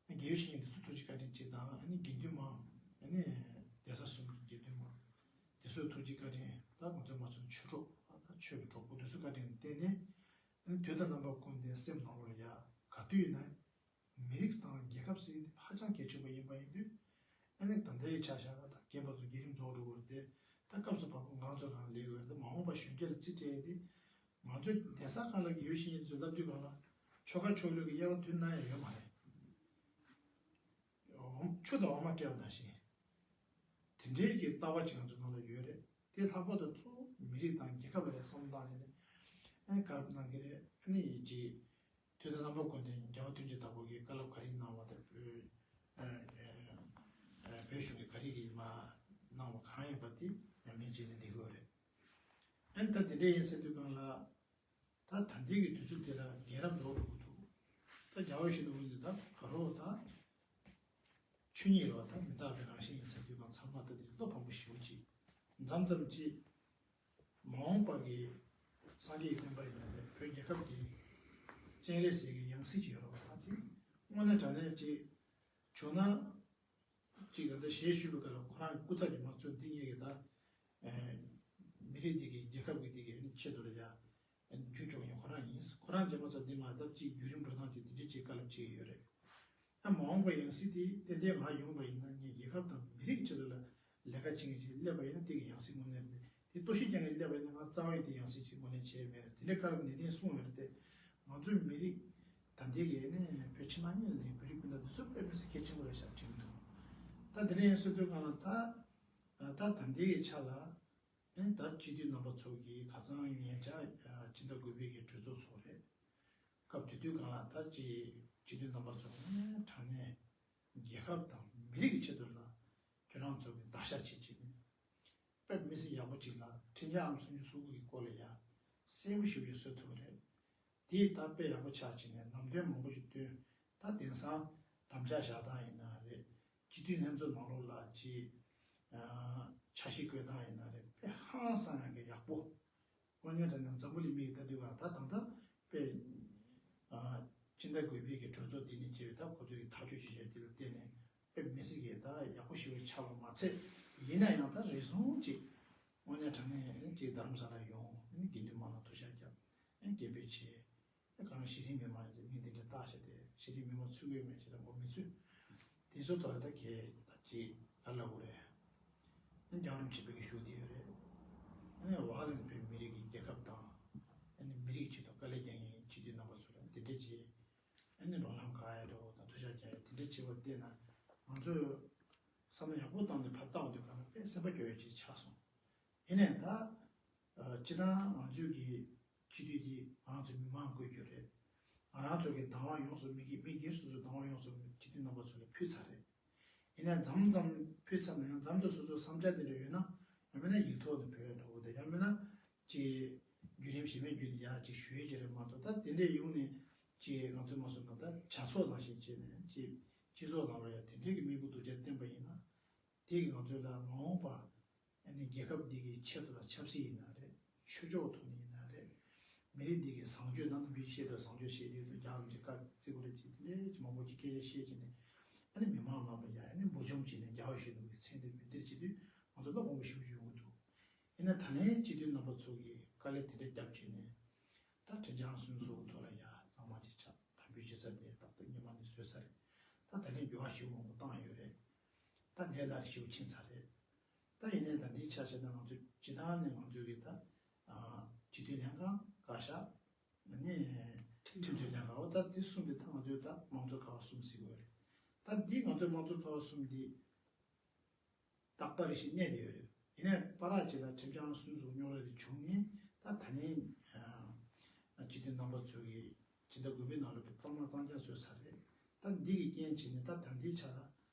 དགེ་བའི་བཤེས་གཉེན་འདི་ཚོ་ཐུགས་རྗེ་བཀའ་དྲིན་ཅིག་དང་ཨ་ནི་དགེ་འདུན་མང་ཨ་ནི་གདན་ས་གསུམ་གྱི་དགེ་འདུན་མང་འདི་ཚོའི་ཐུགས་རྗེ་བཀའ་དྲིན་ད་ང་ཚོ་མ་ཚོ་ཆོས་གྲོགས་ད་ཆོས་ཀྱི་གྲོགས་པོ་འདི་ཚོའི་བཀའ་དྲིན་ལ་བརྟེན་ནས་ཨ་ནི་དུས་དང་རྣམ་པ་ཀུན་ཏུ་སེམས་ནང་ལོགས་ལ་ཡ་ག་དུས་ཡིན་ན་མི་རིགས་དང་རྒྱལ་ཁབ་ཟེར་དེ་ཧ་ཅང་གལ་ཆེན་པོ་ཡིན་པ་ཡིན་དུས་ཨ་ནི་ད་ལྟའི་ཆ་བཞག་ན་ད་རྒན་པ་ཚོ་བརྒྱུད་རིམ་རྫོགས་འགྲོ་དགོས་རེད་དེ་ད་སྐབས་སུ་བབ་པ་ང་ཚོ་རང་ལས་དགོས་རེད། ད་མ་འོངས་པ་གཞོན་སྐྱེས་ལ་རྩིས་སྤྲད་དེ། ང་ཚོས་གདན་ས་ཁག་ལ་དགེ་བའི་བཤེས་གཉེན་ཚོས་བསླབ་དུས་གང་ལ་ཆོལ་ཁ་ཆོས་ལུགས་ཀྱི་དབྱེ་བ་མཐུན་ན་ཡང་ཡོད་མ་རེད། འོམ་ཆུ་དང་འོ་མ་སྤྲད་པ་ནང་བཞིན། དེ་འདྲའི་གི་ལྟ་བ་ཅིག་ང་ཚོ་ནང་ལ་ཡོད་རེད། དེ་ལྷག་པར་དུ་གཙོ་བོ་མི་རིགས་དང་རྒྱལ་ཁབ་ལ་ཡང་བསམ་བློ་བཏང་ནས་ནི་ཨ་ནི་བཀའ་སློབ་གནང་གི་རེད། ཨ་ནི་ཡིན་གྱི་དུས་དང་རྣམ་པ་ཀུན་ཏུ་རྒྱལ་བ་དོན་གྱི་བདག་པོ་གིས་བཀའ་སློབ་ག་རེ་གནང་བ་དང་བོད་ཨ་ཨ་བོད་གཞུང་གིས་ག་རེ་གི་མ་གནང་བ་གང་ཡིན་པ་དེ་ཉམས་ལེན་བྱས་ནས་བསྡད་དགོས་རེད། ཨ་ནི་ད་དེ་འདྲ་ཡིན་ཟེར་དུས་གང་ལ། ད་ད་ལྟའི་གི་དུས་ཚོད་དེ་ལ་རྒན་རབས་རྫོགས་འགྲོ་གི་འདུག་ད་རྒྱལ་བ་ཡིད་བཞིན་ནོར་བུ་འདི་ད་ག་རོ་ད་ཆོས་ཉིད་རོ་ད་མི་རྟག་པའི་རང་བཞིན་ཡིན་ཟེར་དུས་གང་ཚང་མ་ད་དེ་བློ་ཕམ་པོ་ཞེ་པོ་ཅིག་མཚམས་མཚམས་ཅིག་མ་འོངས་པ་གི་སངས་རྒྱས་ཀྱི་བསྟན་པ་ཡི་ནང་ནས་བོད་རྒྱལ་ཁབ་འདི་སྤྱན་རས་གཟིགས་ཀྱི་ཡང་སྲིད་ཅིག་ཡོད་རོ། ད་དེ་དངོས་གནས་དྲང་གནས་ཅིག་བྱུང་ན། གཅིག་ད་ལྟ་ཞལ་བཞུགས་པའི་སྐབས་ལ་ཁོ་རང་གི་སྐུ་ཚབ་ཀྱི་མ་གཙོ་འདི་ངེད་ཀྱི་ད་མི་རིགས་འདི་གི་རྒྱལ་ཁབ་ཀྱི་འདི་གི་ཆེད་དུ་ལ་ཡ་རྒྱུ་སྐྱོང་མཁན་ཁོ་རང་ཡིན། ཁོ་རང་རྗེས་མ་ཚོ་འདི་མ་ད་གཅིག་བརྒྱུད་རིམ་འགྲོ་སྟངས་ཀྱི་འདི་འདྲ་གཅིག་བཀའ་སློབ་བྱེད་ཀྱི་ཡོད་རེད། ཡང་མ་འོངས་པའི་ཡང་སྲིད་དེ་ཏན་ཏན་ང་ཡོང་བ་ཡིན་ན། ངས་རྒྱལ་ཁབ་དང་མི་རིགས་ཆེད་དུ་ལ་ལས་ཀ་བྱེད་མཁན་ཞིག་སླེབས་པ་ཡིན་ན། དེ་གི་ཡང་སྲིད་དངོས་གནས་རེད། དེ་གཏོར་བཤིག་རྒྱག་མཁན་སླེབས་པ་ཡིན་ན། ང་རྩ་བ་ཡིན་དེ་ཡང་སྲིད་ཅིག་དངོས་གནས་བྱས་མེད་རེད། དེ་འདྲའི་བཀའ་སློབ་ནན་ཏན་གསུངས་ཡོད་རེད་དེ། ང་ཚོའི་མི་རིགས་ད་ལྟའི་གི་ནས་བོད་ཕྱི་ནང་གཉིས་ལ་བོད་རིགས་སྤུན་ཟླ་འདི་ཚོ་དཔེ་མི་སྲིད་གལ་ཆེན་པོ་རེད་ཤག་དྲན་གྱི་འདུག་ད་དེ་འདྲ་ཡིན་ཟེར་དུས་གང་ལ་ད། ད་ད་ལྟའི་གི་ཆ་ལ། ཨེ་ད་སྤྱི་འཐུས་རྣམ་པ་ཚོ་གིས་ཁ་སང་ཉེ་ཆར་ཨ་སྤྱི་ཟླ་དགུ་པའི་གི་གྲོས་ཚོགས་ཚོགས་རེད། སྐབས་དེ་དུས་སྒང་ལ་ད་ཅི་སྤྱི་འཐུས་རྣམ་པ་ཚོ་ནས་དྲང་གནས་རྒྱལ་ཁབ་དང་མི་རིགས་ཀྱི་ཆེད་དུ་ལ་ཁྱོད་རང་ཚོ་གིས་བདག་ཤར་བྱེད་ཅིག་ནས། དཔེ་མི་སྲིད་ཡག་པོ་ཅིག་ལ་ཁྲིམས་འཆར་ཨང་སུམ་ཅུ་སོ་དགུ་གི་སྐོར་ལ་ཡ་གསལ་པོ་ཞེ་པོ་ཅིག་བཟོ་ཐུབ་པ་རེད། དེ་ད་དཔེ་ཡག་པོ་ཆགས་བྱས་ནས་ལམ་སྟོན་མང་པོ་ཞིག་བཏོན། ད་དེང་སང་དམ་བཅའ་བཞག་སྟངས་ཡིན་ན་རེད། སྤྱི་འཐུས་ལྷན་ཚོགས་ནང་ལོགས་ལ་ཅིག་ཨ་འཆར་གཞི་བཀོད་སྟངས་ཡིན་ན་རེད། དཔེ་ཧང་སང་ཡག་གི་ཡག་པོ། དངོས་གནས་དྲང་གནས་འཛམ་བུ་གླིང་མི་ཡིས་ལྟ་དུས་ག་ད་ད་ལྟ་དཔེ་ཨ་སྤྱི་ཟླ་དགུ་པའི་གི་གྲོས་ཚོགས་འདི་ནས་བྱས་པའི་ད་ཁོ་ཚོས་ཀྱི་ཐག་གཅོད་བྱེད་བྱས་དེ་ལ་བརྟེན་ནས། དཔེ་མི་སྲིད་ཀྱི་ད་ཡག་པོ་ཞེ་པོ་ཆགས་པ་མ་ཚད། ཡིན་ན་ཡང་ད་རེ་ཟུང་ཅིག་དངོས་གནས་དྲང་གནས་ཅིག་རྡ་རམ་ས་ལ་ཡོང་། དགེ་འདུན་མང་ལ་ཐུགས་ཤགས་བརྒྱབ། དགེ་འབོད་བྱས། གང་གཞི་རིམ་མི་མང་ཡིན་ཚེ་མི་འདི་འདྲ་བཏགས་བྱས་ཏེ་གཞི་རིམ་མི་མང་ཚུད་ཀྱི་མེད་ཅེས་ལ་ངོ་མི་ཚུད། དེ་ཚོ་ཐོག་ལ་ད་གས་ད་ཅིག་ལ་ལ་བོ་རེད། རྒྱང་རིང་བྱེད་པའི་གི་ཞུ་བདེ་ཡོད་རེད། ཨ་ནི་བ་ཧ་ལམ་བོད་མི་རིགས་ཀྱི་རྒྱལ་ཁབ་དང་། ཨ་ནི་མི་རིགས་ཆེད་དུ་དཀའ་ལས་རྒྱག་མཁན་སྤྱི་འཐུས་རྣམ་པ་ཚོ་ལ་འདི་འདྲ་བྱས། ཨ་ནི་རོགས་རམ་ག་ཡ་འགྲོ་དང་ཐུགས་ཤགས་རྒྱག་ཡ་དེ་འདྲ་བྱེད་པར་བལྟས་ན། ང་ཚོས་བསམ་བློ་ཡག་པོ་བཏང་ནས་ཕར་བལྟ་བ་དུས་གང་ལ་དཔེ་སེམས་པ་སྐྱོ་བའི་ཅིག་ཆགས་སོང་། ཡིན་ནའི་ད། ཨ་སྤྱི་བཏང་ང་ཚོས་ཀྱི་སྤྱི་འཐུས་འདི་ང་རང་ཚོའི་མི་མང་བསྐོས་རྒྱུ་རེད། ང་རང་ཚོ་གི་བདག་དབང་ཡོངས་སུ་མི་སྒེར་མི་སྒེར་སོ་སོའི་བདག་དབང་ཡོངས་སུ་སྤྱི་འཐུས་རྣམ་པ་ཚོ་ལ་ཕུལ་ཚར་རེད། ཡིན་ནའི་མཚམས་མཚམས་ཕུལ་ཚར་ན་ཡང་མཚམས་དུ་སོ་སོའི་བསམ་འཆར་དེ་འདྲ་ཡོད་ན། ཡང་མིན་ན་ཡིག་ཐོག་ཏུ་བོད་འགྲོ་དགོས་དེ། ཡང་མིན་ན་ཅིག་བརྒྱུད་རིམ་གཞན་མའི་བརྒྱུད་དེ་ཡར་ཅིག་ཞུ་ཡས་ཅིག་རེད་མ་གཏོགས། ད་དེ་འདྲའི་ཡོང་ནས་ཅིག་ང་ཚོས་མ་སོང་ན་ད་བྱ་ཚོགས་ནང་བཞིན་བྱས་ནས་ཅིག་སྤྱི་ཚོགས་ནང་ལ་ཡང་དེ་འདྲའི་གི་མིག་དཔེ་སྡུག་ཅག་བསྟན་པ་ཡིན་ན། དེ་གིས་ང་ཚོའི་ལ་མ་འོངས་པ་ཨ་ནི་རྒྱལ་ཁབ་འདི་གི་ཆེད་དུ་ལ་ཆབ་སྲིད་ཡིན་ན་རེད། ཆོས་ཕྱོགས་ཐོག་ནས་ཡིན་ན་རེད། མི་རིགས་འདི་གི་བཟང་སྤྱོད་ནང་དུ་མི་ཤེས་དང་བཟང་སྤྱོད་བཤད་དུས་དུ་རྒྱ་ལམ་གྱི་བཀའ་བརྩི་བ་རེད་ཅེས་དེ་འདྲའི་མང་པོ་ཅིག་སྐད་ཆ་བཤད་ཀྱི་ནས། ཨ་ནི་མི་མང་ནང་ལ་ཡ་ཨ་ནི་འབུར་འཇོམས་བྱས་ནས་རྒྱལ་བ་ཡིད་བཞིན་ནོར་བུའི་མཚན་དེ་མི་སྟེར་བྱེད་དུས་ང་ཚོ་བློ་ཕམ་པོ་ཞེ་པོ་ཅིག་ཡོང་གི་འདུག་ཡིན་ན་ད་ལན་སྤྱི་འཐུས་རྣམ་པ་ཚོ་གིས་དཀའ་ལས་དེ་འདྲ་བརྒྱབ་བྱས་ནས། ད་ཁྲིམས་འཆར་ཨང་སུམ་ཅུ་སོ་དགུ་ཐོག་ལ་ཡ་གཙང་མ་ཅིག་ཆགས། དམ་འབུལ་བྱེད་ས་དེ་ཏག་ཏག་སྔོན་མ་ནས་བཟོས་ཚར་རེད། ད་ད་ལན་འགྱུར་བ་ཞེ་པོ་མང་པོ་བཏང་ཡོད་རེད། ད་ལས་སླ་རུ་ཞེ་པོ་ཕྱིན་ཚར་རེད། ད་ཡིན་ནའི་ད་འདིའི་ཆ་བཞག་ན་ང་ཚོས་སྤྱི་བཏང་ནས་ང་ཚོའི་གི་ད་ཨ་སྤྱི་འཐུས་ལྷན་ཁང་བཀའ་ཤག་ནས་ཁྲིམས་བཟོ་ལྷན་ཁང་འོ་ད་འདི་གསུམ་དེ་ད་ང་ཚོའི་ད་དམངས་གཙོ་ཀ་བ་གསུམ་ཟེར་གི་ཡོད་རེད། ད་འདི་ང་ཚོའི་དམངས་གཙོ་ཀ་བ་གསུམ་འདི། རྟག་པར་ཞིག་གནས་བསྡད་ཡོད་རེད། ཡིན་ནའི་བར་ཅིག་ལ་ཁྲིམས་འཆར་ཨང་སུམ་ཅུ་སོ་དགུ་རྙོག་དྲ་དེ་བྱུང་ནས་ད་ད་ལན་སྤྱི་འཐུས་རྣམ་པ་ཚོ་གིས་སྤྱི་ཟླ་དགུ་པའི་ནང་ལ་དཔེ་གཙང་མ་གཙང་རྐྱང་བཟོས་ཚར་རེད། ད་འདི་གི་རྐྱེན་བྱས་ནས་ད་ད་ལྟའི་ཆ་ལ་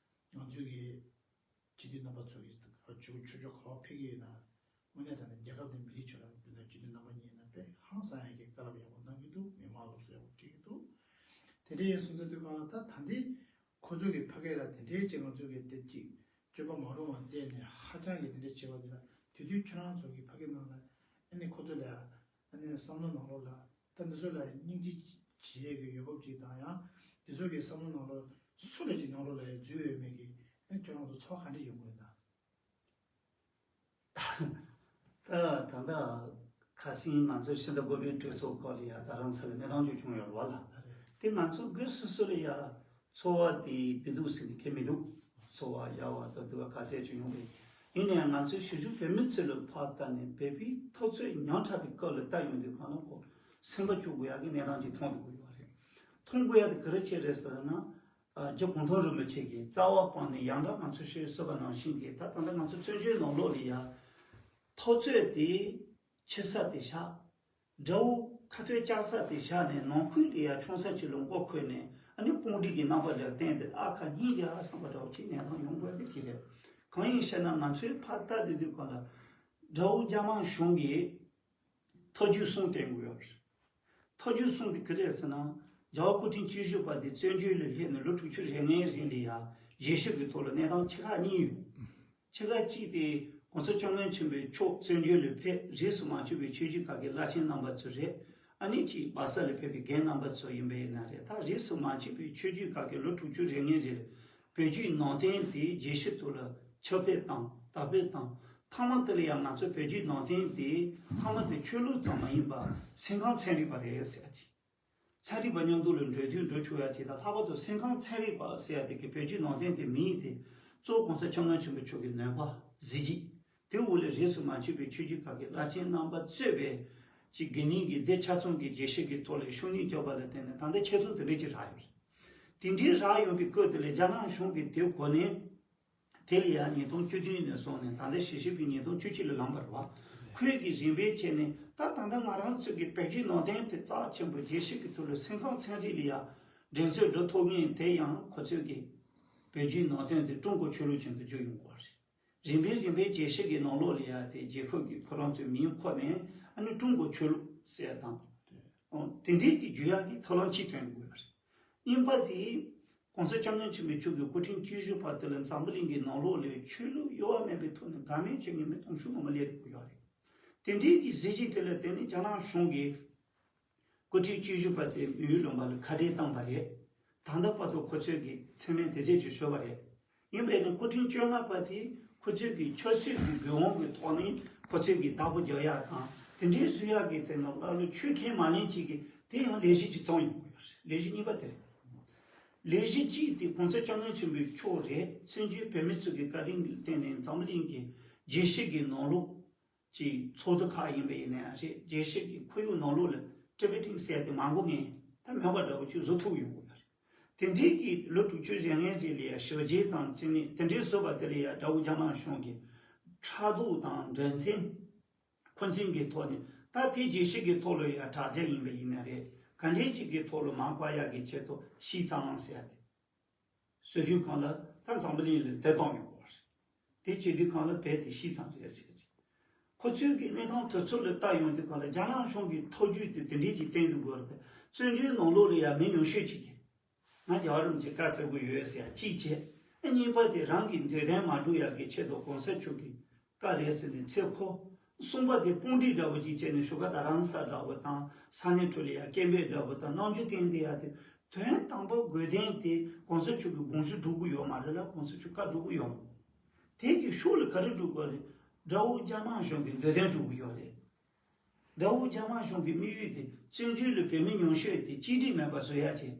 ང་ཚོའི་གི་སྤྱི་འཐུས་རྣམ་པ་ཚོ་གིས་ཆོས་ཕྱོགས་ག་པར་ཕེབས་ཀྱི་ཡོད་ན། དངོས་གནས་དྲང་གནས་རྒྱལ་ཁབ་དང་མི་རིགས་ཆེད་ལ་དཔེར་ན་སྤྱི་འཐུས་རྣམ་པ་གཉིས་ཡིན་ན་དཔེ་ཧང་སང་ཡག་གི་བཀའ་སློབ་ཡག་པོ་གནང་གི་འདུག་མི་མང་སློབ་གསོ་ཡག་པོ་སྤྲད་ཀྱི་འདུག་དེ་འདྲ་ཡིན་སོང་ཙང་དུས་གང་ལ་ད་ད་འདི། ཁོ་ཚོ་གི་ཕ་སྐད་ལ་དེ་འདྲའི་ཅིག་ང་ཚོ་གི་དེ་ཅིག་སྤྱོད་པ་མ་རུང་བ་བསྟན་ནས་ཧ་ཅང་གི་དེ་འདྲ་བྱེད་པ་འདི་ལ་དེ་དུས་ཁྱོད་རང་ཚོ་གི་ཕ་སྐད་ནང་ལ་ཨ་ནི་ཁོ་ཚོ་ལ་ཨ་ནི་བསམ་བློ་ནང་ལོགས་ལ་ད་འདི་ཚོ་ལ་སྙིང་རྗེ་བྱེད་ཡས་ཀྱི་འོས་བབ་ཅིག་དང་ཡང་འདི་ཚོ་གི་བསམ་བློ་ནང་ལོགས་སུ་ལ་ཅིག་ནང་ལོགས་ལ་ཡང་འཛུལ་ཡོད་མེད་ཀྱི་ཨ་ནི་ཁྱོད་རང་ཚོ་ཚོར་བ་ག་འདྲ་ཡོང་གི་ཡོད་ན། ད་ད་ལྟ་ཁ་སང་ང་ཚོ་ཕྱི་ཟླ་དགུ་པའི་གྲོས་ཚོགས་སྐོར་ལ་ཡ་རྡ་རམ་ས་ལ་གནས་སྟངས་ཅིག་བྱུང་ཡོད་རེད་བ་ལ། དེ་ང་ཚོ་སྒེར་སོ་སོ་ལ་ཡ་ཚོར་བ་དེ་བདེ་སྡུག་ཟེར་ནས་ཁྱད་མི་འདུག་ཚོར་བ་ཡག་པ་དང་སྡུག་པ་ག་ཚད་ཅིག་ཡོང་གི་ཡིན་ནའང་ང་ཚོའི་གཞིས་བྱེས་བོད་མི་ཚོ་ལ་ཕར་ལྟ་ནས་བོད་པའི་འཐབ་རྩོད་ཉམས་ཕྲ་བའི་སྐོར་ལ་ལྟ་ཡོང་དུས་གང་ལ་ཁོ་སེམས་པ་སྐྱོ་དགོས་ཡག་གི་གནས་སྟངས་ཅིག་མཐོང་སྡོད་དགོས་ཡོད་རེད། མཐོང་དགོས་ཡག་དེ་ག་རེ་བྱས་རེད་ཟེར་ན། རྒྱ་གུང་ཐང་རིན་པོ་ཆེ་གིས་རྩ་བ་སྤངས་ནས་ཡང་དག་ང་ཚོ་ཞེས་གསུངས་པ་ནང་བཞིན་གྱི་ད་ད་ལྟ་ང་ཚོ་བཙན་བྱོལ་ནང་ལོགས་ལ་ཡ་འཐབ་རྩོད་དེ་ཆེ་ས་དེ་བཞག་དགྲ་བོ་ཁ་ཐོན་བཅག་ས་དེ་བཞག་ནས་ནང་ཁུལ་ལ་ཡ་ཆུང་ས་ཅིག་ལ་མགོ་འཁོར་ནས་ཨ་ནི་དཔུང་སྒྲིག་གི་རྣམ་པ་ལ་བརྟེན་ཏེ་ཨ་ཁ་གཉིས་རྒྱག་བསམ་པ་འདྲ་བོ་ཅིག་གནས་སྟངས་ཡོང་དགོས་ཀྱི་དེ་རེད། གང་ཡིན་ཞེ་ན་ང་ཚོའི་ཕར་ལྟ་དུས་དུས་གང་ལ་དགྲ་བོ་རྒྱ་དམར་གཞུང་གིས། ཐོ་ཅོའི་གསུང་བསྟན་དགོས་ཡོད་རེད། ཐོ་ཅོའི་གསུང་དེ་ག་རེ་རེད་ཟེར་ན། རྒྱལ་བ་སྐུ་ཕྲེང་བཅུ་བཞི་པ་དེ་བཙན་བྱོལ་ལ་སླེབས་ནས་ལོ་དྲུག་ཅུ་རེ་ལྔའི་རིང་ལ་ཡ་རྒྱལ་སྤྱི་གི་ཐོག་ལ་གནས་སྟངས་ཆེ་ཁག་གཉིས་ཡོད། ཆེ་ཁག་གཅིག་དེ་༸གོང་ས་༸སྐྱབས་མགོན་ཆེན་པོའི་མཆོག་བཙན་བྱོལ་ལ་ཕེབས་རིས་སུ་མ་ཆད་པའི་ཆོས་བརྒྱུད་ཁག་གི་བླ་ཆེན་རྣམ་པ་ཚོ་རེད། ཨ་ནི་གཅིག་སྦག་ས་ལ་ཕེབས་པའི་རྒན་རྣམ་པ་ཚོ་ཡིན་པ་ཡིན་ན་རེད། ད་རིས་སུ་མ་ཆད་པའི་ཆོས་བརྒྱུད་ཁག་གི་ལོ་དྲུག་ཅུ་རེ་ལྔའི་རིང་བོད་བརྒྱུད་ནང་བསྟན་དེ་རྒྱལ་སྤྱིའི་ཐོག་ལ་ཁྱབ་སྤེལ་དང་དར་སྤེལ་དང་། མཐའ་མ་དེ་ལ་ཡང་ང་ཚོ་བོད་བརྒྱུད་ནང་བསྟན་དེ་མཐའ་མ་དེ་ཆོས་ལུགས་ཙམ་མ་ཡིན་པར་སེམས་ཁམས་ཚན་རིག་པ་རེད་ཟེར་ཡ་ཅིག་ཚན་རིག་པ་མཉམ་དུ་ལ་འགྲོ་དུས་འགྲོ་ཆོག་ཡ་དེ་དང་། ལྷག་པར་དུ་སེམས་ཁམས་ཚན་རིག་པ་ཟེར་ཡ་དེ་གི་བོད་བརྒྱུད་ནང་བསྟན་དེ་མིང་དེ་གཙོ་བོ་༸གོང་ས་༸སྐྱབས་མགོན་ཆེན་པོ་མཆོག་གི་ནུས་པ་གཟི་བརྗིད་དེ་འོག་ལས་རིས་སུ་མ་ཆད་པའི་ཆོས་བརྒྱུད་ཁག་གི་བླ་ཆེན་རྣམ་པ་གཙོས་པའི་ཅིག་དགེ་བསྙེན་གྱི་སྡེ་ཆ་ཚང་གི་རྒྱས་བཤད་ཀྱི་ཐོག་ལ་ཤུགས་སྣོན་བརྒྱབ་པ་ལ་བརྟེན་ནས་ད་ལྟ་ཆེ་མཐོང་དེ་འདྲ་ཅིག་རག་ཡོད་རེད། དེ་འདྲའི་རག་ཡོད་པའི་སྐབས་དེ་ལ་རྒྱ་ནག་གཞུང་གིས་དེ་གོ་ནས། དེ་ལ་ཡང་ཉིས་སྟོང་བཅུ་བདུན་ནས་བཟུང་ནས་ད་ལྟ་ཞེ་ཤེས་པའི་ཉིས་སྟོང་བཅུ་གཅིག་ལ་ལངས་པ་རེད་བ། ཁོས་ཀྱིས་རིམ་པས་བྱས་ནས་ད་ད་ལྟ་ང་རང་ཚོ་གི་བོད་བརྒྱུད་ནང་བསྟན་དེ་རྩ་ཆེན་པོ་རྒྱས་བཤད་ཀྱི་ཐོག་ལ་སེམས་ཁམས་ཚན་རིག་ལ་ཡང་འགྲན་རྩོད་འགྲོ་ཐུབ་མཁན་དེ་ཡང་ཁོ་ཚོས་ཀྱིས་བོད་བརྒྱུད་ནང་བསྟན་དེ་ཀྲུང་གོ་ཆོས་ལུགས་ཅན་དུ་བསྒྱུར་ཡོང་དགོས་པ་རེད། རིམ་པས་རིམ་པས་རྒྱས་བཤད་ཀྱི་ནང་ལོགས་ལ་ཡང་དེ་རྒྱལ་ཁབ་ཀྱི་ཁོ་རང་ཚོའི་མིང་འཁོར་ནས་ཨ་ནི་ཀྲུང་གོ་ཆོས་ལུགས་ཟེར་དང་། དེ་འདྲའི་གི་བསྒྱུར་ཡག་གི་ཐབས་ལམ་གཅིག་བཏོན་དགོས་པ་རེད། གཉིས་པ་དེ། ༸གོང་ས་༸སྐྱབས་མགོན་ཆེན་པོ་མཆོག་གི་སྐུ་ཕྲེང་བཅུ་བཞི་པ་དེ་ལ་འཛམ་བུ་གླིང་གི་ནང་ལོགས་ལ་ཆོས་ལུགས་གཡོ་བ་མེད་པའི་ཐོག་ནས་དགའ་མོས་བྱེད་མཁན་མི་སྟོང་ཕྲག་མང་པོ་སླེབས་ཡོད་རེད། དེ་འདྲའི་གི་གཟི་བརྗིད་དེ་ལ་བརྟེན་ནས་རྒྱ་ནག་གཞུང་གིས་སྐུ་ཕྲེང་བཅུ་བཞི་པ་དེ་མི་ཡུལ་ལུང་པ་ལ་ཁ་བྲལ་བཏང་པ་རེད། ད་ལྟ་བར་དུ་ཁོ་ཚོས་ཀྱི་མཚན་སྨད་དེ་ཚད་ཅིག་ཞུས་པ་རེད། ཡིན་པས་ནི་སྐུ་ཕྲེང་བཅོ་ལྔ་པ་དེ་ཁོ་ཚོས་ཀྱི་ཆབ་སྲིད་ཀྱི་དགོས་དབང་གི་ཐོག་ནས་ཁོ་ཚོས་ཀྱི་བདག་པོ་རྒྱག་ཡག་དང་དེ་འདྲའི་བཟོ་ཡག་གི་དེ་ནང་ལ་ལོ་ཆོས་ཁས་མ་ལེན་ཅིག་གི་དེ་ཡང་ལས་གཞི་གཅིག་བརྩམས་ཡོང་གི་ཡོད་རེད། ལས་གཞི་གཉིས་པ་དེ་རེད། ལས་གཞི་གཅིག་དེ་༸གོང་ས་༸སྐྱབས་མགོན་ཆེན་པོ་མཆོག་རེད། བཙན་བྱོལ་བོད་མི་ཚོ་གི་བཀའ་དྲིན་ལ་བརྟེན་ནས་འཛམ་གླིང་གི་རྒྱལ་སྤྱི་གི་ནང་ལོགས་ཀྱི་ཚོགས་འདུ་ཁག་ཡིན་པ་ཡིན་ན་ཡང་རེད། རྒྱལ་སྤྱི་གི་ཁོར་ཡུག་ནང་ལོགས་ལ་ཊི་བེ་ཊན་ཟེར་དེ་མང་པོ་ངས་ད་མེད་པ་འདྲ་བོ་ཅིག་བཟོ་ཐུབ་ཡོང་གི་ཡོད་རེད། དེ་འདྲའི་གི་ལོ་དྲུག་ཅུ་རེ་ལྔའི་རྗེས་ལ་ཡང་ཞི་བ་རྗེ་དང་བཅས་ནས་དེ་འདྲའི་བཟོ་བ་དེ་ལ་ཡང་དགྲ་བོ་རྒྱ་ནག་གཞུང་གིས་ཕྲག་དོག་དང་འགྲན་སེམས། འཁོན་འཛིན་གྱི་ཐོག་ནས་ད་དེ་རྒྱལ་སྤྱི་གི་ཐོག་ལ་ཡང་དྲ་རྒྱ་ཡིན་པ་ཡིན་ན་རེད། ག་འདྲའི་ཅིག་གི་ཐོག་ལ་མར་སྤར་ཡག་གི་ཆེད་དུ་ཤིས་ཙང་ཟེར་ཡ་དེ་བཟོ་དུས་སྒང་ལ་ད་འཛམ་བུ་གླིང་ལ་བདེ་ཐང་ཡོང་བ་རེད། དེ་བྱེད་དུས་སྒང་ལ་བོད་དེ་ཤིས་ཙང་རེད་ཟེར་གྱི། ཁོ་ཚོས་ཀྱི་གནས་སྟངས་དེ་ཚོ་ལ་ལྟ་ཡོང་དུས་སྒང་ལ་རྒྱ་ནག་གཞུང་གི་ཐབས་ཇུས་དེ་དེ་འདྲའི་ཅིག་བསྟན་འདུག་དགོས་རེད། བཙན་བྱོལ་ནང་ལོགས་ལ་ཡང་མི་ཉུང་ཤོས་ཅིག་གིས། ང་རྒྱལ་བ་རིན་པོ་ཆེ་བཀའ་སྩལ་དགོས་ཡོད་ཟེར་ཡ་གཅིག་བྱས། ཨ་གཉིས་པ་དེ་རང་གི་འདོད་དོན་མ་འགྲུབ་ཡག་གི་ཆེད་དུ་གོང་ས་མཆོག་གི་བཀའ་རེད་ཟེར་ནས་ཚེ་འཁོར། གསུམ་པ་དེ་དཔུང་སྒྲིག་འདྲ་བོ་ཅིག་བྱས་ནས་བཞུགས་སྒར་རྡ་རམ་ས་ལ་འདྲ་བོ་དང་ས་གནས་ཁྲོད་ལ་ཡ་སྐད་འབོད་འདྲ་བོ་དང་རྣམ་འགྱུར་བསྟན་བསྡད་ཡ་དེ། དོན་དམ་པ་དགོས་དོན་དེ་གོང་ས་མཆོག་གི་དགོངས་ཞུ་འགྲུབ་ཀྱི་ཡོད་མ་རེད་ལ་གོང་ས་མཆོག་བཀའ་འགྲུབ་ཀྱི་ཡོད་མ་རེད། དེ་གི་ཤུགས་ལ་ག་རེ་འགྲུབ་དགོས་རེད། དགྲ་བོ་རྒྱ་ནག་གཞུང་གི་འདོད་དོན་འགྲུབ་ཀྱི་ཡོད་རེད། དགྲ་བོ་རྒྱ་ནག་གཞུང་གི་དམིགས་ཡུལ་དེ་བཙན་བྱོལ་ལ་བོད་མི་ཉུང་ཤོས་དེ་གཅིག་སྒྲིལ་མེད་པ་བཟོ་ཡ་བྱེད།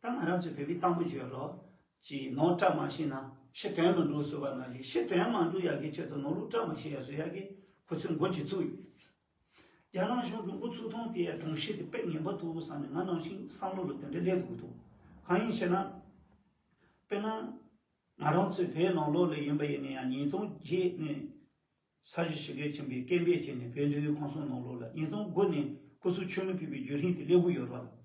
ད་ང་རང་ཚོའི་བོད་པའི་གཏམ་དཔེ་བརྗོད་རོགས། ཅིག་ནང་བཀྲ་མ་ཤིས་ན་ཕྱི་དོན་མི་འགྲུབ་ཟེར་བ་ནང་བཞིན་ཕྱི་དོན་མ་འགྲུབ་ཡག་གི་ཆེད་དུ་ནང་ལོགས་བཀྲ་མ་ཤིས་ཡ་བཟོ་ཡག་གི་ཁོ་ཚོས་འགོ་ཅིག་བཙུགས་ཡོད། རྒྱ་ནག་གཞུང་གི་འགོ་བཙུགས་སྟངས་དེ་ཡ་གྲུང་ཤོས་དེ་དཔེ་ངན་པ་འདུག་བསམ་ནས་ང་ནང་བཞིན་བསམ་བློ་ལ་དེ་འདྲ་སླེབས་འདུག་འདུག་གང་ཡིན་ཞེ་ན། དཔེར་ན། ང་རང་ཚོའི་བོད་ནང་ལོགས་ལ་ཡིན་པ་ཡིན་ན་ཡང་ཉིས་སྟོང་བརྒྱད་ནས། ས་གཞི་ཞི་བདེ་ཆེན་པོའི་སྐད་འབོད་བྱས་ནས་བོད་འདུལ་བའི་ཁང་གསུམ་ནང་ལོགས་ལ་ཉིས་སྟོང་དགུ་ནས་སྐུ་གཟུགས་མཆོད་མེ་ཕུལ་བའི་བརྒྱུད་རིམ་དེ་སླེབས་ཀྱི་ཡོད་རེད་བ།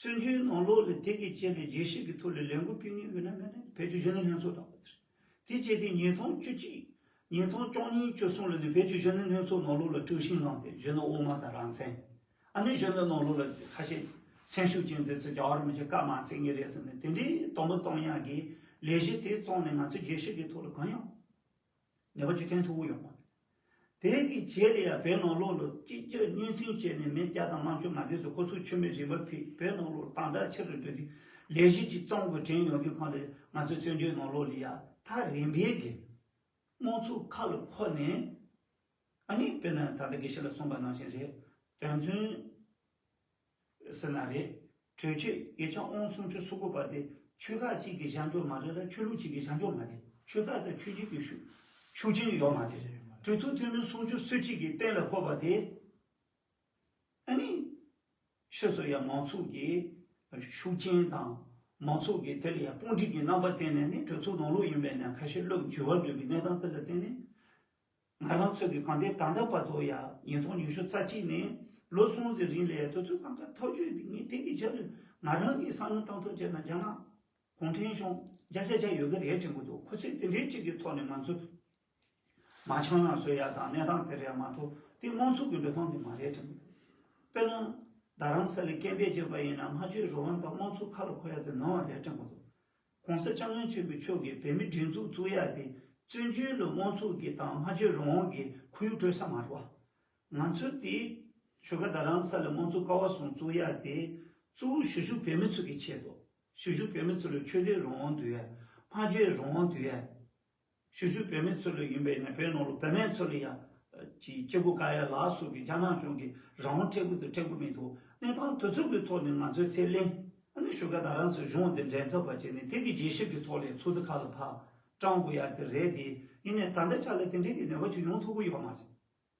བཙན་བྱོལ་ནང་ལོགས་ལ་དེ་གི་རྗེས་ལ་རྒྱལ་སྤྱི་གི་ཐོག་ལ་ལས་འགུལ་སྤེལ་མཁན་ཡོད་ན་མེད་ན་བོད་ཀྱི་གཞོན་ནུ་ལྷན་ཚོགས་འདྲ་བོ་དེ་རེད། དེ་རྗེས་དེ་ཉིས་སྟོང་བཅུ་གཅིག་ཉིས་སྟོང་བཅུ་གཉིས་བཅུ་གསུམ་ལ་ནི་བོད་ཀྱི་གཞོན་ནུ་ལྷན་ཚོགས་ནང་ལོགས་ལ་དཀྲུག་ཤིང་བསླངས་ཏེ་གཞོན་ནུ་དབུ་མ་དང་རང་བཙན། ཨ་ནི་གཞོན་ནུ་ནང་ལོགས་ལ་ཁ་ཤས་སེམས་ཤུགས་ཅན་དེ་ཚོས་རྒྱལ་བ་རིན་པོ་ཆེ་བཀའ་མ་བརྩི་ངེས་རེད་ཟེར་ནས་དེ་འདྲའི་དོ་མོ་གཏོང་ཡག་གི་ལས་གཞི་དེ་བཙོང་ནས་ང་ཚོ་རྒྱལ་སྤྱི་གི་ཐོག་ལ་གང་ཡང་། ནུས་པ་ཅིག་ཐོན་ཐུབ་ཀྱི་ཡོད་མ་རེད། དེ་གི་རྗེས་ལ་ཡང་བོད་ནང་ལོགས་ལ་གཅིག་གྱུར་བསྙོན་འཛུགས་བྱས་ནས་མི་བརྒྱ་དང་ལྔ་བཅུ་ང་དེ་ཚོ་ཁོ་ཚོ་ཆོས་མེད་རིག་པ་ཕུད་བོད་ནང་ལོགས་དམ་དྲག་ཆེ་རུ་འགྲོ་དུས་ལས་གཞི་ཅིག་བཙོང་དགོས་དྲན་ཡོང་དུས་གང་རེད། ང་ཚོ་བཙན་བྱོལ་ནང་ལོགས་ལ་ཡ་ཐག་རིང་པའི་གི་དམངས་གཙོ་ཁ་ལ་འཁོར་ནས་ཨ་ནི་དཔེར་ན་ད་ལྟ་དགེ་བཤེས་ལགས་གསུངས་པ་ནང་བཞིན་རེད། དོན་ཚན་ཟེར་ན་རེད། གྲོས་ཆོད་ཡིག་ཆ་ཨང་སུམ་ཅུ་སོ་དགུ་པ་དེ་ཆོལ་ཁ་གཅིག་གི་བཞག་འཇོག་མ་རེད་ལ་ཆོས་ལུགས་གཅིག་གི་བཞག་འཇོག་མ་རེད། ཆོལ་ཁ་དང་ཆོས་བརྒྱུད་ཀྱི་ཤུགས་ཤུགས་རྐྱེན་ཡོད་མ་རེད། གྲོས་ཚོགས་འཐུས་མི་སུམ་ཅུ་སོ་གཅིག་གིས་གཏན་ལ་ཕབ་པ་དེ་ཨ་ནི་ཕྱི་སོ་ཡ་མང་ཚོགས་ཀྱི་ཤུགས་རྐྱེན་དང་མང་ཚོགས་ཀྱི་དེ་ལ་ཡ་དཔུང་སྒྲིག་གི་རྣམ་པ་བསྟན་ནས་ནི་གྲོས་ཚོགས་ནང་ལོགས་ཡིན་པས་ན་ཁ་ཤས་བློ་འགྱུར་བ་འགྲོ་བའི་གནས་སྟངས་དེ་ལ་བརྟེན་ནས། ང་རང་ཚོ་གི་གང་ལྟར་ད་ལྟ་བར་དུ་ཡང་ཉིས་སྟོང་ཉི་ཤུ་རྩ་གཅིག་ནས་ལོ་གསུམ་གྱི་རིང་ལ་ཡང་དུས་ཚོད་གང་ག་ཐག་གཅོད་འདི་ངས་དེ་གི་ཆ་ལ་ང་རང་གི་བསམ་བློ་བཏང་ཐུབ་བྱས་ན་རྒྱ་ནག་གུང་ཁྲན་གཞུང་བརྒྱ་ཆ་བརྒྱ་ཡོད་གི་རེད་དྲན་གི་འདུག་ཁོ་ཚོས་དེ་འདྲའི་གཅིག་གི་ཐོག་ནས་ང་ཚོ་མ་འཆམ་ཡང་བཟོ་ཡ་དང་གནས་སྟངས་དེ་རེད་མ་གཏོགས་དེ་དམངས་གཙོ་གི་འགྲོ་སྟངས་དེ་མ་རེད་དྲན་གི་འདུག་དཔེར་ན་རྡ་རམ་ས་ལའི་སྐད་འབོད་བྱས་པ་ཡིན་ན་སྨྲ་བརྗོད་རང་དབང་དང་དམངས་གཙོ་ཁ་ལ་འཁོར་ཡ་དེ་ནོར་བ་རེད་དྲན་གི་འདུག་གོང་ས་སྐྱབས་མགོན་ཆེན་པོ་མཆོག་གིས་བོད་མིའི་སྒྲིག་འཛུགས་བཙུགས་ཡ་དེ་བཙན་བྱོལ་ལ་དམངས་གཙོ་གི་དང་སྨྲ་བརྗོད་རང་དབང་གི་ཁོར་ཡུག་སྤྲོད་ས་མ་རེད་བ། ང་ཚོ་དེ་བཞུགས་སྒར་རྡ་རམ་ས་ལ་དམངས་གཙོ་ཀ་བ་གསུམ་བཙུགས་ཡ་དེ་གཙོ་བོ་གཞིས་བཞུགས་བོད་མི་ཚོ་གི་ཆེད་དུ། གཞིས་བཞུགས་བོད་མི་ཚོ་ལ་ཆོས་དད་རང་དབང་འདུག་ཡ། སྨྲ་བརྗོད་རང་དབང་འདུག་ཡ། གཞིས་བཞུགས་བོད་མི་ཚོ་ལ་ཡིན་པའི་ན་བོད་ནང་ལ་བུད་མེད་ཚོ་ལ་ཡ། ཅིག་སྐྱིད་པོ་དགའ་ཡ་ལ་སོགས་པའི་རྒྱ་ནག་གཞུང་གིས་རང་དབང་སྤྲད་དགོས་དང་སྤྲད་དགོས་མི་འདུག་གནས་སྟངས་དེ་ཚོ་གི་ཐོག་ནས་ང་ཚོས་ཚད་ལེན། ཨ་ནི་ཞུ་ག་ད་རང་ཚོའི་གཞུང་དེ་འགྲན་ཚབ་པ་བྱས་ནས་དེ་གི་རྒྱས་ཞིབ་ཀྱི་ཐོག་ནས་ཚོགས་འདུ་ཁག་ལ་ཕར་བཀྲམ་དགོས་ཡ་དེ་རེད་དེ། ཡིན་ནའི་ད་ལྟ་ཆ་ལ་དེ་འདྲའི་གི་ནུས་པ་ཅིག་ཡོང་ཐུབ་ཀྱི་ཡོད་མ་རེད།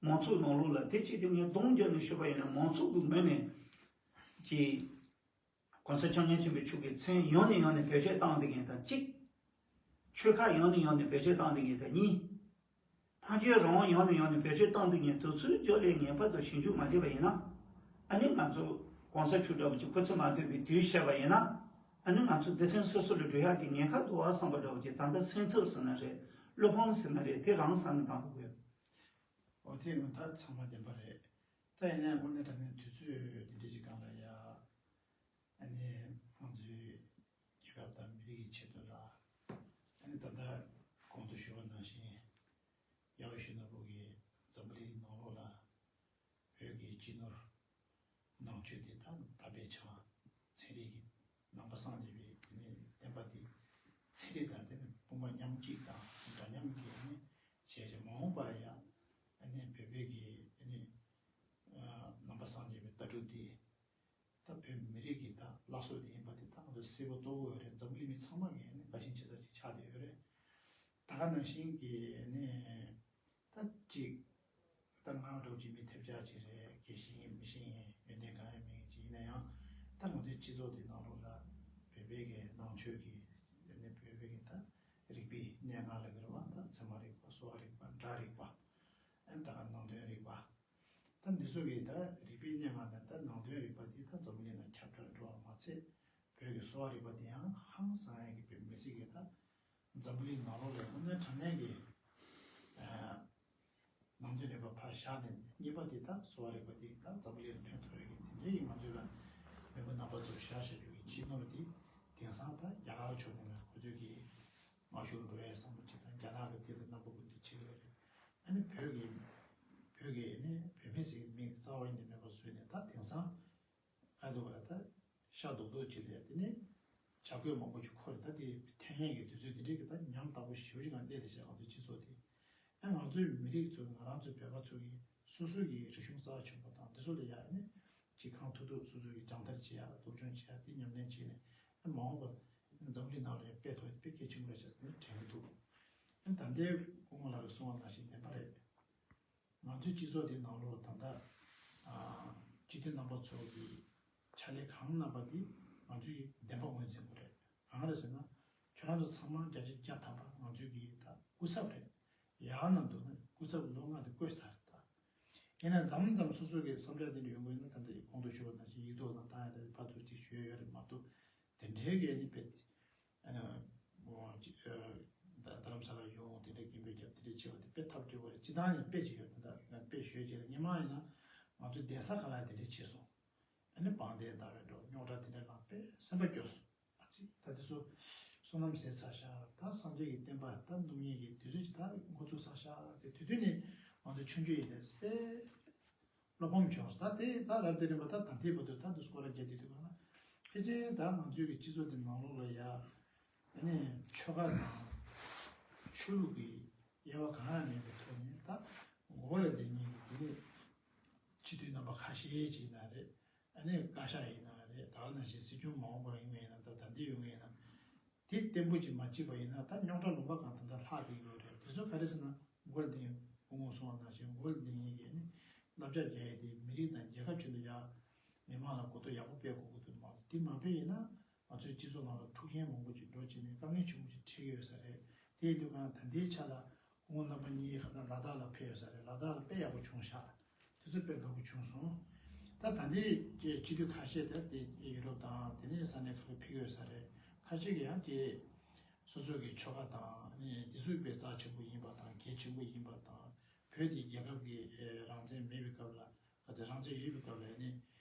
མང་ཚོགས་ནང་ལོགས་ལ་དེ་ཅིག་དེ་ངས་གདོང་བརྒྱབ་ནས་ཞུས་པ་ཡིན་ན། མང་ཚོགས་ཀྱི་ངོས་ནས་ཀྱི་༸གོང་ས་༸སྐྱབས་མགོན་ཆེན་པོ་མཆོག་གི་མཚན་ཡང་ནས་ཡང་ནས་བེད་སྤྱོད་བཏང་བསྡད་མཁན་དང་གཅིག། ཆོལ་ཁ་ཡང་ནས་ཡང་ནས་བེད་སྤྱོད་བཏང་བསྡད་མཁན་དང་གཉིས། ཕ་རྒྱལ་རང་དབང་ཡང་ནས་ཡང་ནས་བེད་སྤྱོད་བཏང་བསྡད་མཁན་དེ་ཚོའི་རྒྱབ་ལ་ངེས་པར་དུ་ཞིབ་འཇུག་མ་བྱས་པ་ཡིན་ན། ཨ་ནི་ང་ཚོ་གོང་ས་མཆོག་འདྲ་པོ་ཅིག་སྐུ་ཚེ་མ་ཐུབ་པའི་དུས་བཤད་པ་ཡིན་ན། ཨ་ནི་ང་ཚོ་སྡེ་ཚན་སོ་སོ་ལ་འགྲོ་ཡག་གི་ཉེན་ཁ་འདུག་བསམ་པ་འདྲ་པོ་ཅིག་ད་ལྟ་སེམས་འཚབ་ཟེར་ན་རེད། བློ་ཕམ་ཟེར་ན་རེད། དེ་རང་ས་ནས་བཏང་ཐུབ་ཀྱི་ཡོད། འོ་དེ་ཡིན་ན་ད་ཚང་མ་བདེན་པ་རེད། ད་ཡིན་ནའི་དངོས་གནས་དྲང་གནས་དུས་ཚོད་དེ་འདྲ་ཅིག་སྒང་ལ་ཡ། ཨ་ནི་ང་ཚོའི་རྒྱལ་ཁབ་དང་མི་རིགས་ཀྱི་ཆེད་དུ་ལ། ཨ་ནི་ད་ལྟ་གོང་དུ་ཞུས་པ་ནང་བཞིན། རྒྱལ་བ་ཡིད་བཞིན་ནོར་བུ་གིས་འཛམ་བུ་གླིང་ནང་ལོགས་ལ་བོད་ཀྱི་སྤྱི་ནོར་ནང་ཆོས་དེ་དང་དམ་པའི་བྱ་བ་ཚན་རིག་གི་ནང་པ་སངས་རྒྱས་པའི་དེ་ནས་བསྟན་པ་དེ་ཚན་རིག་དང་དེ་ནས་དཔུང་པ་མཉམ་གཅིག་དང་འདྲ་མཉམ་གྱིས་ནི་བྱས་ཀྱི་མ་འོངས་པ་ཡ། ཨ་ནི་བོད་པའི་གི་ཨ་ནི་ནང་པ་སངས་རྒྱས་པའི་ལྟ་གྲུབ་དེ། ད་བོད་མི་རིགས་ཀྱི་ད་བླ་སྲོག་དེ་ཡིན་པ་དེ་ད་ང་ཚོ་གསལ་པོ་རྟོགས་ཀྱི་ཡོད་རེད། འཛམ་བུ་གླིང་མི་ཚང་མ་གིས་ནི་དགའ་ཞེན་བྱེད་ས་ཅིག་ཆགས་བསྡད་ཡོད་རེད། ད་ག་ནང་བཞིན་གྱི་ནི་ད་ཅིག་ད་ང་འདྲ་བོ་ཅིག་མི་ཐེབས་ཆག་ཅིག་རེད། དགེ་བཤེས་ཡིན་མི་ཤེས་ཡིན་ཡོན་ཏན་གང་ཡང་མེད་ཅིག་ཡིན་ན་ཡང་། ད་ང་ཚོའི་སྤྱི་ཚོགས་དེ་ནང་ལོགས་ལ་བོད་པའི་གི་ནང་ཆོས་ཀྱི་ནི་བོད་པའི་གི་ད་རིག་པའི་གནས་ལྔ་ལ་གི་རེད་བ། ད་ཚད་མ་རིག་པ། གསོ་བ་རིག་པ། སྒྲ་རིག་པ། ཨ་ནི་ད་ག་ནང་དོན་རིག་པ། ད་འདི་ཚོ་གི་ད་རིག་པའི་གནས་ལྔ་ནས་ད་ནང་དོན་རིག་པ་འདི་ད་འཛམ་བུ་གླིང་ལ་ཁྱབ་བསྒྲགས་འགྲོ་བ་མ་ཚད། བོད་ཀྱི་གསོ་བ་རིག་པ་འདི་ཡང་ཧང་སང་ཡག་གི་བོད་མི་སེར་གྱི་ད་འཛམ་བུ་གླིང་ནང་ལོགས་ལ་དངོས་གནས་དྲང་གནས་ཀྱི་ནང་དོན་རིག་པ་ཕར་བཞག་ནས། གཉིས་པ་འདི་ད་གསོ་བ་རིག་པ་འདི་ད་འཛམ་བུ་གླིང་ལ་ཕན་ཐོགས་ཡག་གི་དེ་འདྲའི་གི་ང་ཚོ་ལ་མི་བུ་རྣམ་པ་ཚོར་བཞག་བཞག་རྒྱུ་གི་སྤྱི་ནོར་འདི་དེང་སང་ད་རྒྱ་གར་ཕྱོགས་ནས་ལ་ཁོ་ཚོས་ཀྱི་མ་ཤོར་འགྲོ་ཡ་བསམ་བློ་ཅིག་དང་། རྒྱ་ནག་གི་དེ་ལ་རྣམ་པ་ཀུན་ཏུ་བྱེད་ཀྱི་ཡོད་རེད། ཨ་ནི་བོད་ཀྱི་བོད་ཀྱི་ནི་བོད་མི་ཟེར་གྱི་མིང་རྩ་བ་ཉིད་ནས་མེད་པ་བཟོས་ནས། ད་དེང་སང་ག་འདུག་ག་ད་ཤ་རྡོག་རྡོག་ཅིག་ལས་དེ་ནི་བྱ་རྒོད་མང་པོ་ཅིག་འཁོར་རེད། ད་དེ་འཐེན་ཡས་ཀྱི་དུས་ཚོད་དེ་འདྲའི་གི་ད་ཉམ་ཐག་པོ་ཞེ་པོ་ཅིག་ངང་སླེབས་བསྡད་ཤག་ང་ཚོའི་སྤྱི་ཚོགས་དེ། ཨ་ང་ཚོའི་མི་རིགས་ཚོ་ང་རང་ཚོའི་བོད་པ་ཚོ་གི་སོ་སོ་གི་རིག་གཞུང་རྩ་ཆེན་པོ་དང་དེ་ཚོ་ལ་ཡ་ནི་ཅིག་གང་ཐུབ་ཐུབ་སོ་སོ་གི་སྦྱོང་བརྡར་བྱེད་ཡ། སློབ་སྦྱོང་བྱེད་ཡ་དེ་ཉམས་ལེན་བྱས་ནས། ཨ་མ་འོངས་པ་འཛམ་གླིང་ནང་ལ་ཡང་དཔེ་ཐོགས་དཔེ་གལ་ཆེན་པོ་རེད་ཟེར་ནས་དྲན་གྱི་འདུག་ཨ་ད་ལྟའི་སྐུ་ངོ་ལགས་ཀྱིས་གསུངས་པ་ནང་བཞིན་བདེན་པ་རེད། ང་ཚོའི་སྤྱི་ཚོགས་འདི་ནང་ལོགས་ད་ལྟ་ཨ་སྤྱི་འཐུས་རྣམ་པ་ཚོ་གི་ཕྱག་ལས་གང་གནང་པ་འདི་ང་ཚོའི་བདེན་པ་ངོས་འཛིན་དགོས་རེད། གང་རེད་ཟེར་ན། ཁྱོད་རང་ཚོ་ཚང་མ་བརྒྱ་ཆ་བརྒྱ་ཐམ་པ་ང་ཚོའི་གི་ད་སྐུ་ཚབ་རེད། ཡག་ན་འདུག་ན་སྐུ་ཚབ་ལོ་ལྔ་དེ་བསྐོས་ཚར་རེད་ད། ཡིན་ན་མཚམས་མཚམས་སོ་སོ་གི་བསམ་འཆར་དེ་འདྲ་ཡོང་གི་ཡོད་ན། ད་ལྟ་གོང་དུ་ཞུས་པ་ནང་བཞིན་ཡིག་ཐོག་ནང་བཏང་ཡ་དེ་ཕར་ཚུར་ཅིག་ཞུས་ཡོད་རེད་མ་གཏོགས། དེ་འདྲའི་གི་ནི་དཔེ་ཨ་ནི་ཨོ་ཅི་ཨ་རྡ་རྡ་རམ་ས་ལ་ཡོང་དེ་འདྲའི་རྒན་པའི་རྒྱབ་དེ་འདྲའི་བྱས་པ་དེ་དཔེ་ཐབས་སྐྱོ་བོ་རེད། སྤྱིར་བཏང་ཡང་དཔེ་ཅིག་ཡོད། ད་ལྟ་དཔེ་ཞུས་བྱས་ལ་སྔོན་མ་ཡིན་ན་ང་ཚོའི་གདན་ས་ག་ལ་དེ་འདྲ་བྱས་སོང་། ཨ་ནི་བང་བསྟན་ཟླ་བའི་འགྲོ་རྙོག་དྲ་དེ་འདྲ་ལ་དཔེ་སེམས་པ་སྐྱོ་སོང་། ཨ་ཙི། ད་དེ་ཚོ་བསོད་ནམས་ཟད་ཚར་ཤག་ད་སངས་རྒྱས་ཀྱི་བསྟན་པ་ད་སྣུབ་མཁན་གྱི་དུས་ཚོད་ཅིག་ད་འགོ་ཚུགས་ཚར་ཤག་དེ་དུས་དུས་ནས་ང་ཚོ་ཆུང་ཆུང་ཡིན་དུས་དཔེ་བློ་ཕམ་བྱུང་སོང་། ད་དེ་ད་རབ་དེ་རིམ་པ་ད་ད་ལྟའི་བར་དུ་ད་དུ་སྐོར་ར་རྒྱག་དུས་དུས་གང་ན་ཕལ་ཆེར་ད་ང་ཚོའི་གི་སྤྱི་ཚོགས་འདི་ནང་ལོགས་ལ་ཡ། ཨ་ནི་ཆོལ་ཁ་དང་ཆོས་ལུགས་ཀྱི་དབྱེ་བ་གང་ཡང་མེད་པའི་ཐོག་ནས་ད་འོག་ལ་བསྡད་མཁན་གྱི་དེ་ནས་སྤྱི་འཐུས་རྣམ་པ་ཁ་ཤས་ཅིག་ཡིན་ན་རེད། ཨ་ནི་བཀའ་ཤག་ཡིན་ན་རེད། ད་ག་ནང་བཞིན་སྲིད་སྐྱོང་མ་འོངས་པར་ཡོང་མཁན་ཡིན་ན། ད་ད་ལྟའི་ཡོང་མཁན་ཡིན་ན། དེ་བརྟན་པོ་ཅིག་མ་བྱས་པ་ཡིན་ན་ད་རྙོག་དྲ་ལུང་པ་གང་ད་ལྟ་ལྷག་གི་ཡོད་རེད། དེ་ཚོ་ག་རེ་ཟེར་ན། མགོ་ལ་འདི་སྐུ་ངོ་གསུངས་པ་ནང་བཞིན་མགོ་ལ་འདི་ཡིན་གྱི་ནི་བསླབ་བྱ་རྒྱག་ཡས་དེ་མི་རིགས་དང་རྒྱལ་ཁབ་ཆེད་དུ་ཡ། མི་མང་ལ་གོ་རྟོགས་ཡག་པོ་སྤེལ་དགོས་ཀྱི་འདུག་མ་གཏོགས། དེ་མ་སྤེལ་ཡིན་ན་ང་ཚོའི་སྤྱི་ཚོགས་ནང་ལ་འཁྲུག་རྐྱེན་མང་པོ་ཅིག་འགྲོ་བྱས་ནས་དཀའ་ངལ་ཆེན་པོ་ཅིག་འཕྲད་ཀྱི་ཡོད་ས་རེད། དེ་ཡིན་དུས་གང་ད་ལྟའི་ཆ་ལ་སྐུ་ངོ་རྣམ་པ་གཉིས་ཁ་སང་ལ་དྭགས་ལ་ཕེབས་ཡོད་ས་རེད། ལ་དྭགས་ལ་དཔེ་ཡག་པོ་བྱུང་ཤག་དེ་ཚོ་དཔེ་དགའ་པོ་བྱུང་སོང་། ད་ད་ལྟའི་སྤྱི་འཐུས་ཁ་ཤས་དེ་དེ་ཡུ་རོབ་དང་དེ་ནས་ས་གནས་ཁག་ལ་ཕེབས་ཡོད་ས་རེད། ཁ་ཤས་ཀྱིས་ཡང་དེ་སོ་སོ་གི་ཆོལ་ཁ་དང་ནི་དེ་ཚོའི་དཔེ་རྩ་ཆེན་པོ་ཡིན་པ་དང་གལ་ཆེན་པོ་ཡིན་པ་དང་། བོད་དེ་རྒྱལ་ཁབ་ཀྱི་རང་བཙན་མེད་པའི་སྐབས་ལ། ག་ཚོད་རང་བཙན་ཡོད་པའི་སྐབས་ལ་ནི་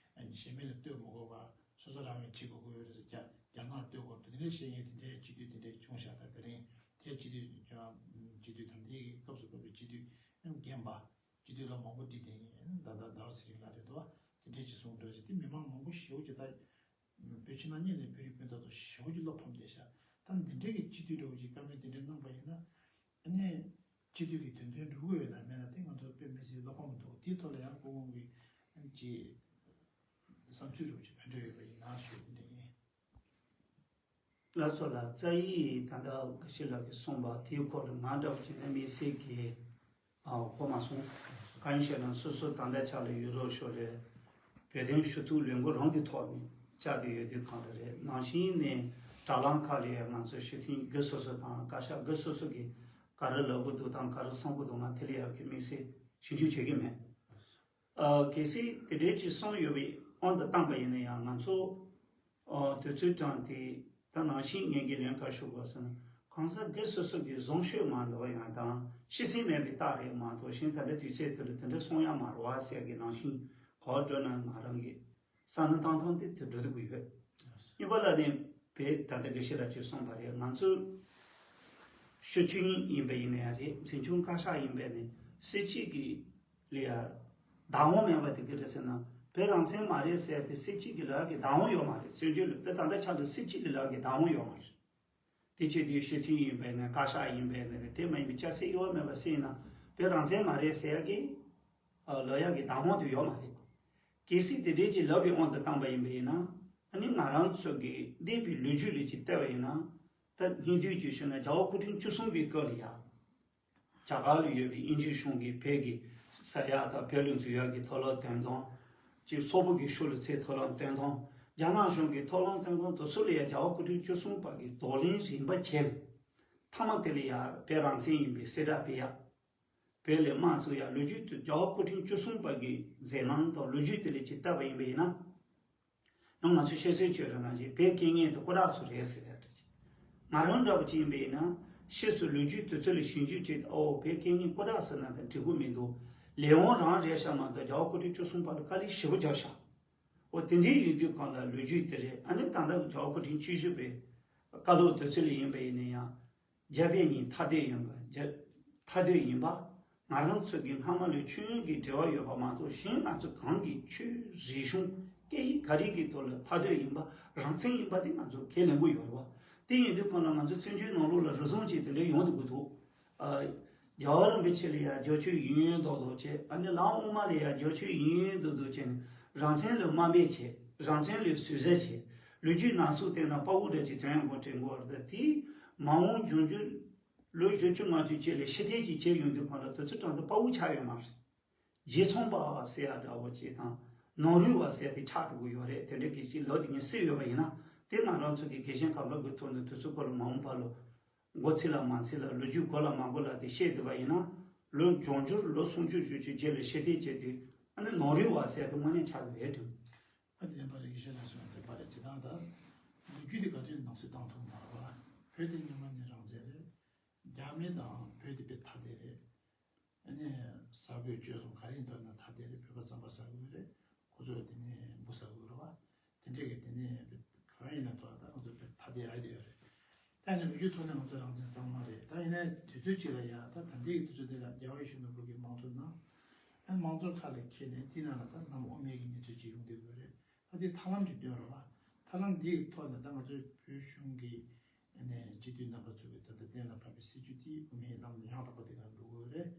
གཞན་མི་ལ་ལྟོས་མ་དགོས་པར་སོ་སོ་རང་གིས་བྱེད་དགོས་ཀྱི་ཡོད་རེད་ཟེར། རྒྱ་རྒྱ་ནག་ལ་ལྟོས་དགོས་འདུག་དེ་འདྲའི་བཤད་མཁན་དེ་འདྲའི་སྤྱི་འཐུས་དེ་འདྲའི་བྱུང་ཤག་ད་དེ་རིང་དེ་སྤྱི་འཐུས་སྤྱི་འཐུས་དང་དེའི་སྐབས་སུ་བབས་པའི་སྤྱི་འཐུས་ཡང་རྒན་པ། སྤྱི་འཐུས་ལོ་མང་པོ་བགྲེས་ཏེ་ད་ལྟ་ཟླ་བ་ཚེ་རིང་ལགས་རེད་འདུག་དེ་འདྲས་ཅིག་གསུངས་འདུག་ཅེས། དེ་མི་མང་མང་པོ་ཞེ་པོ་ཅིག་ད་བོད་ཕྱི་ནང་གཉིས་ནས་བོད་རིགས་སྤུན་ཟླ་ཚོ་ཞེ་པོ་ཅིག་བློ་ཕམ་བསྡད་ཤག་ད་འདི་འདྲས་ཀྱི་སྤྱི་འཐུས་འདྲ་བོ་ཅིག་བཀའ་མོལ་དེ་འདྲས་གནང་པ་ཡིན་ན། ཨ་ནི་སྤྱི་འཐུས་ཀྱི་དོན་དོན་འགྲུབ་ཀྱི་ཡོད་ན་མེད་ན་དེ་ང་ཚོ་དཔེ་མི་སྲིད་བློ་ཕམ་འདུག་དེའི་ཐོག་ལ་ཡང་སྐུ་ངོ་གིས་ཅིག་ བསམ་ཚུལ་རོབ་ཅིག་ཕན་འབྲས་ཡོད་པ་ཡིན་ན་ཞུ་རྒྱུ་འདི་ཡིན། ལགས་སོ་ལགས། རྩ་ཡིག་ད་ལྟ་དགེ་བཤེས་ལགས་ཀྱིས་གསུངས་པ་དེའི་སྐོར་ལ་ང་འདྲ་བ་ཅིག་ནས་དམིགས་བསལ་གྱི་ཨ་གོ་མ་སོང་། གང་ཡིན་ཞེ་ན་སོ་སོ་ད་ལྟ་ཆ་ལ་ཡུ་རོབ་ཕྱོགས་ལ་བོད་དོན་ཞུ་གཏུག་ལས་འགུལ་རང་གི་ཐོག་ནས་བཅར་ཏེ་ཡོད་དུས་གང་འདྲ་རེད། ནང་བཞིན་ནས་དྲ་ལམ་ཁག་ལ་ང་ཚོ་ཞུ་མཁན་དགེ་སོ་སོ་དང་བཀའ་ཤག་དགེ་སོ་སོ་གིས་ག་རེ་ལབ་དགོས་འདུག་དང་ག་རེ་གསུང་དགོས་འདུག་ང་དེ་ལ་ཡར་གི་དམིགས་བསལ་ཞིབ་འཇུག་བྱེད་ཀྱི་མེད། ཨ་གལ་སྲིད་དེ་འདྲའི་ཅིག་གསུངས་ཡོད་པའི་དབང་དུ་བཏང་པ་ཡིན་ན་ཡང་ང་ཚོ་ཨ་དུས་ཚོད་གྲངས་དེ་ད་ནང་བཞིན་ངེད་ཀྱི་ལན་ཁ་ཞུ་དགོས་ཟེར་ན་གང་ཟག་སྒེར་སོ་སོ་གི་བཟང་སྤྱོད་མ་འདོར་ཡང་དང་ཤེས་ཚད་མེད་པའི་རྟགས་རེད་མ་གཏོགས་གཞན་ད་ལྟ་དུས་ཚོད་དེ་ལ་དེ་འདྲ་གསུང་ཡ་མ་རེད་བ་ཟེར་གི་ནང་བཞིན་གོ་བ་སྒྲོལ་ན་ང་རང་གི་བསམ་བློ་བཏང་སྟངས་དེ་དེ་འགྲོ་སྡོད་ཀྱི་ཡོད། གཉིས་པ་ལ་ནི་བོད་ད་ལྟ་དགེ་བཤེས་ལགས་ཀྱིས་གསུངས་པ་རེད། ང་ཚོ་ཞུ་མཁན་ཡིན་པ་ཡིན་ན་ཡང་རེད། འཛིན་སྐྱོང་བཀའ་ཤག་ཡིན་པས་ནི་སྲིད་སྤྱི་གི་ལ་ཡ་བདག་དབང་མེད་པ་དེ་ག་རེ་ཟེར་ན་བོད་རང་བཙན་མ་རེད་ཟེར་ཏེ་སྲིད་སྤྱི་གི་ལ་ཡ་གི་བདག་དབང་ཡོད་མ་རེད། བཙན་བྱོལ་ལ་བོད་ད་ལྟ་ཆ་ལ་སྲིད་སྤྱི་གི་ལ་ཡ་གི་བདག་དབང་ཡོད་མ་རེད། དེ་བྱས་དུས་ཞུ་མཁན་ཡིན་པས་ནི་བཀའ་ཤག་ཡིན་པས་ནི་རེད། དེ་མ་ཡིན་པའི་སྐྱ་སེར་དབྱེ་བ་མེད་པ་སྲིད་ན་བོད་རང་བཙན་མ་རེད་ཟེར་ཡ་གི་ལ་ཡ་གི་བདག་དབང་དུ་ཡོད་མ་རེད། གལ་སྲིད་དེ་འདྲའི་ཅིག་ལབ་པའི་དབང་དུ་བཏང་པ་ཡིན་པ་ཡིན་ན་ཨ་ནི་ང་རང་ཚོ་གི་འདས་པའི་ལོ་རྒྱུས་ལ་ཅིག་བལྟས་པ་ཡིན་ན་ད་སྙིང་བསྡུས་ཅིག་ཞུས་ན་རྒྱལ་བ་སྐུ་ཕྲེང་བཅུ་གསུམ་པའི་སྐབས་ལ་ཡ་རྒྱ་གར་ལ་ཡོད་པའི་དབྱིན་ཇིའི་གཞུང་གིས་བོད་ཀྱི་ས་ཡ་དང་བོད་ལ་འཛུལ་ཡག་གི་ཐབས་ལམ་སྟོན་སྟངས། ཅིག་སོག་པོ་གི་ཤུལ་ལ་འཚོལ་ཐབས་ལམ་སྟོན་སྟངས། རྒྱ་ནག་གཞུང་གིས་ཐབས་ལམ་སྟོན་སྟངས་དེ་ཚོ་ལ་ཡ་རྒྱལ་བ་སྐུ་ཕྲེང་བཅུ་གསུམ་པ་གིས་གདོང་ལེན་རིམ་པ་བྱས་ནས་མཐའ་མ་དེ་ལ་ཡ་བོད་རང་བཙན་ཡིན་པའི་གསལ་བསྒྲགས་སྤེལ་ཡག་བོད་ལ་དམག་བཙུགས་ཡག་ལོ་རྒྱུས་དེ་རྒྱལ་བ་སྐུ་ཕྲེང་བཅུ་གསུམ་པ་གི་མཛད་རྣམ་དང་ལོ་རྒྱུས་དེ་ལ་ཅིག་བལྟས་པ་ཡིན་པ་ཡིན་ན། ཡང་ང་ཚོས་བཤད་ཚོད་བྱས་རེད་ན་ཅིག་བོད་རྒྱལ་ངན་དེ་སྐུ་དྲག་ཚོ་རེད་ཟེར་ཡག་འདྲ་ཅིག་ང་རང་འདྲ་པོ་ཅིག་ཡིན་པ་ཡིན་ན་ཕྱིས་སུ་ལོ་རྒྱུས་དེ་ཚོ་ལ་ཞིབ་འཇུག་བྱས་ཏེ་ཨོ་བོད་རྒྱལ་ངན་སྐུ་དྲག་ཟེར་ན་དང་འགྲིག་གི་མི་འདུག་ལས་དབང་རང་རེད་ཤག་མ་གཏོགས་རྒྱལ་བ་སྐུ་ཕྲེང་བཅུ་གསུམ་པ་ལ་དཀའ་ལས་ཞེ་པོ་བརྒྱབ་ཤག་ཨོ་དེ་འདྲའི་ཡིན་དུས་གང་ལ་ལོ་རྒྱུས་དེ་རེད། ཨ་ནི་ད་ལྟ་རྒྱལ་བ་སྐུ་ཕྲེང་བཅུ་བཞི་པའི་བཀའ་སློབ་དེ་ཚོ་ལ་ཡིན་པ་ཡིན་ན་ཡང་། རྒྱ་བོད་གཉིས་ཐ་དད་ཡིན་པ། རྒྱ་ཐ་དད་ཡིན་པ། ང་རང་ཚོ་གི་སྔ་མ་ལས་མཆོད་ཡོན་གྱི་འབྲེལ་བ་ཡོད་པ་མ་གཏོགས་གཞན་ང་ཚོ་གང་གི་ཆོས་རིག་གཞུང་སྐད་ཡིག་ག་རེ་གི་ཐོག་ལ་ཐ་དད་ཡིན་པ་རང་བཙན་ཡིན་པ་དེ་ང་ཚོ་ཁས་ལེན་དགོས་ཡོད་རེད་བ། དེ་ཡིན་དུས་གང་ལ་ང་ཚོ་བཙན་བྱོལ་ནང་ལོགས་ལ་རུལ་སུངས་བྱས་དེ་འདྲ་ཡོང་སྡོད་ཀྱི་འདུག་ཨ། རྒྱལ་བ་རིན་པོ་ཆེ་ལ་ཡ་རྒྱབ་སྐྱོར་ཡིན་ཡིན་མདོག་མདོག་བྱས། ཨ་ནི་ལམ་དབུ་མ་ལ་ཡ་རྒྱབ་སྐྱོར་ཡིན་ཡིན་མདོག་མདོག་བྱས་ནས་རང་བཙན་ལ་དམའ་འབེབས་བྱས། རང་བཙན་ལ་ཟུར་ཟ་བྱས། ལོ་རྒྱུས་ནང་གསུག་བལྟས་ན་དཔའ་བོ་འདྲ་ཅིག་དོན་ཡོང་གི་དྲན་གོ་རེད། དེ་མ་འོངས་འབྱུང་འགྱུར་ལོ་བཞི་བཅུ་ལྔ་བཅུ་བཅས་ལ་ཕྱི་ཐལ་ཅིག་བྱས་ཡོང་དུས་གང་ལ་དུས་ཚོད་གྲངས་དུ་དཔའ་བོ་ཆགས་ཡོད་མ་རེད། རྗེ་ཚོང་པ་ཟེར་ཡ་འདྲ་བོ་ཅིག་དང་ནོར་འཁྲུལ་བ་ཟེར་ཡ་དེ་ཆགས་འགྲོ་གི་ཡོད་རེད། དེ་འདྲ་གི་ཅིག་ལོ་དེ་ངས་གསོས་ཡོད་པ་ཡིན་ན་དེ་ང་རང་ཚོ་གི་དགེ་རྒན་གང་ག་གི་ཐོག་ནས་དུས་ཚོད་སྐོར་ལ་མ་འོངས་པ་ལ། མགོ་ཚིག་ལ་མ་ཚིག་ལ་ལོ་རྒྱུས་གོ་ལ་མ་གོ་ལ་དེ་བཤད་བསྡད་པ་ཡིན་ན། ལོ་འབྱུང་འགྱུར་ལོ་སུམ་ཅུ་བཞི་བཅུ་རྗེས་ལ་ཕྱི་ཐལ་བྱས་དུས་ཨ་ནི་ནོར་འཁྲུལ་བ་ཟེར་དེ་དངོས་གནས་ཆགས་ཀྱི་རེད་དྲན། ཨ་བདེན་པ་རེད། ཤེས་ན་སོང་བདེན་པ་རེད། ཇི་ལྟར་ད་ལོ་རྒྱུས་དེ་ག་དུས་ནང་གསེས་བཏང་ཐུབ་མ་རེད་བ། བོད་དེ་སྔོན་མ་ནས་རང་བཙན་རེད། རྒྱ་མི་དང་བོད་དེ་བོད་ཐ་དད་རེད། ཨ་ནི་ས་བགོས་སྤྱོད་གསུམ་ག་རེ་ཡིན་འདུག་ན་ཐ་དད་རེད། བོད་པ་རྩམ་པ་ཟ་དགོས་རེད། ཁོ་ཚོས་དེ་ནས་འབུ་ཟ་དགོས་རེད་བ། དེ་འདྲས་ཀྱི་དེ་ནས་གང་ཡིན་ན་ཐོག་ད་ཁོ་ཚོས་ཐ་དད་རག་བསྡད་ཡོད་རེད། ད་ཡིན་ན་ལོ་རྒྱུས་ཐོག་ནས་ང་ཚོ་རང་བཙན་གཙང་མ་རེད། ད་ཡིན་ན་དུས་ཚོད་གཅིག་ལ་ཡ་ད་ད་ལྟའི་དུས་ཚོད་འདི་ལ་རྒྱལ་བ་ཡིད་བཞིན་ནོར་བུ་གིས་དམངས་གཙོ་གནང་། ཨ་དམངས་གཙོ་ཁ་ལ་འཁྱེར་ནས་དེ་ནང་ལ་ད་ནམ་དབུ་མའི་གི་གནས་ཚུལ་ཅིག་ཡོང་བསྡད་ཡོད་རེད། ད་དེ་ཐབས་ལམ་ཅིག་བཏོན་རོགས་ཨ། ཐབས་ལམ་འདིའི་ཐོག་ནས་ད་ང་ཚོའི་བོད་གཞུང་གི་ཨ་ནས་སྤྱི་འཐུས་རྣམ་པ་ཚོ་གི་ད་ལྟ་གཏན་ལ་ཕབ་པའི་སྲིད་ཇུས་དེ་དབུ་མའི་ལམ་ཡང་དག་པ་དེ་ག་འགྲོ་དགོས་རེད།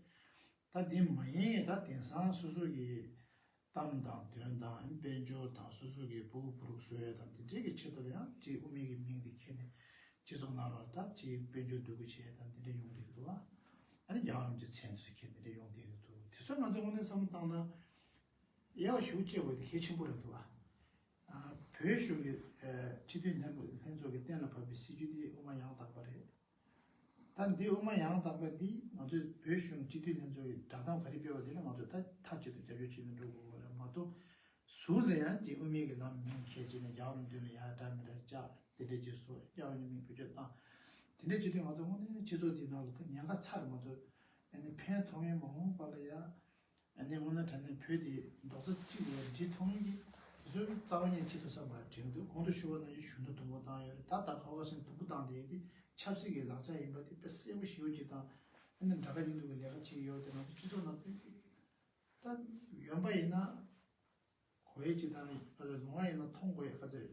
ད་དེ་མ་ཡིན་ད་དེང་སང་སོ་སོ་གི་གཏམ་དང་དོན་དང་དཔལ་འབྱོར་དང་སོ་སོ་གི་ཕྲུ་གུ་བུ་རུ་བཟོ་ཡ་དང་དེ་འདྲའི་གི་ཆེད་དུ་ལ་ཡང་ཅིག་དབུ་མའི་གི་མིང་དེ་ཁྱེར་ནས་སྤྱི་ཚོགས་ནང་ལ་ད་ཅིག་དཔལ་འབྱོར་འདུ་འགོད་བྱེད་ཡ་དང་དེ་འདྲ་ཡོང་གི་འདུག་བ། ཨ་ནི་རྒྱལ་བ་རིན་པོ་ཆེའི་མཚན་དེ་ཚོ་ཁྱེར་དེ་འདྲ་ཡོང་གི་འདུག་དེ་ཚོ་ང་ཚོ་དངོས་གནས་བསམ་བློ་བཏང་ན་དབྱེ་བ་ཞེ་པོ་ཕྱེ་དགོས་དེ་གལ་ཆེན་པོ་རེད་འདུག་བ། ཨ་བོད་གཞུང་གི་ཨ་སྤྱི་འཐུས་ལྷན་པ་ལྷན་ཚོགས་ཀྱི་གཏན་ལ་ཕབ་པའི་སྲིད་ཇུས་དེ་དབུ་མ་ཡང་དག་པ་རེད། ད་འདི་དབུ་མ་ཡང་དག་པ་འདི་ང་ཚོའི་བོད་གཞུང་སྤྱི་འཐུས་ལྷན་ཚོགས་ཀྱིས་བསྒྲགས་གཏམ་ག་རེ་སྤེལ་བ་དེ་ལ་ང་ཚོ་ད་མཐའ་གཅིག་ཏུ་རྒྱབ་སྐྱོར་བྱེད་ནས་འགྲོ་དགོས་རེད་མ་གཏོགས། ཟུར་ལ་ཡང་དེ་དབུ་མའི་གི་ལམ་མིང་འཁྱེར་བྱས་ནས་རྒྱལ་བ་རིན་པོ་ཆེ་ལ་ཡང་འདྲ་མི་འདྲ་བཅག་དེ་འདྲ་བྱས་སོ་རྒྱལ་བ་རིན་པོ་ཆེའི་མིང་བེད་སྤྱོད་བཏང་། དེ་འདྲ་བྱེད་དུས་ང་ཚོ་དངོས་གནས་སྤྱི་ཚོགས་འདི་ནང་ལ་ད་ཉེན་ཁ་ཚ་རེད་མ་གཏོགས། ཨ་ནི་ཕན་ཐོགས་མཁན་མ་འོངས་པ་ལ་ཡང་། ཨ་ནི་དངོས་གནས་དྲང་གནས་བོད་དེ་རྡོག་རྩ་གཅིག་ལ་འགྲིལ་ཐུབ་མཁན་གྱི་དེ་ཚོའི་རྩ་བ་ཉིད་ཆེད་དུ་བསམ་པ་དྲན་འདུག་གོང་དུ་ཞུ་བ་ནང་བཞིན་གཞུང་དུ་དུམ་བུ་བཏང་ཡོད་རེད། ད་ད་ག་བ་ཟིན་དུམ་བུ་བཏང་དེ་དེ་ཆབ་སྲིད་ཀྱི་ལག་ཆ་ཡིན་པ་དེ་དཔེ་གསལ་པོ་ཞེ་པོ་ཅིག་དང་། ཨ་ནི་འདྲ་ཁ་ཡིན་འདུག་གི་ལས་ཀ་བྱེད་ཀྱི་ཡོད་དེ་ང་ཚོ་སྤྱི་ཚོགས་ནང་དེ་ད་ཡོང་པ་ཡིན་ན་གོ་ཡས་ཅིག་དང་ལོང་བ་ཡིན་ན་མཐོང་དགོས་ཡས་ཁ་ཚོད་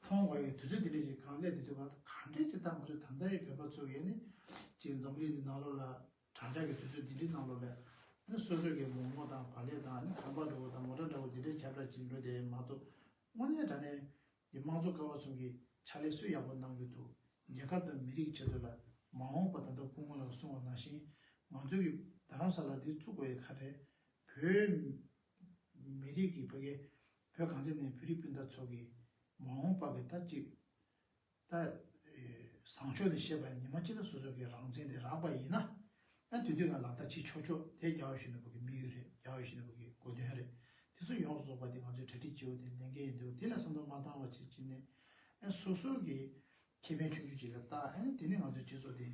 མཐོང་དགོས་ཡས་དུས་ཚོད་དེ་འདྲ་ཞིག་གང་སླེབས་དེ་དུས་གང་ག་འདྲས་ཅིག་ད་ང་ཚོ་ད་ལྟ་ཡི་བོད་པ་ཚོ་ཡས་ནི་ཅིག་འཛམ་གླིང་འདི་ནང་ལོགས་ལ་དྲ་རྒྱ་གི་དུས་ཚོད་འདི་འདྲའི་ནང་ལོགས་ལ་ ནི་སོ་སོ་གི་མོག་མོག་དང་བག་ལེབ་དང་ནི་ཁང་པ་འདྲ་བོ་དང་མོ་ཊ་འདྲ་བོ་དེ་འདྲའི་ཁྱབ་བསྒྲགས་བྱེད་འགྲོ་དེ་མ་གཏོགས། དངོས་གནས་དྲང་གནས་ཀྱི་དམངས་གཙོ་ཀ་བ་གསུམ་གྱི་ཕྱག་ལས་སུ་ཡག་པོ་གནང་གི་འདུག་རྒྱལ་ཁབ་དང་མི་རིགས་ཆེད་དུ་ལ་མ་འོངས་པ། ད་ལྟ་སྐུ་ངོ་ལགས་གསུངས་པ་ནང་བཞིན་ང་ཚོའི་རྡ་རམ་ས་ལ་འདི་བཙུགས་དགོས་ཡ་ག་རེ་རེད། བོད་མི་རིགས་ཀྱི་ཕ་གི་བོད་གངས་ཅན་ནས་བོད་རིགས་སྤུན་ཟླ་ཚོ་གི་མ་འོངས་པ་གི་ད་ཅིག་ད་བཟང་ཕྱོགས་ནས་བཤད་པ་ཡིན་ན་ཉི་མ་གཅིག་ལ་སོ་སོ་གི་རང་བཙན་དེ་རག་པ་ཡིན་ན། ཡང་དེ་དུས་ང་ལག་བསྟར་བྱེད་ཆོག་ཆོག་དེ་རྒྱལ་བ་ཡིད་བཞིན་ནོར་བུ་གི་དམིགས་ཡུལ་རེད། རྒྱལ་བ་ཡིད་བཞིན་ནོར་བུ་གི་གོ་དོན་རེད། དེ་ཚོ་ཡོངས་སུ་རྫོགས་པ་དེ་ང་ཚོས་གྲ་སྒྲིག་བྱེད་འོ་དེ་ལས་འགན་ཡིན་འདུག་དེ་ལ་བསམ་བློ་མ་བཏང་བ་བྱེད་ཀྱི་ནས་ཨ་སོ་སོ་གི་ཁེ་ཕན་ཆུང་ཆུང་ཅིག་ལ་བལྟ། ཨ་ནི་དེ་ནས་ང་ཚོའི་སྤྱི་ཚོགས་དེ་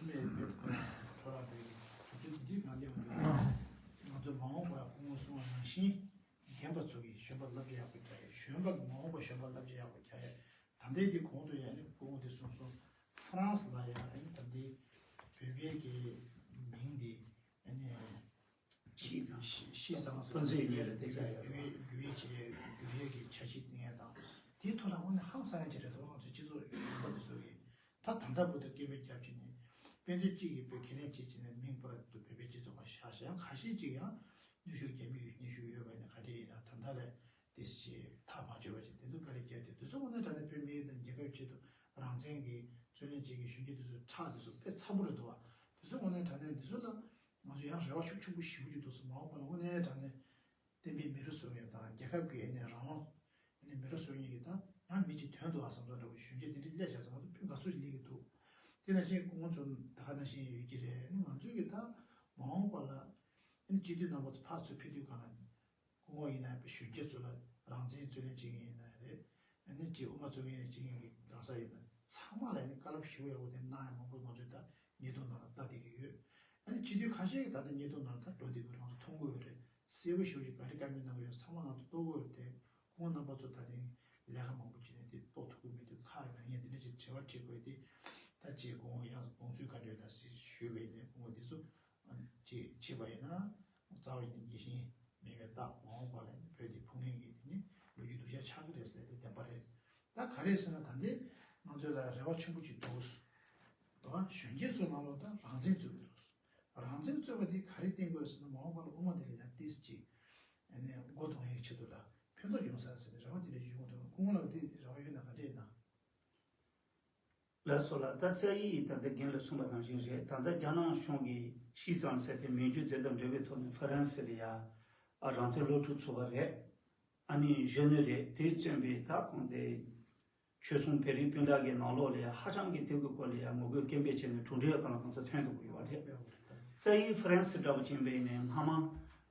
མེད་མེད་ཁོ་ན་འཕྲོ་བརླག་འགྲོ་ཡི་དུས་ཚོད་དེ་དུས་གང་སླེབས་འདུག་ང་ཚོ་མ་འོངས་པར་སྐུ་ངོ་གསུངས་པ་ནང་བཞིན་རྒན་པ་ཚོ་གི་གཞོན་པ་བསླབ་བྱ་ཡག་པོ་རྒྱག་ཡ། གཞོན་པ་གི་མ་འོངས་པ་གཞོན་པ་བསླབ་བྱ་ཡག་པོ་རྒྱག་ཡ། ད་ལྟའི་དེ་གོང་དུ་ཡང་ནི་སྐུ་ངོ་དེ་གསུངས་སོང་། ཧྥ་རན་སི་ལ་ཡང་ནི་ད་ལྟའི་བོད་པའི་གི་མིང་དེ་ནི་ཤིས་ཙང་ཤིས་ཙང་སང་ཚེ་ཡོད་རེད། དེ་ཀ་ཡོད་རེད། བསྒྱུར་ཡས་བསྒྱུར་ཡས་བྱས་བསྒྱུར་ཡས་ཀྱི་འཆར་གཞི་བཏིང་ཡས་དང་དེའི་ཐོག་ལ་དངོས་གནས་ཧང་སང་ཡས་ཅིག་རེད་འདུག་ང་ཚོའི་སྤྱི་ཚོགས་གཞོན་པ་དེ་ཚོ་གིས་ད་ད་ལྟ་བར་དུ་སྐད་འབོད་རྒྱབ་བྱས་ནས་དཔེ་མཛོད་གཅིག་གིས་དཔེ་ཁས་ལེན་བྱེད་བྱས་ནས་མིང་པར་དུ་བོད་པའི་སྤྱི་ཚོགས་ཁ་བཞག་བཞག་ཁ་ཤས་ཅིག་ཡང་ནུས་ཤུགས་རྒྱ་མི་ཡོད་ནུས་ཤུགས་ཡོད་པ་ཡིན་ན་ག་འདྲ་ཡིན་ན་ད་ལྟ་ལས། དེ་ཞེས་ཐག་མ་ཆོད་པ་ཞིག་དེ་ཚོ་དཀའ་ལས་བརྒྱབ་སྟེ། དེ་ཚོ་དངོས་གནས་དྲང་གནས་བོད་མི་རིགས་དང་རྒྱལ་ཁབ་ཆེད་དུ་རང་བཙན་གྱི་རྩོད་ལེན་བྱེད་མཁན་གཞོན་སྐྱེས་དེ་ཚོའི་ཁྲག་དེ་ཚོ་དཔེ་ཚ་པོ་རེད་འདུག་བ། དེ་ཚོ་དངོས་གནས་དྲང་གནས་འདི་ཚོ་ལ་ང་ཚོ་ཡང་རེ་བ་ཤུགས་ཆེན་པོ་ཞེ་པོ་ཅིག་འདུག་སེ། མ་འོངས་པ་ལ་དངོས་གནས་དྲང་གནས་བསྟན་པའི་མི་རུ་སོང་ཡས་དང་རྒྱལ་ཁབ་ཀྱི་ཨ་ནི་རང་དབང་ཨ་ནི་མི་རུ་སོང་ཡས་ཀྱི་ད་ཡང་མི་གཅིག་དོན་འདུག་བ་བསམ་ས་འདྲ་བོ་གཞོན་སྐྱེས་དེ་འདྲ་སླེབས་བཞག་ས་ང་ཚོ་དཔེ་དགའ་བསུ་ཞིག་སླེབས་ཀྱི་འདུག་དེ་ནང་བཞིན་སྐུ་ངོ་ཚོ་ད་ག་ནང་བཞིན་ཡོད་ཀྱི་རེད། ཨ་ནི་ང་ཚོའི་གི་ད་མ་འོངས་པ་ལ་ཨ་ནི་སྤྱི་འཐུས་རྣམ་པ་ཚོ་ཕར་ཚུར་ཕེབས་དུས་གང་ལ། སྐུ་ངོ་ཡིན་ན་གཞོན་སྐྱེས་ཚོ་ལ་རང་བཙན་རྩོད་ལེན་བྱེད་མཁན་ཡིན་ན་རེད། ཨ་ནི་ཅིག་དབུ་མ་རྩོད་མཁན་བྱེད་མཁན་གྱི་གང་ཟག་ཡིན་ན་ཚང་མ་ལ་ཨ་ནི་བཀའ་སློབ་ཞུ་ཡག་པོ་དེ་གནང་ཡ་མང་པོ་ང་ཚོས་ད་ཉེས་རྡུང་ནང་ལ་ལྟ་བསྡད་ཀྱི་ཡོད། ཨ་ནི་སྤྱི་འཐུས་ཁ་ཤས་ཀྱིས་ད་ལྟ་ཉེས་རྡུང་ནང་ལ་ད་འགྲོ་བསྡད་ཀྱི་རང་ཚོ་མཐོང་གི་ཡོད་རེད། གསལ་པོ་ཞེ་པོ་ཅིག་ག་རེ་བཀའ་མོལ་གནང་གི་ཡོད་ཚང་མ་ང་ཚོ་རྟོགས་ཀྱི་ཡོད་རེད་དེ། ཁོང་རྣམ་པ་ཚོ་ད་ཐེངས་ལས་ཀ་མང་པོ་བྱས་ནས་དེ་རྟོགས་ཐུབ་ཀྱི་མི་འདུག་ཁག་ཡོད་ན་ངས་དེ་འདྲ་ཅིག་དྲི་བ་དྲི་དགོས་དེ། ད་ཅིག་སྐུ་ངོ་ཡང་དགོངས་ཚུལ་ག་འདྲ་ཡོད་ན་ཞུས་པ་ཡིན་ནའི་སྐུ་ངོ་འདི་ཚོ། ཅེས་བྱས་པ་ཡིན་ན། རྩ་བ་ཡིན་ནའི་རྒྱལ་ཞེན་མེད་པའི་རྟགས། མ་འོངས་པ་ལ་ནི་བོད་དེ་ཕུང་ངེས་ཀྱི་དེ་ནི་ལོ་རྒྱུས་སྡུག་ཅག་ཆགས་ཀྱི་རེད་ཟེར་དེ་བདེན་པ་རེད། ད་ག་རེ་ཟེར་ན་ད་ལྟའི་ང་ཚོ་ལ་རེ་བ་ཆེན་པོ་ཅིག་འདུག་གཞོན་སྐྱེས་ཚོའི་ནང་ལོགས་ད་རང་བཙན་རྩོད་ཀྱི་འདུག་རང་བཙན་རྩོད་པ་དེ་ག་རེ་བསྟན་དགོས་ཟེར་ན་མ་འོངས་པ་ལ་དབུ་མ་དེ་ལ་ཡང་ཏིས་ཅིག་ཨ་ནི་མགོ་གཏོང་ཡག་ཆེད་དུ་ལ་ཕན་ཐོགས་ཡོང་ས་ཟེར་ནས་རེ་བ་དེ་འདྲ་ཞུ་གི་འདུག་སྐུ་ངོ་ལགས་དེ་རེ་བ་ཡོད་ན་ག་འདྲ་ཡིན་ན། ལགས་སོ་ལགས། ད་རྩ་ཡིག་ད་ལྟ་རྒན་ལགས་གསུངས་པ་ནང་བཞིན་རེད། ད་ལྟ་རྒྱ་ནག་གཞུང་གིས་ཤིས་ཙང་ཟེར་ཏེ་མིང་རྒྱུད་དེ་དང་འབྲེལ་བའི་ཐོག་ནས་ཧྥ་རན་སི་ལ་ཡ་ཨ་རང་བཙན་སློབ་ཕྲུག་ཚོགས་པ་རེད། ཨ་ནི་གཞོན་ནུ་རེད། དེས་བཙོན་པའི་ད་ཁོང་དེ་ཆོལ་གསུམ་བོད་རིགས་སྤུན་ཟླ་གི་ནང་ལོགས་ལ་ཡ་ཧ་ཅང་གི་དེ་གི་སྐོར་ལ་ཡ་ངོ་རྒོལ་སྐད་འབོད་བྱས་ནས་གྲུབ་འབྲས་གང་ལ་གང་འཚམ་ཐོན་འདུག་གི་ཡོད་རེད། རྩ་ཡིག་ཧྥ་རན་སི་འདྲ་པོ་ཅིག་ཡིན་པ་ཡིན་ནའི་སྔ་མ་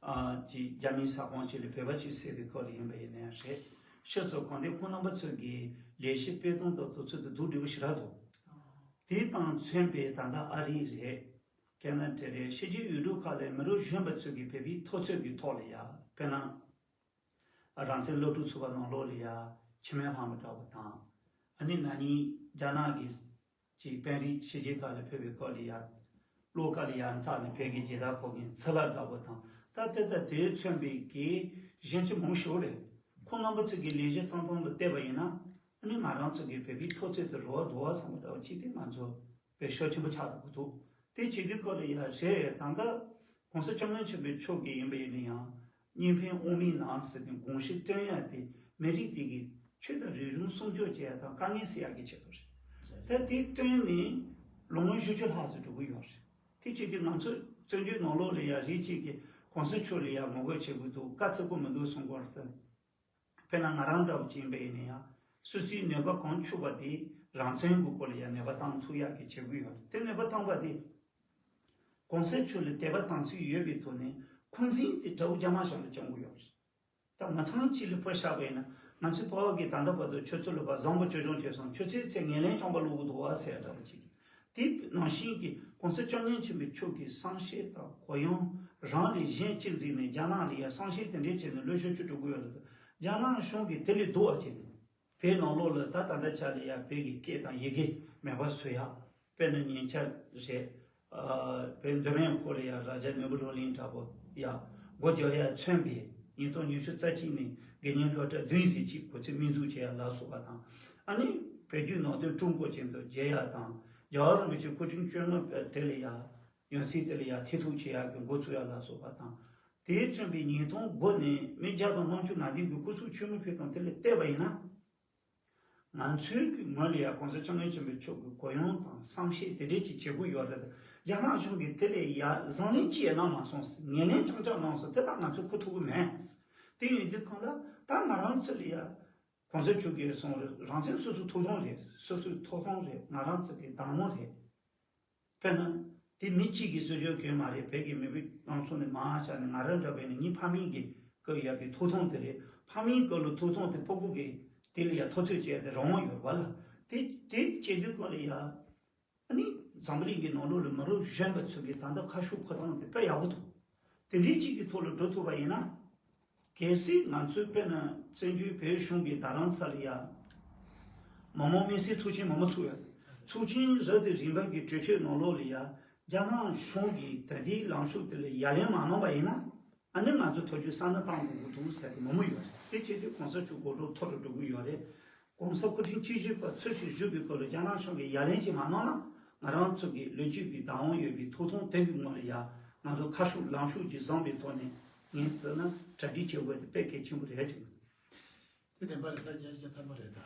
ཨ་ཅིག་རྒྱ་མིའི་ས་ཁོངས་ཅིག་ལ་བོད་པ་ཅིག་བསད་པའི་སྐོར་ལ་ཡིན་པ་ཡིན་ནའི་རེད། ཕྱི་ཚོ་གང་དེ་ཁོང་རྣམ་པ་ཚོ་གི་ལས་གཞི་སྤེལ་སྟངས་དང་དུས་ཚོད་དུ་སྡུག་འགྲིག་པོ་ཞེ་དྲག་འདུག་དེ་དང་མཚོན་པའི་ད་ལྟ་ཨ་རི་རེད། ཁེ་ན་ཌ་རེད། ཕྱི་རྒྱལ་ཡུལ་གྲུ་ཁག་ལ་མི་རབས་གཞོན་པ་ཚོ་གི་བོད་པའི་འཐབ་རྩོད་ཀྱི་ཐོག་ལ་ཡ་དཔེར་ན། རང་བཙན་སློབ་ཕྲུག་ཚོགས་པ་ནང་ལོགས་ལ་ཡ་འཆི་མེད་ལྷ་མོ་འདྲ་པོ་དང་། ཨ་ནི་ན་ནིང་རྒྱ་ནག་གི་ཅིག་དཔོན་རིགས་ཕྱི་རྒྱལ་ཁག་ལ་ཕེབས་པའི་སྐོར་ལ་ཡ། བློ་དཀར་ལ་ཡ་འཛེགས་ནས་བོད་ཀྱི་རྒྱལ་དར་ཕོག་མཁན་ཚེ་ལྷ་འདྲ་པོ་དང་ད་ལྟ་ད་དེ་མཚོན་པའི་གི་གཞོན་སྐྱེས་མང་ཤོས་རེད། ཁོང་རྣམ་པ་ཚོ་གི་ལས་གཞི་བརྩམས་སྟངས་ལ་བལྟས་པ་ཡིན་ན། ཨ་ནི་ང་རང་ཚོ་གི་བོད་པའི་འཐབ་རྩོད་དེ་རེ་བ་འདུག་བསམ་པ་འདྲ་པོ་ཅིག་དེ་ང་ཚོ་དཔེ་ཤུགས་ཆེན་པོ་ཆགས་འགྲོ་གི་འདུག་དེ་བྱེད་དུས་སྐབས་ལ་ཡ་རེད། ད་ལྟ་༸གོང་ས་༸སྐྱབས་མགོན་ཆེན་པོ་མཆོག་གིས་ཡིན་པ་ཡིན་ན་ཡང་གཉིས་ཕན་དབུ་མའི་ལམ་ཟེར་ནས་དགོངས་གཞི་བཏོན་ཡ་དེ་མི་རིགས་དེ་གི་ཆོས་དང་རིག་གཞུང་སྲུང་སྐྱོབ་བྱེད་ཡ་དང་དཀའ་ངལ་སེལ་ཡ་གི་ཆེད་དུ་རེད། ད་དེ་བཏོན་ནས་ལོ་ངོ་བཞི་བཅུ་ལྷག་ཙམ་འགྲོ་གི་ཡོད་རེད། དེ་བྱེད་དུས་ང་ཚོ་བཙན་བྱོལ་ནང་ལོགས་ལ་ཡ་རེད་ཅིག་གི་༸གོང་ས་མཆོག་ལ་ཡ་ངོ་རྒོལ་བྱེད་དགོས་འདུག་དཀའ་ཚེགས་པོ་མི་འདུག་གསུང་གི་ཡོད་རེད། དཔེར་ན་ང་རང་འདྲ་བོ་ཅིག་ཡིན་པ་ཡིན་ན་ཡང་སོ་སོའི་ནུས་པ་གང་ཆུག་པ་དེ་རང་བཙན་གྱི་སྐོར་ལ་ཡང་ནུས་པ་བཏང་ཐུབ་ཡག་གི་བྱེད་དགོས་ཡོད་རེད། དེ་ནུས་པ་བཏང་པ་དེ་གོང་ས་མཆོག་ལ་དད་པ་དམ་ཚིག་ཡོད་པའི་ཐོག་ནས་འཁོན་འཛིན་དེ་དགྲ་བོ་རྒྱ་དམར་གཞུང་ལ་བཅང་དགོས་ཡོད་རེད། ད་མི་ཚང་གཅིག་ལ་ཕར་བཞག་པ་ཡིན་ན་ང་ཚོའི་བོད་ཀྱི་ད་ལྟ་བར་དུ་ཆུ་ཚོད་ལ་བ་བཟང་པོ་བཅོས་སྐྱོང་བྱས་སོང་། ཆུ་ཚོད་ཚད་ངན་ལན་བཅངས་པ་ལོག་གི་འདུག་བ་ཟེར་འདྲ་བོ་ཅིག་དེ་ནང་བཞིན་གྱི་༸གོང་ས་༸སྐྱབས་མགོན་ཆེན་པོ་མཆོག་གི་བསམ་ཤེས་དང་གུ་ཡངས་རང་ལས་གཞན་གཅེས་འཛིན་ནས་རྒྱ་ནག་ལ་ཡང་བསམ་ཤེས་དེ་འདྲས་བྱས་ནས་ལོ་བཞི་བཅུ་འགྲོ་གི་ཡོད་རེད། རྒྱ་ནག་གཞུང་གིས་དེ་ལས་སྡུག་པ་བྱས་ནས་བོད་ནང་ལོགས་ལ་ད་ད་ལྟ་ཆ་ལ་ཡང་བོད་ཀྱི་སྐད་དང་ཡི་གེ་མེད་པ་བཟོ་ཡག་དཔེར་ན་ཉེ་ཆར་རེད། བོད་མདོ་སྨད་ཁུལ་ལ་ཡང་རྭ་རྒྱ་ནོར་བུ་གློག་གླིང་འདྲ་པོ་ཡང་སྒོ་རྒྱག་ཡག་མཚོན་པའི་ཉིས་སྟོང་ཉི་ཤུ་རྩ་གཅིག་ནས་དགེ་བསྙེན་སློབ་གྲྭ་བདུན་ཟེར་གཅིག་གོ་ཚིགས་སྨིན་འཛུགས་བྱེད་ཡག་ལ་སོགས་པ་དང་། ཨ་ནི་བོད་བརྒྱུད་ནང་བསྟན་ཀྲུང་གོ་ཅན་དུ་བརྗེ་ཡག་དང་རྒྱལ་བ་རིན་པོ་ཆེ་སྐུ་ཕྲེང་བཅོ་ལྔ་པ་དེ་ལ་ཡང་ ཡང་སྲིད་དེ་ལ་ཡང་ཐེ་གཏོགས་བྱེད་ཡག་གི་འགོ་ཚུགས་ཡག་ལ་སོགས་པ་དང་། དེས་མཚོན་པའི་ཉིས་སྟོང་དགུ་ནས་མི་བརྒྱ་དང་ལྔ་བཅུ་ང་བདུན་གྱི་སྐུ་གཟུགས་མཆོད་མེ་ཕུལ་སྟངས་དེ་ལ་བལྟས་པ་ཡིན་ན། ང་ཚོའི་གི་ངོས་ལ་ཡང་གོང་ས་སྐྱབས་མགོན་ཆེན་པོ་མཆོག་གི་གུ་ཡངས་དང་བསམ་ཤེས་དེ་འདྲས་ཅིག་བྱེད་དགོས་ཡོད་རེད། རྒྱ་ནག་གཞུང་གིས་དེ་ལས་ཡར་བཟང་ལན་ཅི་ཡང་གནང་མ་སོང་། ངན་ལན་རྐྱང་རྐྱང་གནང་སོང་། དེ་དག་ང་ཚོས་གོ་ཐུབ་ཀྱི་མེད། དེ་ཡིན་དུས་གང་ལ་ད་ང་རང་ཚོ་ལ་ཡང་གོང་ས་མཆོག་གིས་གསུངས་རེད། རང་བཙན་སོ་སོའི་ཐོབ་ཐང་རེད། སོ་སོའི་ཐོབ་ཐང་རེད། ང་རང་ཚོ་གི་བདག་མོ་རེད། དཔེར་ན། དེ་མི་གཅིག་གིས་རྩོད་རྒྱུ་གང་ཡང་མ་རེད། བོད་ཀྱི་མི་བུ་རང་སོ་ནས་མར་བཞག་ནས་ང་རང་འདྲ་བས་ནས་ངའི་ཕ་མིང་གིས་བཀོད་ཡོད་པའི་ཐོབ་ཐང་དེ་རེད། ཕ་མིང་བཀོད་ལ་ཐོབ་ཐང་དེ་ཕྲུ་གུ་གིས་དེ་ལ་ཡང་འཐབ་རྩོད་བྱས་ཏེ་རང་དབང་ཡོད་རེད་བ་ལ། དེ་དེ་བྱེད་དུས་སྐབས་ལ་ཡང་ཨ་ནི་འཛམ་བུ་གླིང་གི་ནང་ལོགས་ལ་མི་རབས་གཞོན་པ་ཚོ་གིས་ད་ལྟ་ཁ་ཕྱོགས་འཁོར་སྟངས་དེ་དཔེ་ཡག་པོ་འདུག་དེ་འདྲའི་གཅིག་གི་ཐོག་ལ་འགྲོ་ཐུབ་པ་ཡིན་ན། གལ་སྲིད་ང་ཚོའི་དཔེར་ན་བཙན་བྱོལ་བོད་གཞུང་གིས་རྡ་རམ་ས་ལ་ཡ། མི་མང་མི་སེར་ཚོགས་ཆེན་མང་པོ་ཚུགས་ཡ། ཚོགས་ཆེན་རབ་དང་རིམ་པ་གི་གྲོས་ཆོད་ནང་ལོགས་ལ་ཡ། རྒྱ་ནག་གཞུང་གིས་ད་ལྟའི་ལངས་ཕྱོགས་དེ་ལ་ཡ་ལན་མ་གནང་བ་ཡིན་ན། ཨ་ནི་ང་ཚོ་ཐོག་རྒྱུ་ས་ན་བཏང་དགོས་ཀྱི་འདུག་ཟེར་གི་མང་པོ་ཡོད་རེད། དེ་བྱས་དུས་གོང་ས་མཆོག་དགོངས་དོན་མཐོ་རུ་འགྲོ་གི་ཡོད་རེད། གོང་ས་སྐུ་ཕྲེང་བཅུ་བཞི་པ་ཚུལ་བཞིན་བཞུགས་པའི་སྐོར་ལ་རྒྱ་ནག་གཞུང་གིས་ཡ་ལན་ཅིག་མ་གནང་ན། ང་རང་ཚོ་གི་ལོ་རྒྱུས་ཀྱི་བདག་དབང་ཡོད་པའི་ཐོབ་ཐང་དེ་གི་ངོ་ལ་ཡ། ང་ཚོ་ཁ་ཕྱོགས་ལངས་ཕྱོགས་ཅིག་བཟང་པའི་ཐོག་ནས་ངས་བལྟས་ན་གྲ་སྒྲིག་བྱེད་དགོས་དེ་དཔེ་གལ་ཆེན་པོ་རེད་དྲན་གི་འདུག་དེ་བདེན་པ་རེད། ད་རྒྱ་ཆེ་ཐམ་པ་རེད། ད་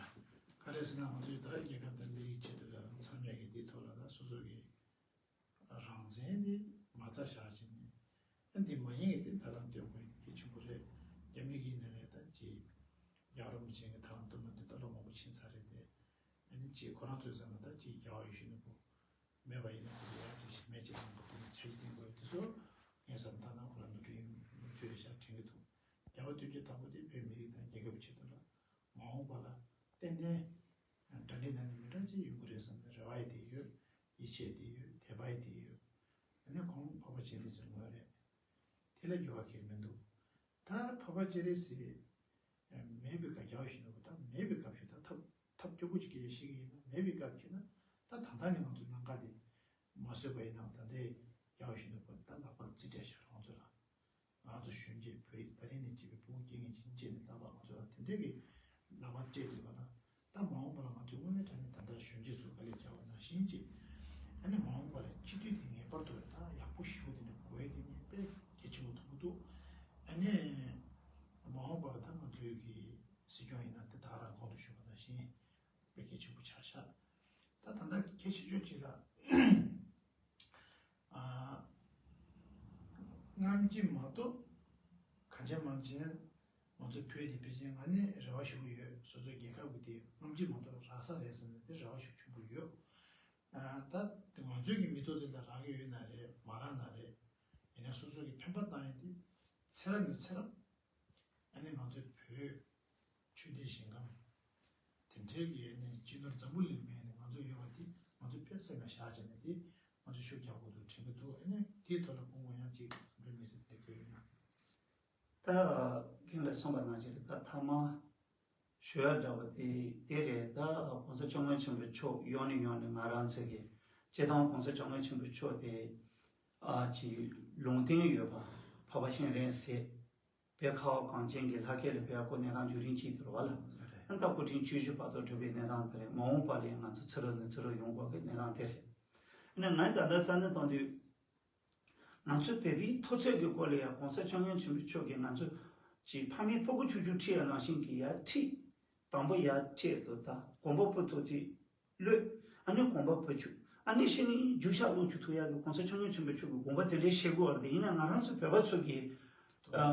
ག་རེ་ཟེར་ན་ང་ཚོས་ད་རྒྱལ་ཁབ་དང་མི་རིགས་ཆེད་དུ་ལ་མཚམས་མེད་ཀྱི་དེའི་ཐོག་ལ་ད་སོ་སོ་གི་རང་བཙན་དེ་མ་རྩ་བཞག་བྱས་ནས། ཨ་འདི་མ་ཡིན་གྱི་དེ་ད་ལམ་སྟོན་དགོས་ཡིན་གྱི་ཆེན་པོ་རེད། རྒྱ་མི་གིས་ནས་རེད། ད་ཅི་རྒྱལ་བ་རིན་པོ་ཆེ་གི་ད་ལམ་སྟོན་མ་དེ་ད་ལོ་མང་པོ་ཕྱིན་ཚར་རེད་དེ། ཨ་ནི་ཅི་ཁོ་རང་ཚོའི་བསམ་ན་ད་ཅི་རྒྱལ་བ་ཡིད་བཞིན་ནོར་བུ་མེད་པ་ཡིན་ན་ཁོ་ཚོ་ཡག་ཅིག་ཞིག་མེད་ཅིག་ལམ་པོ་དེ་ནི་ཆ་ཞིག་བསྟན་དགོས་དེ་ཚོ་ངས་བསམ་ད་ན་ཁོ་རང་ནོར་འཁྲུལ་ཡིན་ཚུལ་རེད་ཤག་དྲན་གྱི་འདུག་རྒྱལ་བ་དོན་གྱི་བདག་པོ་དེ་བོད་མི་རིགས་དང་རྒྱལ་ཁབ་ཆེད་དུ་ལ། མ་འོངས་པ་ལ་ཏན་ཏན་འདྲ་འདྲའི་ནང་ནས་མི་འདྲ་ཅིག་ཡོང་གི་རེད་བསམ་པའི་རེ་བ་ཡི་དེ་ཡོད། ཡིད་ཆེས་དེ་ཡོད། དད་པ་ཡི་དེ་ཡོད། ཨ་ནི་ཁོང་འཕགས་པ་སྤྱན་རས་གཟིགས་ངོས་རེད། དེ་ལ་འགྱུར་བ་གང་ཡང་མི་འདུག་ད་འཕགས་པ་སྤྱན་རས་གཟིགས་མེད་པའི་སྐབས་རྒྱལ་བ་ཡིད་བཞིན་ནོར་བུ་ད་མེད་པའི་སྐབས་ཤིག་ད་ཐབས་ཐབས་སྐྱོ་པོ་ཅིག་སྐད་ཆ་བཤད་ཀྱི་ཡིན་ན་མེད་པའི་སྐབས་ཤིག་ན་ད་ད་ལྟ་ནས་ང་ཚོ་ལམ་ཁ་དེ་མ་བཟོས་པ་ཡིན་ན་ད་ལྟའི་རྒྱལ་བ་ཡིད་བཞིན་ནོར་བུ་ད་ལག་པ་ལ་རྩིས་སྤྲད་བཞག་རེད་ང་ཚོ་ལ། ང་ཚོ་གཞོན་སྐྱེས་བོད་རིགས་ད་ལན་ནས་སྐྱེས་པའི་ཕྲུ་གུ་སྐྱེ་མཁན་ཅིག་ཡིན་ཅེས་ནས་ལྟ་བ་ང་ཚོ་ལ་དེ་འདྲས་ཀྱི་ལག་པ་སྤྲད་འདུག་ག་ན། ད་མ་འོངས་པ་ལ་ང་ཚོས་དངོས་གནས་དྲང་གནས་ད་ལྟ་གཞོན་སྐྱེས་ཚོ་དཀའ་ལས་རྒྱག་པ་ནང་བཞིན་ཅིག་ཨ་ནི་མ་འོངས་པ་ལ་སྤྱི་འཐུས་དེ་ངེས་པར་དུ་ད་ཡག་པོ་ཞེ་པོ་དེ་འདྲ་དགོས་ཡས་དེ་ངས་དཔེ་གལ་ཆེན་པོ་མཐོང་གི་འདུག་ཨ་ནི་མ་འོངས་པ་ལ་ད་ང་ཚོའི་གི་སྲིད་སྐྱོང་ཡིན་ན་དེ་ད་ག་རང་གོང་དུ་ཞུས་པ་ནང་བཞིན་དཔེ་གལ་ཆེན་པོ་ཆགས་ཤག་ད་ད་ལྟ་གལ་ཆེ་ཤོས་ཅིག་ལ། ཨ། སྔ་ཕྱི་མ་གཏོགས་གང་ཅི་མང་ཅི་ང་ཚོ་བོད་འདི་ཕལ་ཆེར་ང་ནི་རེ་བ་ཞུ་གི་ཡོད། སོ་སོའི་རྒྱལ་ཁབ་ཀྱི་དེ་སྔ་ཕྱི་མ་གཏོགས་རག་ས་རེད་བསམ་ནས་དེ་རེ་བ་ཞུ་ཆེན་པོ་ཡོད། ཨ། ད་དེ་ང་ཚོའི་གི་མི་ཐོག་དེ་ལ་རག་གི་ཡོད་ན་རེད་མ་རག་ན་རེད། ཡིན་ན་སོ་སོ་གི་འཕེན་པ་བཏང་ཡས་དེ་ཚེ་རབས་ནས་ཚེ་རབས། ཨ་ནི་ང་ཚོའི་བོད་ཆོས་ལྡན་ཞིང་ཁམས་དེ་འདྲའི་གི་ཨ་ནི་སྤྱི་ནོར་འཛམ་བུ་གླིང་མེད་ནས་ང་ཚོ་ཡོད་པ་དེ་ང་ཚོ་དཔེ་སེམས་ལ་བཞག་བྱས་ནས་དེ་ང་ཚོ་ཤུགས་རྒྱག་དགོས་འདུག་དྲན་གྱི་འདུག་ཨ་ནི་དེའི་ཐོག་ལ་སྐུ་ངོ་ཡང་ཅིག་འགྲོ་མི་སྲིད་དེ་གོ་ཡོད་ན། ད་རྒན་ལགས་གསུངས་པ་ནང་བཞིན་རེད། ད་ཐ་མ་ཞུ་ཡ་འདྲ་བ་དེ་དེ་རེད། ད་གོང་ས་སྐྱབས་མགོན་ཆེན་པོ་མཆོག་ཡོང་ནས་ཡོང་ནས་ང་རང་ཚོ་གི་སྤྱི་བཏང་གོང་ས་སྐྱབས་མགོན་ཆེན་པོ་མཆོག་དེ་ཨ་ཅིག་ལུང་བསྟན་ཡོད་པ། འཕགས་པ་སྤྱན་རས་གཟིགས་བོད་ཁ་བ་གངས་ཅན་གྱི་ལྷ་སྐལ་ལ་ཕེབས་ཁོ་གནས་སྟངས་འཇུག་རིང་གཅིག་གི་རེད་བ་ལ། ཨ་ད་སྐུ་ཕྲེང་བཅུ་བཞི་བར་དུ་བགྲོད་པའི་གནས་སྟངས་དེ་རེད། མ་འོངས་པ་ལ་ཡང་ང་ཚོ་ཚུར་ལ་ནས་ཚུར་ལ་ཡོང་དགོས་ཀྱི་གནས་སྟངས་དེ་རེད། ཨ་ནི་ངས་ད་ལྟ་བསམ་བློ་གཏོང་དུས། ང་ཚོ་བོད་པའི་མཐོ་ཚད་ཀྱི་སྐོར་ལ་ཡང་གོང་ས་སྐྱབས་མགོན་ཆེན་པོ་མཆོག་གིས་ང་ཚོ་གི་ཕ་མའི་ཕྲུ་གུ་ཆུང་ཆུང་ཁྲིད་ཡ་ནང་བཞིན་གྱི་ཡར་ཁྲིད། དང་པོ་ཡར་ཁྲིད་དུ་ད་གོམ་པ་སྤོ་ཐུབ་དུས་གློད། ཨ་ནི་གོམ་པ་སྤོ་བཅུག་ཨ་ནི་ཕྱི་ནས་རྒྱུགས་ཤར་སློག་བཅུག་ཐུབ་ཡ་གི་གོང་ས་སྐྱབས་མགོན་ཆེན་པོ་མཆོག་གི་དགོངས་པ་དེ་འདྲའི་བཞེས་དགོས་པ་རེད། ཡིན་ན་ང་རང་ཚོ་བོད་པ་ཚོ་གིས་ཨ་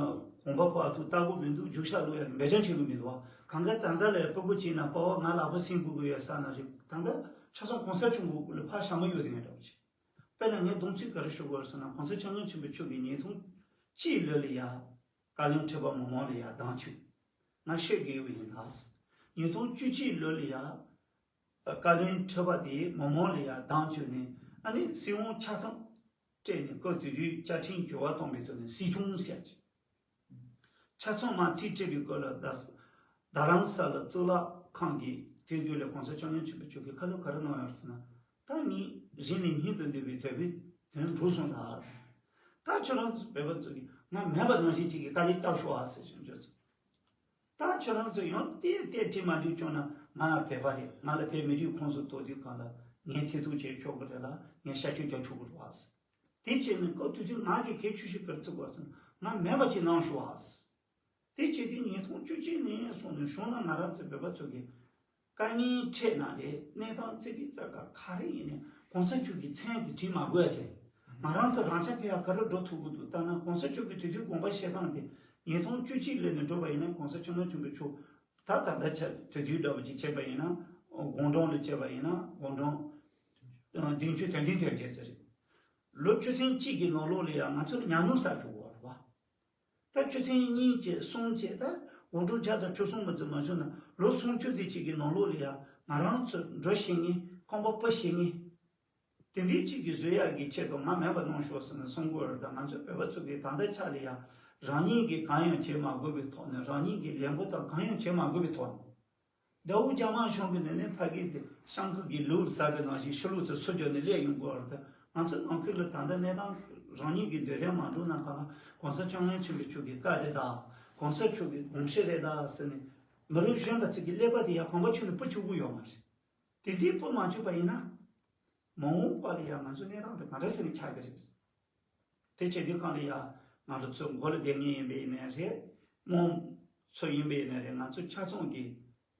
གོམ་པ་སྤོ་ཐུབ་ལྟ་དགོས་མི་འདུག་རྒྱུགས་ཤར་སློག་ཡ་གི་འབད་བརྩོན་བྱེད་དགོས་མི་འདུག་བ། གང་ག་ད་ལྟ་ལ་ཕྲུ་གུ་གཅིག་ན་པ་ཕ་ང་ལག་པ་སྲིང་དགོས་ཀྱི་ཡོད་ས་ན་རེད། ད་ལྟ་ཆ་ཚང་གོང་ས་སྐྱབས་མགོན་ལ་ཕར་ཞྭ་མོ་གཡོག་དེ་ངས་འདྲ་བ་བྱེད། དཔེར་ན་ངས་སྡོམ་ཚིག་ག་རེ་ཞུ་དགོས་རེད་ཟེར་ན། གོང་ས་སྐྱབས་མགོན་ཆེན་པོ་མཆོག་གིས་ཉིས་སྟོང་གཅིག་ལོ་ལ་ཡ་བཀའ་བློན་ཁྲི་པ་མི་མང་ལ་ཡ་གདན་བཅུག་ང་ཤོད་ཀྱི་ཡོད་པ་ཡིན་ད། ཉིས་སྟོང་བཅུ་གཅིག་ལོ་ལ་ཡ་བཀའ་བློན་ཁྲི་པ་དེ་མི་མང་ལ་ཡ་གདན་བཅུག་ནས་ཨ་ནི་སྲིད་དབང་ཆ་ཚང་སྤྲད་ནས་སྐབས་དེ་དུས་བཅའ་ཁྲིམས་འགྱུར་བ་གཏོང་པའི་ཐོག་ནས་སྲིད་སྐྱོང་ཟེར་ཡ་ཅིག་ཆ་ཚང་མ་རྩིས་སྤྲད་པའི་སྐོར་ལ་རྡ་རྡ་རམ་ས་ལ་གཙུག་ལག་ཁང་གི་དེ་དུས་ལ་གོང་ས་སྐྱབས་མགོན་ཆེན་པོ་མཆོག་གིས་ཁ་ལོ་ག་རེ་གནང་ཡོད་ཟེར་ན། ད་ངས་རིང་ནས་སྙིང་དུ་འདོད་པའི་དོལ་པོའི་དོན་འགྲུབ་སོང་ད། ད་ཁྱོད་རང་ཚོ་བོད་པ་ཚོ་གིས་ང་མེད་པ་ནང་བཞིན་ཅིག་གི་དཀའ་ལས་རྒྱག་ཤོག་ཨ་ཟེར་བཞིན་བརྗོད་སོང་། ད་ཁྱོད་རང་ཚོ་ཡང་བལྟས་བལྟས་དྲི་མ་འདུག་བྱུང་ན་ང་བོད་པ་རེད། ང་ལ་བོད་མི་རིགས་ཁོངས་སུ་གཏོགས་དུས་གང་ལ་ངས་ཐེ་གཏོགས་བྱེད་ཆོག་གི་རེད་ལ་ངས་ཤ་ཆུ་རྒྱག་ཆོག་གི་རེད་ཨ་ཟེར། དེ་བྱས་ནས་སྐབས་དེ་དུས་ང་གིས་གལ་ཆེ་ཤོས་ག་རེ་བརྩི་དགོས་ཟེར་ན་ང་མེད་པ་ཅིག་གནང་ཤོག་ཨ། དེ་བྱས་དུས་ཉིས་སྟོང་བཅུ་གཅིག་ནས་བཟུང་ནས་བྱུང་ན་ང་རང་ཚོ་བོད་པ་ཚོ་གི་དཀའ་ངལ་འཕྲད་ན་རེད། གནས་སྟངས་ཙི་གི་ཙ་ག་ག་རེ་ཡིན་ནའི་གོང་ས་མཆོག་གི་མཚན་དེ་བྲིས་མ་དགོས་ཡ་བྱས། ང་རང་ཚོ་རང་ཆ་ཕེ་ཡ་ག་རེ་འགྲོ་ཐུབ་ཀྱི་འདུག་ལྟ་ན་གོང་ས་མཆོག་གི་དེ་དུས་དགོངས་པ་བཞེས་སྟངས་དེ་ཉིས་སྟོང་བཅུ་གཅིག་ལོ་ནས་འགྲོ་བ་ཡིན་ན་གོང་ས་སྐྱབས་མགོན་ཆེན་པོ་མཆོག་ད་ད་ལྟ་ཆ་དེ་དུས་འདྲ་བོ་ཅིག་བྱས་པ་ཡིན་ན་དགུང་གྲངས་ལ་བྱས་པ་ཡིན་ན་དགུང་གྲངས་བདུན་ཅུ་དོན་བདུན་དོན་བརྒྱད་ཙམ་རེད། ལོ་བཅུ་ཚན་གཅིག་གི་ནང་ལོགས་ལ་ཡང་ང་ཚོ་ལ་ཉམས་མྱོང་བསགས་བཅུག་གོ་བ་རེད་བ། ད་ཆུ་ཚན་གཉིས་བཅས་གསུམ་བཅས་ད་དགུང་གྲངས་བརྒྱ་དང་བཅུ་གསུམ་མ་ཙམ་མ་བྱུང་ན་ལོ་སུམ་ཅུ་དེ་གཅིག་གི་ནང་ལོགས་ལ་ཡང་ང་རང་ཚོ་འགྲོ་ཤེས་ངེས། རྐང་པ་སྤོ་ཤེས་ངེས། དེ་འདྲའི་གཅིག་གི་བཟོ་ཡག་གི་ཆེད་དུ་ང་མེད་པ་གནང་ཤོག་ཟེར་ནས་གསུང་གི་ཡོད་རེད། ད་ང་ཚོ་བོད་པ་ཚོ་གིས་ད་ལྟ་ཆ་ལ་ཡང་རང་ཉིད་ཀྱིས་གང་ཡང་བྱེད་མ་དགོས་པའི་ཐོག་ནས་རང་ཉིད་ཀྱི་ལས་འགུལ་དང་གང་ཡང་བྱེད་མ་དགོས་པའི་ཐོག་ནས། དགྲ་བོ་རྒྱ་དམར་གཞུང་གི་ནང་ནས་ཕ་གི་དེ་ཤང་ཁུ་གི་ལུག་ཟ་བའི་ནང་བཞིན་ཤི་ལུག་ཚོ་སུ་འཇོག་ནས་སླེབས་ཡོང་དགོས་རེད། ད་ང་ཚོ་ནང་ཁུལ་ལ་ད་ལྟ་གནས་སྟངས་རང་ཉིད་ཀྱི་འདོད་དོན་མ་འགྲུབ་ན་གང་ལ་གོང་ས་སྐྱབས་མགོན་ཆེན་པོ་མཆོག་གི་བཀའ་རེད་ད། གོང་ས་མཆོག་གི་དགོངས་གཞི་རེད་ད་ཟེར་ནས་མི་རབས་གཞོན་པ་ཚོ་གི་ཀླད་པ་དེ་ཡང་གོམ་པ་ཆུ་ནས་སྤུ་འཁྱུག་གི་ཡོད་མ་རེད། དེ་འདྲའི་སྤུ་མ་འཁྱུག་པ་ཡིན་ན་མ་འོངས་པ་ལ་ཡང་ང་ཚོ་གནས་སྟངས་དེ་ག་འདྲ་ཟེར་ནས་ཆགས་ཀྱི་རེད། དེ་བྱེད་དུས་གང་ལ་ཡང་ང་རང་ཚོ་མགོ་ལ་བསྡད་མཁན་ཡིན་པ་ཡིན་ནའི་རེད། རྨོངས་ཚོ་ཡིན་པ་ཡིན་ནའི་རེད། ང་ཚོ་ཆ་ཚང་གིས་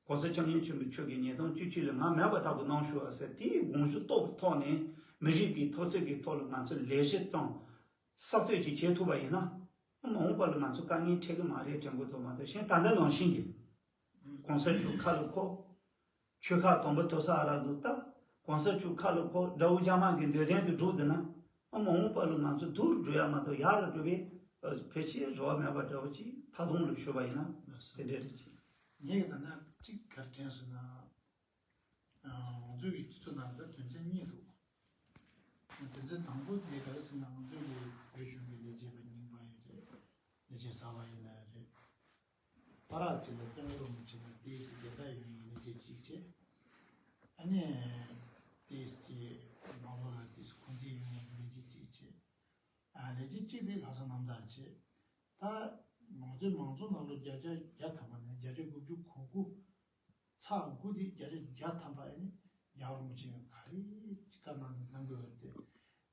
གོང་ས་སྐྱབས་མགོན་ཆེན་པོ་མཆོག་གིས་ཉིས་སྟོང་བཅུ་གཅིག་ལ་ང་མེད་པ་ལྟ་བུ་གནང་ཤོག་ཟེར་དེའི་དགོངས་ཞུ་རྟོགས་པའི་ཐོག་ནས་མི་རིགས་ཀྱི་མཐོ་ཚད་ཀྱི་ཐོག་ལ་ང་ཚོ་ལས་གཞི་བརྩམས་གསར་གཏོད་ཅིག་བྱེད་ཐུབ་པ་ཡིན་ན་མ་འོངས་པ་ལ་ང་ཚོ་དཀའ་ངལ་འཕྲད་ཀྱི་མ་རེད་དྲན་གྱི་འདུག་མ་གཏོགས་གཞན་ད་ལྟ་ནང་བཞིན་གྱི་གོང་ས་མཆོག་ཁ་ལ་འཁོར། ཆོལ་ཁ་དང་པོ་དོ་ས་ཨ་རག་འདུག་ད། གོང་ས་མཆོག་ཁ་ལ་འཁོར་དགྲ་བོ་རྒྱ་དམར་གྱི་འདོད་དོན་དུ་འགྲོ་བསྡད་ན། ཨ་མ་འོངས་པ་ལ་ང་ཚོ་སྡུག་རུ་འགྲོ་ཡ་མ་གཏོགས་ཡག་རུ་འགྲོ་བའི་ཕལ་ཆེར་རེ་བ་མེད་པ་འདྲ་བོ་ཅིག་ད་དུང་ལ་ཞུ་བ་ཡིན་ན་དེ་འདྲ་རེད་ཅིག་ངས་ད་ལྟ་གཅིག་ག་རེ་དྲན་སོང་ན། ང་ཚོའི་གི་སྤྱི་ཚོགས་ནང་ལ་དོན་ཚན་གཉིས་འདུག་དོན་ཚན་དང་པོ་དེ་ག་རེ་ཟེར་ན་ང་ཚོའི་གི་བོད་གཞུང་གི་ལས་བྱེད་པ་རྙིང་པ་ཡིན་རེད། ལས་བྱེད་གསར་པ་ཡིན་ན་རེད། བར་ཅིག་ལ་སྐྱབས་མགོན་རིན་པོ་ཆེ་དང་ཏེའི་སི་རྒྱལ་དར་ཡོད་མཁན་ལས་བྱེད་གཅིག་བྱས། ཨ་ནི་ཏེའི་སི་ཅེ་མ་ལོ་ར་ཏེའི་སི་ཁོང་ཚན་ཡོད་མཁན་ལས་བྱེད་གཅིག་བྱས། ཨ་ལས་བྱེད་གཅིག་དེ་ལྷག་བསམ་རྣམ་དག་བྱས། ད་ང་ཚོའི་མང་ཚོགས་ནང་ལོ་བརྒྱ་ཆ་བརྒྱ་ཐམ་པ་ནས་བརྒྱ་ཆ་དགུ་བཅུ་གོ་དགུ། ཚེག་དགུ་དེ་བརྒྱ་ཆ་བརྒྱ་ཐམ་པ་ཨ་ནི་རྒྱལ་བ་རིན་པོ་ཆེ་ག་རེ་ཅིག་བཀའ་གནང་གནང་དགོས་ཡོད་དེ།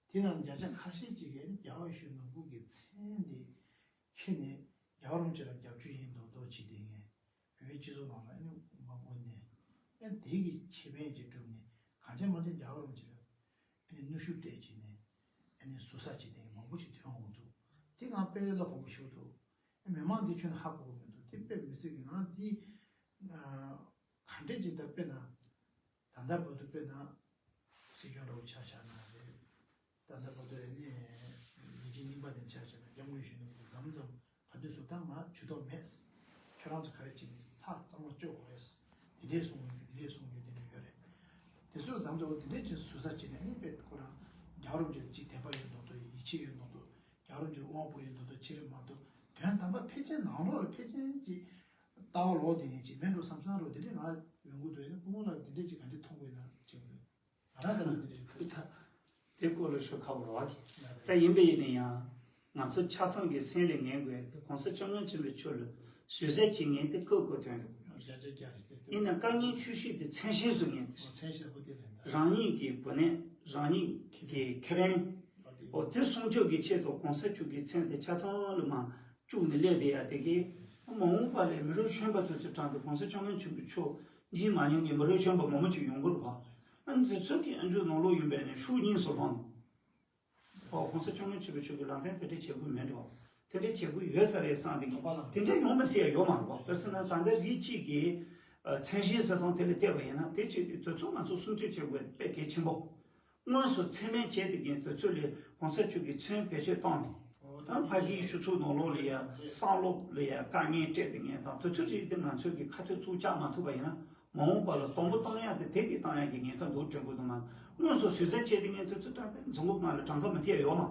དེ་ཡང་བརྒྱ་ཆ་ཁ་ཤས་ཅིག་གིས་ཨ་ནི་རྒྱལ་བ་ཡིད་བཞིན་ནོར་བུ་གི་མཚན་དེ་ཁྱེར་ནས་རྒྱལ་བ་རིན་པོ་ཆེ་ལ་རྒྱབ་སྐྱོར་ཡིན་མདོག་མདོག་བྱེད་བསྡད་མཁན། བོད་པའི་སྤྱི་ཚོགས་ནང་ལ་ཨ་ནི་མང་པོ་ནས་ཨ་ནི་དེ་གི་ཁེ་ཕན་ཅིག་བསྒྲུབས་ནས་གང་བྱས་མ་བྱས་རྒྱལ་བ་རིན་པོ་ཆེ་ལ་ཨ་ནི་གནོན་ཤུགས་སྤྲད་བྱས་ནས་ཨ་ནི་ཟུར་ཟ་བྱེད་མཁན་མང་པོ་ཅིག་ཐོན་འོང་གི་འདུག་དེ་ང་དཔེ་བློ་ཕམ་པོ་ཞིག་འདུག་ཨ་མི་མང་འདི་ཁྱོན་ནས་ཧ་གོ་གི་མི་འདུག་དེ་དཔེ་མི་སྲིད་གི་ང་འདི་ག་འདྲས་ཅིག་ད་དཔེར་ན། ད་ལྟ་བར་དུ་དཔེར་ན་སྲིད་སྐྱོང་འདྲ་བོ་ཆ་བཞག་ན་རེད། ད་ལྟ་བར་དུ་ཨ་ནི་ལས་བྱེད་རྙིང་པ་དེ་ཆ་བཞག་ན་སྐྱབས་མགོན་ཡིད་བཞིན་ནོར་བུ་མཚན་མཚམས་ག་དུས་སུ་ད་ང་ཇུས་གཏོགས་མེད། ཁྱོད་རང་ཚོ་ག་རེ་བྱེད་ཀྱི་ཐག་གཙང་མ་གཅོད་དགོས་རེད། དེ་འདྲས་གསུང་ཡོད་དེ་འདྲས་གསུང་ཡོད་དེ་འདྲས་ཡོད་རེད། དེ་ཚོ་མཚམས་དུ་དེ་འདྲས་ཀྱི་ཟུར་ཟ་བྱས་ནས་ཨ་ནི་དཔེ་ཁོ་རང་རྒྱལ་བ་རིན་པོ་ཆེར་ཅིག་དད་པ་ཡོད་མདོག་མདོག་ཡིད་ཆེས་ཡོད་མདོག་མདོག་རྒྱལ་བ་རིན་པོ་ཆེར་དབང་བསྐུར་ཡོད་མདོག་མདོག་ཕྱི་རོལ་མ་གཏོགས་དོན་དམ་པ་ཕལ་ཆེར་ནང་ལོགས་ལ་ཕལ་ཆེར་གྱི་ལྟ་བ་ལོག་དེ་ཡིན་ཅིག་མེད་འགྲོ་བསམ་བསམ་རོགས་དེ་འདྲས་ང་ཡོང་གི་འདུག་ཡིན་ན་སྐུ་ངོ་ལགས་དེ་འདྲས་ཅིག་ག་འདྲས་མཐོང་གི་ཡིན་ན་ཅིག་ང་རང་ག་ལ་དེ་འདྲས་ཡོད་གི། ད་དེ་སྐོར་ལ་ཤོད་ཁག་པོ་རེད་བ། ད་ཡིན་པ་ཡིན་ན་ཡང་ང་ཚོ་ཆ་ཚང་གི་སེམས་ལ་ངེས་དགོས་དེ་གོང་ས་སྐྱབས་མགོན་ཆེན་པོའི་མཆོག་ལ་ཟུར་ཟ་བྱེད་མཁན་དེ་ཀོ་ཀོ་དོན་དུ་ཡིན་ན་དཀའ་ངལ་ཆེ་ཤོས་དེ་མཚན་ཤས་བཟོ་མཁན་དེ་རང་ཉིད་ཀྱི་བུ་ནས་རང་ཉིད་ཀྱི་ཁེ་ཕན། འོ་དེ་སྲུང་སྐྱོབ་ཀྱི་ཆེད་དུ་གོང་ས་མཆོག་གི་མཚན་དེ་ཆ་ཚང་ལ་མར་བཅུག་ནས་སླེབས་བསྡད་ཡ་དེ་གིས་མ་འོངས་པ་ལ་མི་རབས་གཞོན་པ་དེ་ཚོའི་གྲས་དུ་གོང་ས་སྐྱབས་མགོན་ཆེན་པོ་མཆོག་འཇིགས་མ་མྱོང་མཁན་མི་རབས་གཞོན་པ་མང་པོ་ཅིག་ཡོང་གི་རེད་བ། ཨ་ནི་དེ་ཚོ་གི་ཨ་མཆོག་ནང་ལོགས་ཡིན་པས་ནས་ཤུགས་རྙིང་སུ་ལངས་ནས། ཨོ་གོང་ས་སྐྱབས་མགོན་ཆེན་པོ་མཆོག་གི་ལམ་སྟོན་དེ་འདྲ་བྱེད་དགོས་མེད་འགྲོ། དེ་འདྲ་བྱེད་དགོས་ཡོད་ས་རེད་བསམ་དེ་གི་དེ་འདྲ་ཡོང་མི་སྲིད་ཡ་ཡོད་མ་རེད་བ། དཔེར་ན་ད་ལྟ་རིགས་གཅིག་གི་མཚན་གཞི་ཟེར་སྟངས་དེ་ལ་བལྟས་པ་ཡིན་ན་དེ་བྱེད་དུས་དེ་ཚོ་ང་ཚོ་སྲུང་སྐྱོབ་བྱེད་དགོས་དེ་དཔེ་གལ་ཆེན་པོ། དངོས་སུ་མཚན་སྨད་བྱས་ཏེ་གིན་དུས་ཚོད་ལས་གོང་ས་མཆོག་གི་མཚན་བེད་སྤྱོད་བཏང་ནས། ད་ཕ་གིའི་ཤུགས་ཚུགས་ནང་ལོགས་ལ་ཡ་བསམ་བློ་ལ་ཡ་དཀའ་ངལ་སྤྲད་དེ་ངས་དང་དུས་ཚོད་ཅིག་དེ་ང་ཚོས་ཀྱི་ཁ་ཐུག་ཚུགས་བཅག་མ་ཐུབ་པ་ཡིན་ན་མ་འོངས་པ་ལ་དང་པོ་བཏང་ཡ་དེ་དེ་གི་བཏང་ཡ་གི་ཉེན་ཁ་འདུག་དྲན་དགོས་འདུག་མ། དངོས་སུ་ཟུར་ཟ་བྱས་ཏེ་ངས་དུས་ཚོད་དྲངས་ཏེ་རྫོང་ཁོག་ང་ལ་གྲངས་ཀ་མི་ཐེ་ཡོད་མ།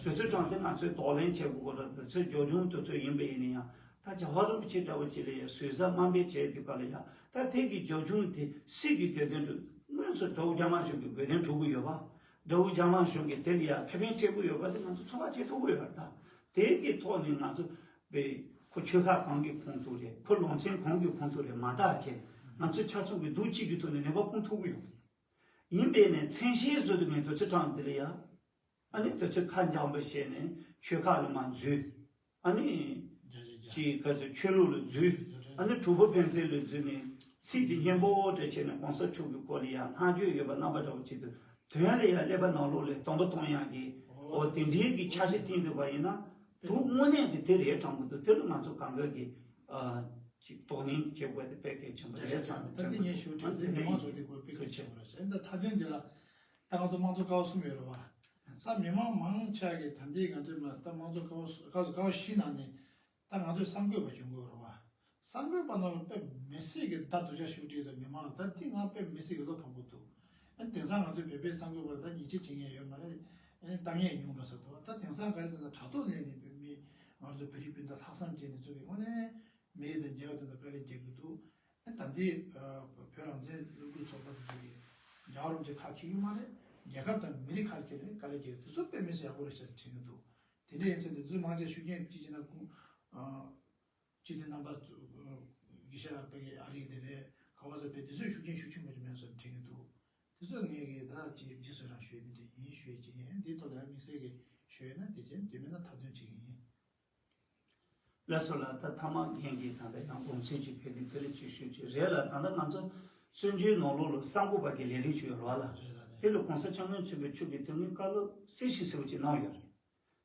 དུས་ཚོད་དྲངས་ཏེ་ང་ཚོས་གདོང་ལེན་བྱེད་དགོས་གོ་ར་དུས་ཚོད་རྒྱབ་ལྗོངས་དུས་ཚོད་ཡིན་པ་ཡིན་ན་ཡང་། ད་རྒྱལ་བ་རིན་པོ་ཆེ་འདྲ་བོ་ཅིག་ལ་ཡ་ཟུར་ཟ་དམའ་འབེབས་བྱས་ཏེ་ག་ལ་ཡ་ད་དེ་གི་རྒྱབ་ལྗོངས་དེ་སྲིད་ཀྱི་དོན་དོན་དུ་དངོས་སུ་དགྲ་བོ་རྒྱ་དམར་གཞུང་གི་དགོས་དོན་སྒྲུབ་ཀྱི་ཡོད་པ། དགྲ་བོ་རྒྱ་དམར་གཞུང་གི་དེ་ལ་ཡ་ཁེ་ཕན་སྤྲད་ཀྱི་ཡོད་པ་དེ་ང་ཚོ་ཚོད་དཔག་བྱེད་ཐུབ་ཀྱི་ཡོད་པ། ད་དེ་གི་ཐོག་ནས་ང་ཚོ་བའི་ཁོ་ཆོལ་ཁ་གང་གི་ཁོངས་གཏོགས་རེད། ཁོ་ལུང་ཚན་གང་གི་ཁོངས་གཏོགས་རེད་མ་བལྟ་བྱས་ང་ཚོ་ཆ་ཚང་གི་འདུ་གཅིག་གི་ཐོག་ནས་ནུས་པ་སྤུངས་ཐུབ་ཀྱི་ཡོད། ཡིན་པས་ནས་མཚན་གཞིའི་ཚུལ་དུ་ངས་དུས་ཚོད་དྲངས་དེ་ལ་ཡ། ཨ་ནི་དེ་ཚོས་ཁ་འཇམ་པོ་བྱས་ནས་ཆོལ་ཁ་ལ་མར་འཛུལ། ཨ་ནི་ཅིག་ག་ཚོད་ཆོས་ལུགས་ལ་འཛུལ། ཨ་ནི་དྲུག་པ་ཕན་ཚུན་ལ་འཛུལ་ནས་ཚིག་དེ་སྙན་པོ་འདྲ་བྱས་ནས་གོང་ས་མཆོག་གི་སྐོར་ལ་ཡང་བསྔགས་བརྗོད་ཡོད་པ་རྣམ་པ་འདྲ་བོ་ཅིག་ཏུ་དོན་ལ་ཡང་ཀླད་པ་ནང་ལོགས་ལ་སྡོམ་པ་གཏོང་ཡག་གི་འོ་དེ་འདྲའི་གི་འཆར་གཞི་བཏིང་འདུག་པ་ཡིན་ན་དུ་དངོས་གནས་དེ་དེ་རེད་དྲན་གི་འདུག་དེ་ལ་ང་ཚོ་གང་ག་གི་ཅིག་དོ་ནན་བྱེད་དགོས་དེ་དཔེ་གལ་ཆེན་པོ་རེད་བསམ་ནས་ད་དེ་ངས་ཞུ་དྲན་དེ་མི་མང་ཚོ་དེ་དགོས་དཔེ་གལ་ཆེན་པོ་རེད་ཟེར། ད་མཐའ་དོན་འདི་ལ་ད་ང་ཚོ་དམངས་གཙོ་ཀ་བ་གསུམ་ཡོད་རེད་བ། ད་མི་མང་མང་ཆེ་གི་ད་འདི་ང་ཚོས་མ་ད་དམངས་གཙོ་ཀ་བ་ཀ་བ་ཀ་བ་བཞི་ནང་ནས་ད་ང་ཚོས་གསར་འགོད་པ་ཞུ་དགོས་རེད་བ། གསར་འགོད་པ་ནང་ལ་དཔེ་མི་སྲིད་ཀྱི་ད་དུ་ཆ་ཞུ་བྲིས་དང་མི་མང་ད་འདི་ང་དཔེ་མི་སྲིད་ཀྱི་བློ་ཕམ་གི་འདུག་ཨ་དེང་སང་ང་ཚོའི་བོད་པའི་གསར་འགོད་པ་ད་ཉེས་ཆད་བྱེད་མཁན་ཡོད་མ་རེད། ཨ་ནི་བཏང་མཁན་ཉུང་འགྲོ་ས་འདུག་ད་དེང་སང་ག་རེ་ཟེར་ན་དྲ་ཐོག་ནས་ནི་བོད་མི་ང་ཚོ་བོད་རིགས་སྤུན་ཟླ་ལྷག་བསམ་ཅན་དེ་ཚོ་གི་དངོས་གནས་མི་རིགས་དང་རྒྱལ་ཁབ་དོན་དུ་དཀའ་ལས་རྒྱག་གི་འདུག་ཨ་ད་འདི་བོད་རང་བཙན་སློབ་ཕྲུག་ཚོགས་པ་དེ་ཚོ་གི་རྒྱལ་བ་རིན་པོ་ཆེ་ཁ་འཁྱེར་གི་མ་རེད། རྒྱལ་ཁབ་དང་མི་རིགས་ཁ་འཁྱེར་ནས་དཀའ་ལས་རྒྱག་གི་དེ་ཚོ་དཔེ་མི་སྲིད་ཡག་པོ་རེད་ཤག་དྲན་གི་འདུག་དེ་འདྲ་ཡིན་ཚེ་འདི་ཚོའི་མང་ཆེ་ཤུགས་རྐྱེན་ཅི་བྱེད་ན་ཁུངས། སྤྱི་འཐུས་རྣམ་པ་ཚོ་དགེ་བཤེས་ལགས་ཕ་གི་ཨ་རི་དེ་རེད། ག་བ་ས་པའི་དེ་ཚོས་ཤུགས་རྐྱེན་ཤུགས་ཆེན་པོ་ཅིག་མེད་སོགས་དྲན་གྱི་འདུག་དེ་ཚོ་ངས་གི་ད་ཅིག་རྗེས་སུ་རང་ཞུ་ཡས་དེ་འདྲ་ཡིན་ཞུ་ཡས་ཅིག་ཡིན། འདིའི་ཐོག་ལ་དམིགས་བསལ་གྱི་ཞུ་ཡས་ན་དེ་བྱས་དེ་མིན་ན་མཐའ་དོན་ཅིག་ཡིན། ལགས་སོ་ལགས། ད་ཐ་མག་རྒན་གྱིས་ད་ལྟ་ཡང་དགོངས་ཚུལ་ཅིག་ཕེབས་དུས་དེ་ལ་ཅིག་ཞུ་ཅིག་རེད་ལ། ད་ལྟ་ང་ཚོ་བཙན་བྱོལ་ནང་ལོགས་ལ་གསར་འགོད་པ་གི་ལས་རིགས་ཅིག་ཡོད་རེད་བ་ལ། རེད་ལ་རེད། དེ་ལ་གོང་ས་སྐྱབས་མགོན་ཆེན་པོ་མཆོག་གིས་དེ་སྔོན་བཀའ་སློབ་གསལ་ཞིང་གསལ་པོ་ཅིག་གནང་ཡོད་རེད།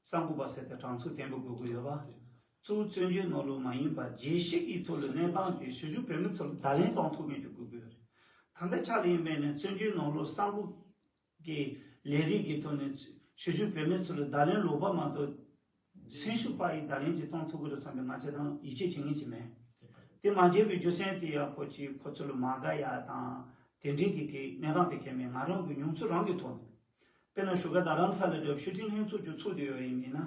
གསར་འགོད་པ་ཟེར་ཏེ་གྲངས་ཚུལ་བརྟན་པོ་དགོས་ཀྱི་ཡོད་པ། གཙོ་བོ་བཙན་བྱོལ་ནང་ལོགས་མ་ཡིན་པར་རྒྱལ་སྤྱི་གི་ཐོག་ལ་གནས་སྟངས་དེ་གཞིས་བཞུགས་བོད་མི་ཚོ་ལ་བརྡ་ལན་གཏོང་ཐུབ་མཁན་ཅིག་དགོས་ཀྱི་ཡོད་རེད། ད་ལྟ་ཆ་ལ་ཡིན་པས་ནས་བཙན་བྱོལ་ནང་ལོགས་གསར་འགོད་ཀྱི་ལས་རིགས་ཀྱི་ཐོག་ནས་གཞིས་བཞུགས་བོད་མི་ཚོ་ལ་བརྡ་ལན་ལོག་པ་མ་གཏོགས་སེམས་ཤུགས་སྤར་ཡི་བརྡ་ལན་ཅིག་གཏོང་ཐུབ་ཀྱི་རེད་བསམ་པའི་ང་ཚོ་དང་ཡིད་ཆེས་བྱེད་མཁན་ཅིག་མེད། དེ་མ་བྱས་པའི་རྒྱུ་མཚན་དེ་ཡང་ཁོ་ཅིག་ཁོ་ཚོ་ལ་མ་དགའ་ཡ་དང་དེ་འདྲའི་གི་གི་གནས་སྟངས་དེ་གལ་མེད། ང་རང་གི་མྱོང་ཚོར་རང་གི་ཐོག་ནས། དཔེར་ན་བཞུགས་སྒར་རྡ་རམ་ས་ལ་འདྲ་བའི་སྤྱི་འཐུས་ལྷན་ཚོགས་ཀྱི་ཚོགས་དུས་ཡོད་ཡིན་མིན་ན།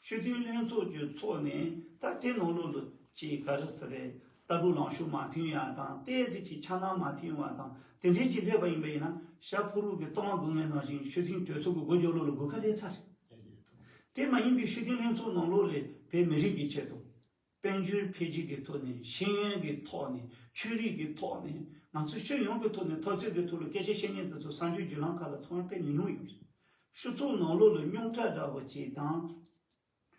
སྤྱི་འཐུས་ལྷན་ཚོགས་ཀྱི་ཚོགས་ནས་ད་དེ་ནང་ལོགས་ལ་ཅིག་ག་རེ་ཟེར་རེད། ལྟ་གྲུབ་ལངས་ཕྱོགས་མ་མཐུན་ཡ་དང་ཏོག་ཙམ་ཅིག་འཆར་སྣང་མ་མཐུན་བ་དང་དེ་འདྲའི་ཅིག་སླེབས་པ་ཡིན་པ་ཡིན་ན་ཤ་ཕུ་རུ་གི་གཏོང་བ་དགོས་ངེས་ནང་བཞིན་སྤྱི་འཐུས་གྲོས་ཚོགས་ཀྱི་སྒོ་འགྱོ་ལོག་ལ་སྒོ་ཁ་སླེབས་ཚར་རེད། དེ་མ་ཡིན་པའི་སྤྱི་འཐུས་ལྷན་ཚོགས་ནང་ལོགས་ལ་བོད་མི་རིགས་ཀྱི་ཆེད་དུ། དཔལ་འབྱོར་འཕེལ་རྒྱས་ཀྱི་ཐོག་ནས། ཤེས་ཡོན་གྱི་ཐོག་ནས། ཆོས་རིག་གི་ཐོག་ནས། ང་ཚོ་ཕྱོགས་ཡོངས་ཀྱི་ཐོག་ནས་འཐབ་རྩོད་ཀྱི་ཐོག་ལ་སྐད་ཆ་བཤད་མཁན་དེ་ཚོ་གསར་འགྱུར་བརྒྱུད་ལམ་ཁག་ལ་མཐོང་ཡ་དཔེ་ཉུང་ཉུང་ཡོད་རེད། སྤྱི་ཚོགས་ནང་ལོགས་ལ་རྙོག་དྲ་འདྲ་བོ་ཅིག་དང་།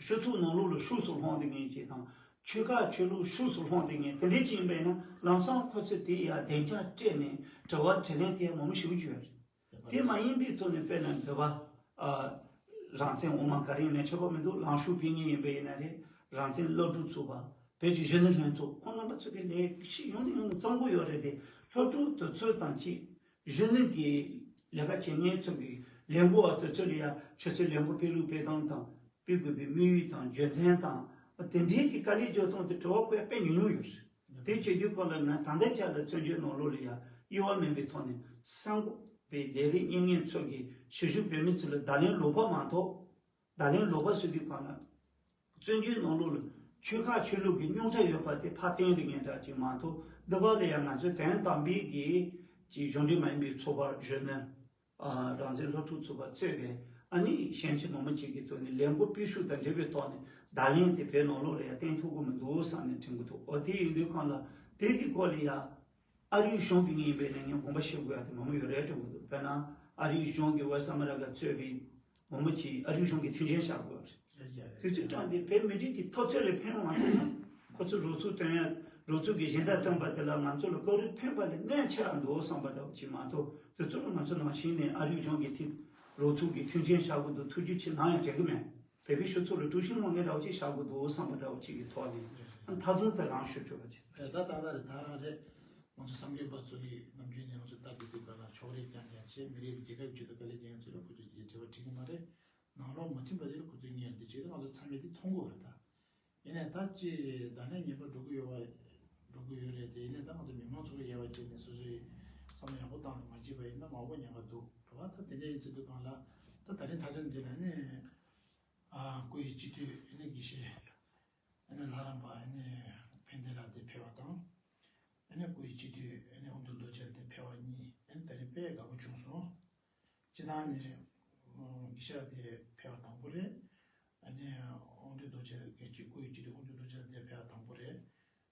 སྤྱི་ཚོགས་ནང་ལོགས་ལ་ཕྱོགས་སུ་ལྷུང་བསྡད་མཁན་ཅིག་དང་། ཆོལ་ཁ་ཆོས་ལུགས་ཕྱོགས་སུ་ལྷུང་བསྡད་མཁན་དེ་འདྲའི་ཅིག་ཡིན་པས་ན་ལམ་སང་ཁོ་ཚོས་དེ་ཡ་བདེ་འཇགས་སྤྲད་ནས་དྲི་བ་དྲིས་ལན་དེ་ཡ་མང་པོ་ཞེ་པོ་ཅིག་ཡོད་རེད། དེ་མ་ཡིན་པའི་ཐོག་ནས་དཔེར་ན་བོད་པ། ཨ། རང་བཙན་འོག་མ་ག་རེ་ཡིན་ན་ཁྱད་པར་མི་འདུག་ལངས་ཕྱོགས་འཕེལ་མཁན་ཡིན་པ་ཡིན་ན་རེད། རང་བཙན་སློབ་ཕྲུག་ཚོགས་པ། བོད་ཀྱི་གཞོན་ནུ་ལྷན་ཚོགས་ཁོང་རྣམ་པ་ཚོ་གི་ལས་གཞི་ཡོང་ནས་ཡོང་ནས་བརྩམས་དགོས་ཡོད་རེད་དེ། སློབ་ཕྲུག་དེ་ཚོ་དང་གཅིག་གཞོན་ནུ་གི་ལས་ཀ་བྱེད་མཁན་ཚོ་གི་ལས་འགུལ་བ་དེ་ཚོ་ལ་ཡ་ཆུ་ཚོད་ལས་འགུལ་སྤེལ་ལུགས་སྤེལ་སྟངས་དང་། སྤེལ་དགོས་པའི་དམིགས་ཡུལ་དང་རྒྱུ་མཚན་དང་། དེ་འདྲའི་གི་དཀའ་ལས་རྒྱག་སྟངས་དེ་དྲི་བ་བཀོད་ཡ་དཔེ་ཉུང་ཉུང་ཡོད་རེད། དེ་བྱེད་དུས་སྐབས་ལ་ན་ད་ལྟའི་ཆ་ལ་བཙན་བྱོལ་ནང་ལོགས་ལ་ཡ་དབྱེ་བ་མེད་པའི་ཐོག་ནས་གསར་འགོད་པའི་ལས་རིགས་གཉེར་མཁན་ཚོ་གིས་གཞིས་བཞུགས་བོད་མི་ཚོ་ལ་བརྡ་ལན་ལོག་པ་མ་གཏོགས། བརྡ་ལན་ལོག་པ་ཟེར་དུས་སྒང་ལ། བཙན་བྱོལ་ནང་ལོགས་ལ་ཆོལ་ཁ་ཆོས་ལུགས་ཀྱི་རྙོག་དྲ་ཡོད་པ་དེ་ཕར་བསྟན་དེ་ངན་འདྲ་ཅིག་མ་གཏོགས། འདི་བར་ལ་ཡང་ང་ཚོའི་དོན་དམ་པའི་གི་ཅིག་གཞུང་འབྲེལ་མ་ཡིན་པའི་ཚོགས་པ་གཞོན་ནུ། ཨ། རང་བཙན་སློབ་ཕྲུག་ཚོགས་པ་གཙོས་པའི་ཨ་ནི་གཞོན་སྐྱེས་མང་པོ་ཅིག་གི་ཐོག་ནས་ལས་འགུལ་སྤེལ་ཤུགས་དང་འབྲེལ་བའི་ཐོག་ནས་བརྡ་ལན་དེ་བོད་ནང་ལོགས་ལ་ཡང་བསྟན་ཐུབ་ཀྱི་མི་འདུག་བསམ་ནས་དྲན་གྱི་འདུག་འོ་དེ་ཡིན་དུས་སྒང་ལ་དེ་གི་སྐོར་ལ་ཡང་། ཨ་རིའི་གཞུང་གི་ངོས་ནས་ངས་དགོངས་པ་བཞེས་དགོས་ཡ་དེ་མང་པོ་ཡོད་རེད་དྲན་གྱི་འདུག་དཔེར་ན་ཨ་རིའི་གཞུང་གི་ཝེ་སི་ཨ་མི་རི་ཀ་གཙོས་པའི་མང་པོ་ཅིག་ཨ་རིའི་གཞུང་གི་མཐུན་རྐྱེན་བཞག་དགོས་རེད། དུས་ཚོད་སྐྲག་འདི་བོད་མི་རིགས་ཀྱི་འཐབ་རྩོད་ལ་ཕན་པ་མ་གཏོགས། ཁོ་ཚོས་རོགས་ཚུགས་སྟོན་ཡ། རོགས་ཚུགས་ཀྱི་སྦྱིན་བདག་སྟོན་པ་དེ་ལ་ང་ཚོ་ལ་སྐབས་རེ་ཕན་པ་ལས་གནོད་ཆེ་བ་འདུག་བསམ་པ་འདྲ་བོ་ཅིག་མ་གཏོགས། དུས་ཚོད་ལ་ང་ཚོ་ནང་བཞིན་ནས་ཨ་རིའི་གཞུང་གི་ཐད་རོགས་ཚུགས་ཀྱི་མཐུན་རྐྱེན་བཞག་དགོས་འདུག་ཐུགས་རྒྱུས་ཆེ་ནམ་ཡང་བྱེད་ཀྱི་མེད། བོད་པའི་སྤྱི་ཚོགས་ལ་དཀྲུག་ཤིང་སློང་མཁན་འདྲ་བོ་ཅིག་བཞག་དགོས་འདུག་བསམ་པ་འདྲ་བོ་ཅིག་གི་ཐོག་ནས་མཐའ་དོན་དེ་རང་ཞུ་དགོས་པ་ཅིག་རེད། ད་ད་ལྟ་རེད། ད་རང་རེད། ང་ཚོ་གསར་འགོད་པ་ཚོ་གི་ནམ་རྒྱུན་ནས་ང་ཚོ་ལྟ་དུས་དུས་ག་ལ་ཕྱོགས་རིས་རྐྱང་རྐྱང་བྱས། མི་རིགས་རྒྱལ་ཁབ་ཆེད་དུ་དཀའ་ལས་རྒྱག་མཁན་ཚོ་ལ་ཁོ་ཚོས་ཅིག་དྲི་བ་དྲི་གི་མ་རེད། ནང་ལོགས་མ་མཐུན་པ་དེ་ལ་ཁོ་ཚོས་ངེས་དེ་བྱེད་དུས་ང་ཚོ་ཚང་མས་དེ་མཐོང་གི་ཡོད་རེད་ད། ཡིན་ནའི་ད་ཅིག་ད་ནས་ངེས་པར་འགྲོ་གི་ཡོད་པ། འགྲོ་གི་ཡོད་རེད་དེ། ཡིན་ནའི་ད་ང་ཚོ་མི་མང་ཚོ་གི་དབྱེ་བ་བྱས་ནས་སོ་སོའི་བསམ་བློ་ཡག་པོ་བཏང་ནས་མ་བྱས་པ་ཡིན་ན་མང་པོ་ཉེན་ཁ་འདུག་རེད་བ། ད་དེ་འདྲ་ཡིན་ཚེ་དུས་གང་ལ་ད་ད་རིང་མཐའ་དོན་འདི་ལ་ནི། ཨ། སྐུ་ཡི་སྤྱི་འཐུས་ཨ་ནི་དགེ་བཤེས་ཨ་ནི་ལྷ་རམས་པ་ཨ་ནི་ཕན་བདེ་ལགས་དེ་ཕེབས་པ་དང་། ཨ་ནི་སྐུ་ཡི་སྤྱི་འཐུས་ཨ་ནི་དབང་འདུས་རྡོ་རྗེ་དེ་ཕེབས་པ་གཉིས་ཨ་ནི་ད་རིང་དཔེ་དགའ་པོ་བྱུང་སོང་། སྤྱི་བཏང་ནས་དགེ་བཤེས་དེ་ཕེབས་པ་དང་པོ་རེད། ཨ་ནི་དབང་འདུས་རྡོ་རྗེ་གི་སྐུ་ཡི་སྤྱི་འཐུས་དབང་འདུས་རྡོ་རྗེ་དེ་ཕེབས་པ་དང་པོ་རེད།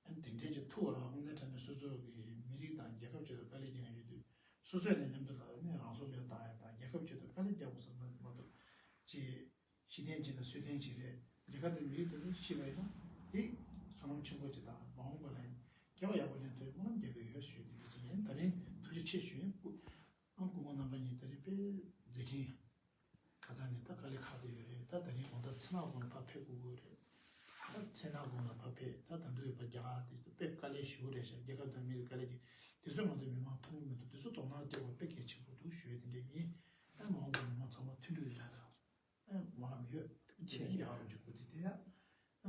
ཨ་ནི་དེ་འདྲའི་ཅིག་ཐུག་པ་རང་དབང་ནས་དྲན་ནས་སོ་སོ་གི་མི་རིགས་དང་རྒྱལ་ཁབ་ཆེད་དུ་དཀའ་ལས་རྒྱག་ཡོད་དུས་སོ་སོས་ནས་མཉམ་དུ་ལ་ནི་རང་སྲོག་བློས་བཏང་ཡ་དང་རྒྱལ་ཁབ་ཆེད་དུ་དཀའ་ལས་རྒྱག་དགོས་བསམ་པ་མ་གཏོགས་ ཅིག་ཤི་དན་ཅིག་དང་གསོན་དན་ཅིག་རེད། རྒྱལ་ཁབ་དང་མི་རིགས་དེ་ཚོ་ཤི་བ་ཡིན་ན་དེ་བསོད་ནམས་ཆེན་པོ་ཅིག་དང་མ་འོངས་པ་ལ་ཡང་སྐྱེ་བ་ཡག་པོ་ལེན་ཐུབ་པའི་སྨོན་ལམ་རྒྱག་གི་ཡོད་ཞུས་ཏེ་འདི་ཅིག་ཡིན། ད་རིང་ཐུགས་རྗེ་ཆེ་ཞུ་ཡིན། སྐུ་ཨང་སྐུ་ངོ་རྣམ་པ་གཉིས་ད་རིང་དཔེ་མཛད་འཕྲིན་ཁ་སང་ནས་ད་དཀའ་ལས་ཁག་དེ་ཡོད་རེད། ད་ད་རིང་དགོང་དག་མཚན་ནག་དགོན་ལ་ཕར་ཕེབས་དགོས་ཀྱི་རེད། ད་མཚན་ནག་དགོན་ལ་ཕར་ཕེབས། ད་ད་དུང་ཡོད་པ་རྒྱ་གར་དེ་དཔེ་དཀའ་ལས་ཞེ་པོ་རེད་ཤག་རྒྱལ་ཁབ་དང་མི་རིགས་དཀའ་ལས་ཀྱི་དེ་ཚོ་ང་ཚོ་མི་མང་མཐོང་གི་མི་འདུག་དེ་ཚོ་དོ་སྣང་སྤྲད་དགོས་དཔེ་གལ་ཆེན་པོ་འདུག་ཞུ་ཡས་དེ་འདྲ་ཡིན། ཨ་མ་འོངས་པ་མི་མང་ཚང་མ་མཐུན་སྒྲིལ་རེད་ད། ཨ་མ་ལམ་ཡོད་ཆེ་ཡིན་ཡག་རུ་འཇུག་དགོས་ཚེ་དེ་ཡ། ཨ་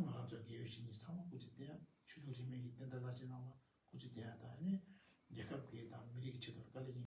ང་རང་ཚོ་དགེ་འོས་ཤིང་ནི་ཚང་མ་སྐུ་ཚེ་བརྟན་ཡ། ཆོས་ལུགས་རིས་མེད་ཀྱི་བསྟན་དར་བླ་ཆེན་རྣམ་པ་སྐུ་ཚེ་བརྟན་ཡ་དང་ཨ་ནི་རྒྱལ་ཁབ་ཀྱི་དང་མི་རིགས་ཀྱི་ཆེད་དུ་དཀའ་ལས་ཀྱི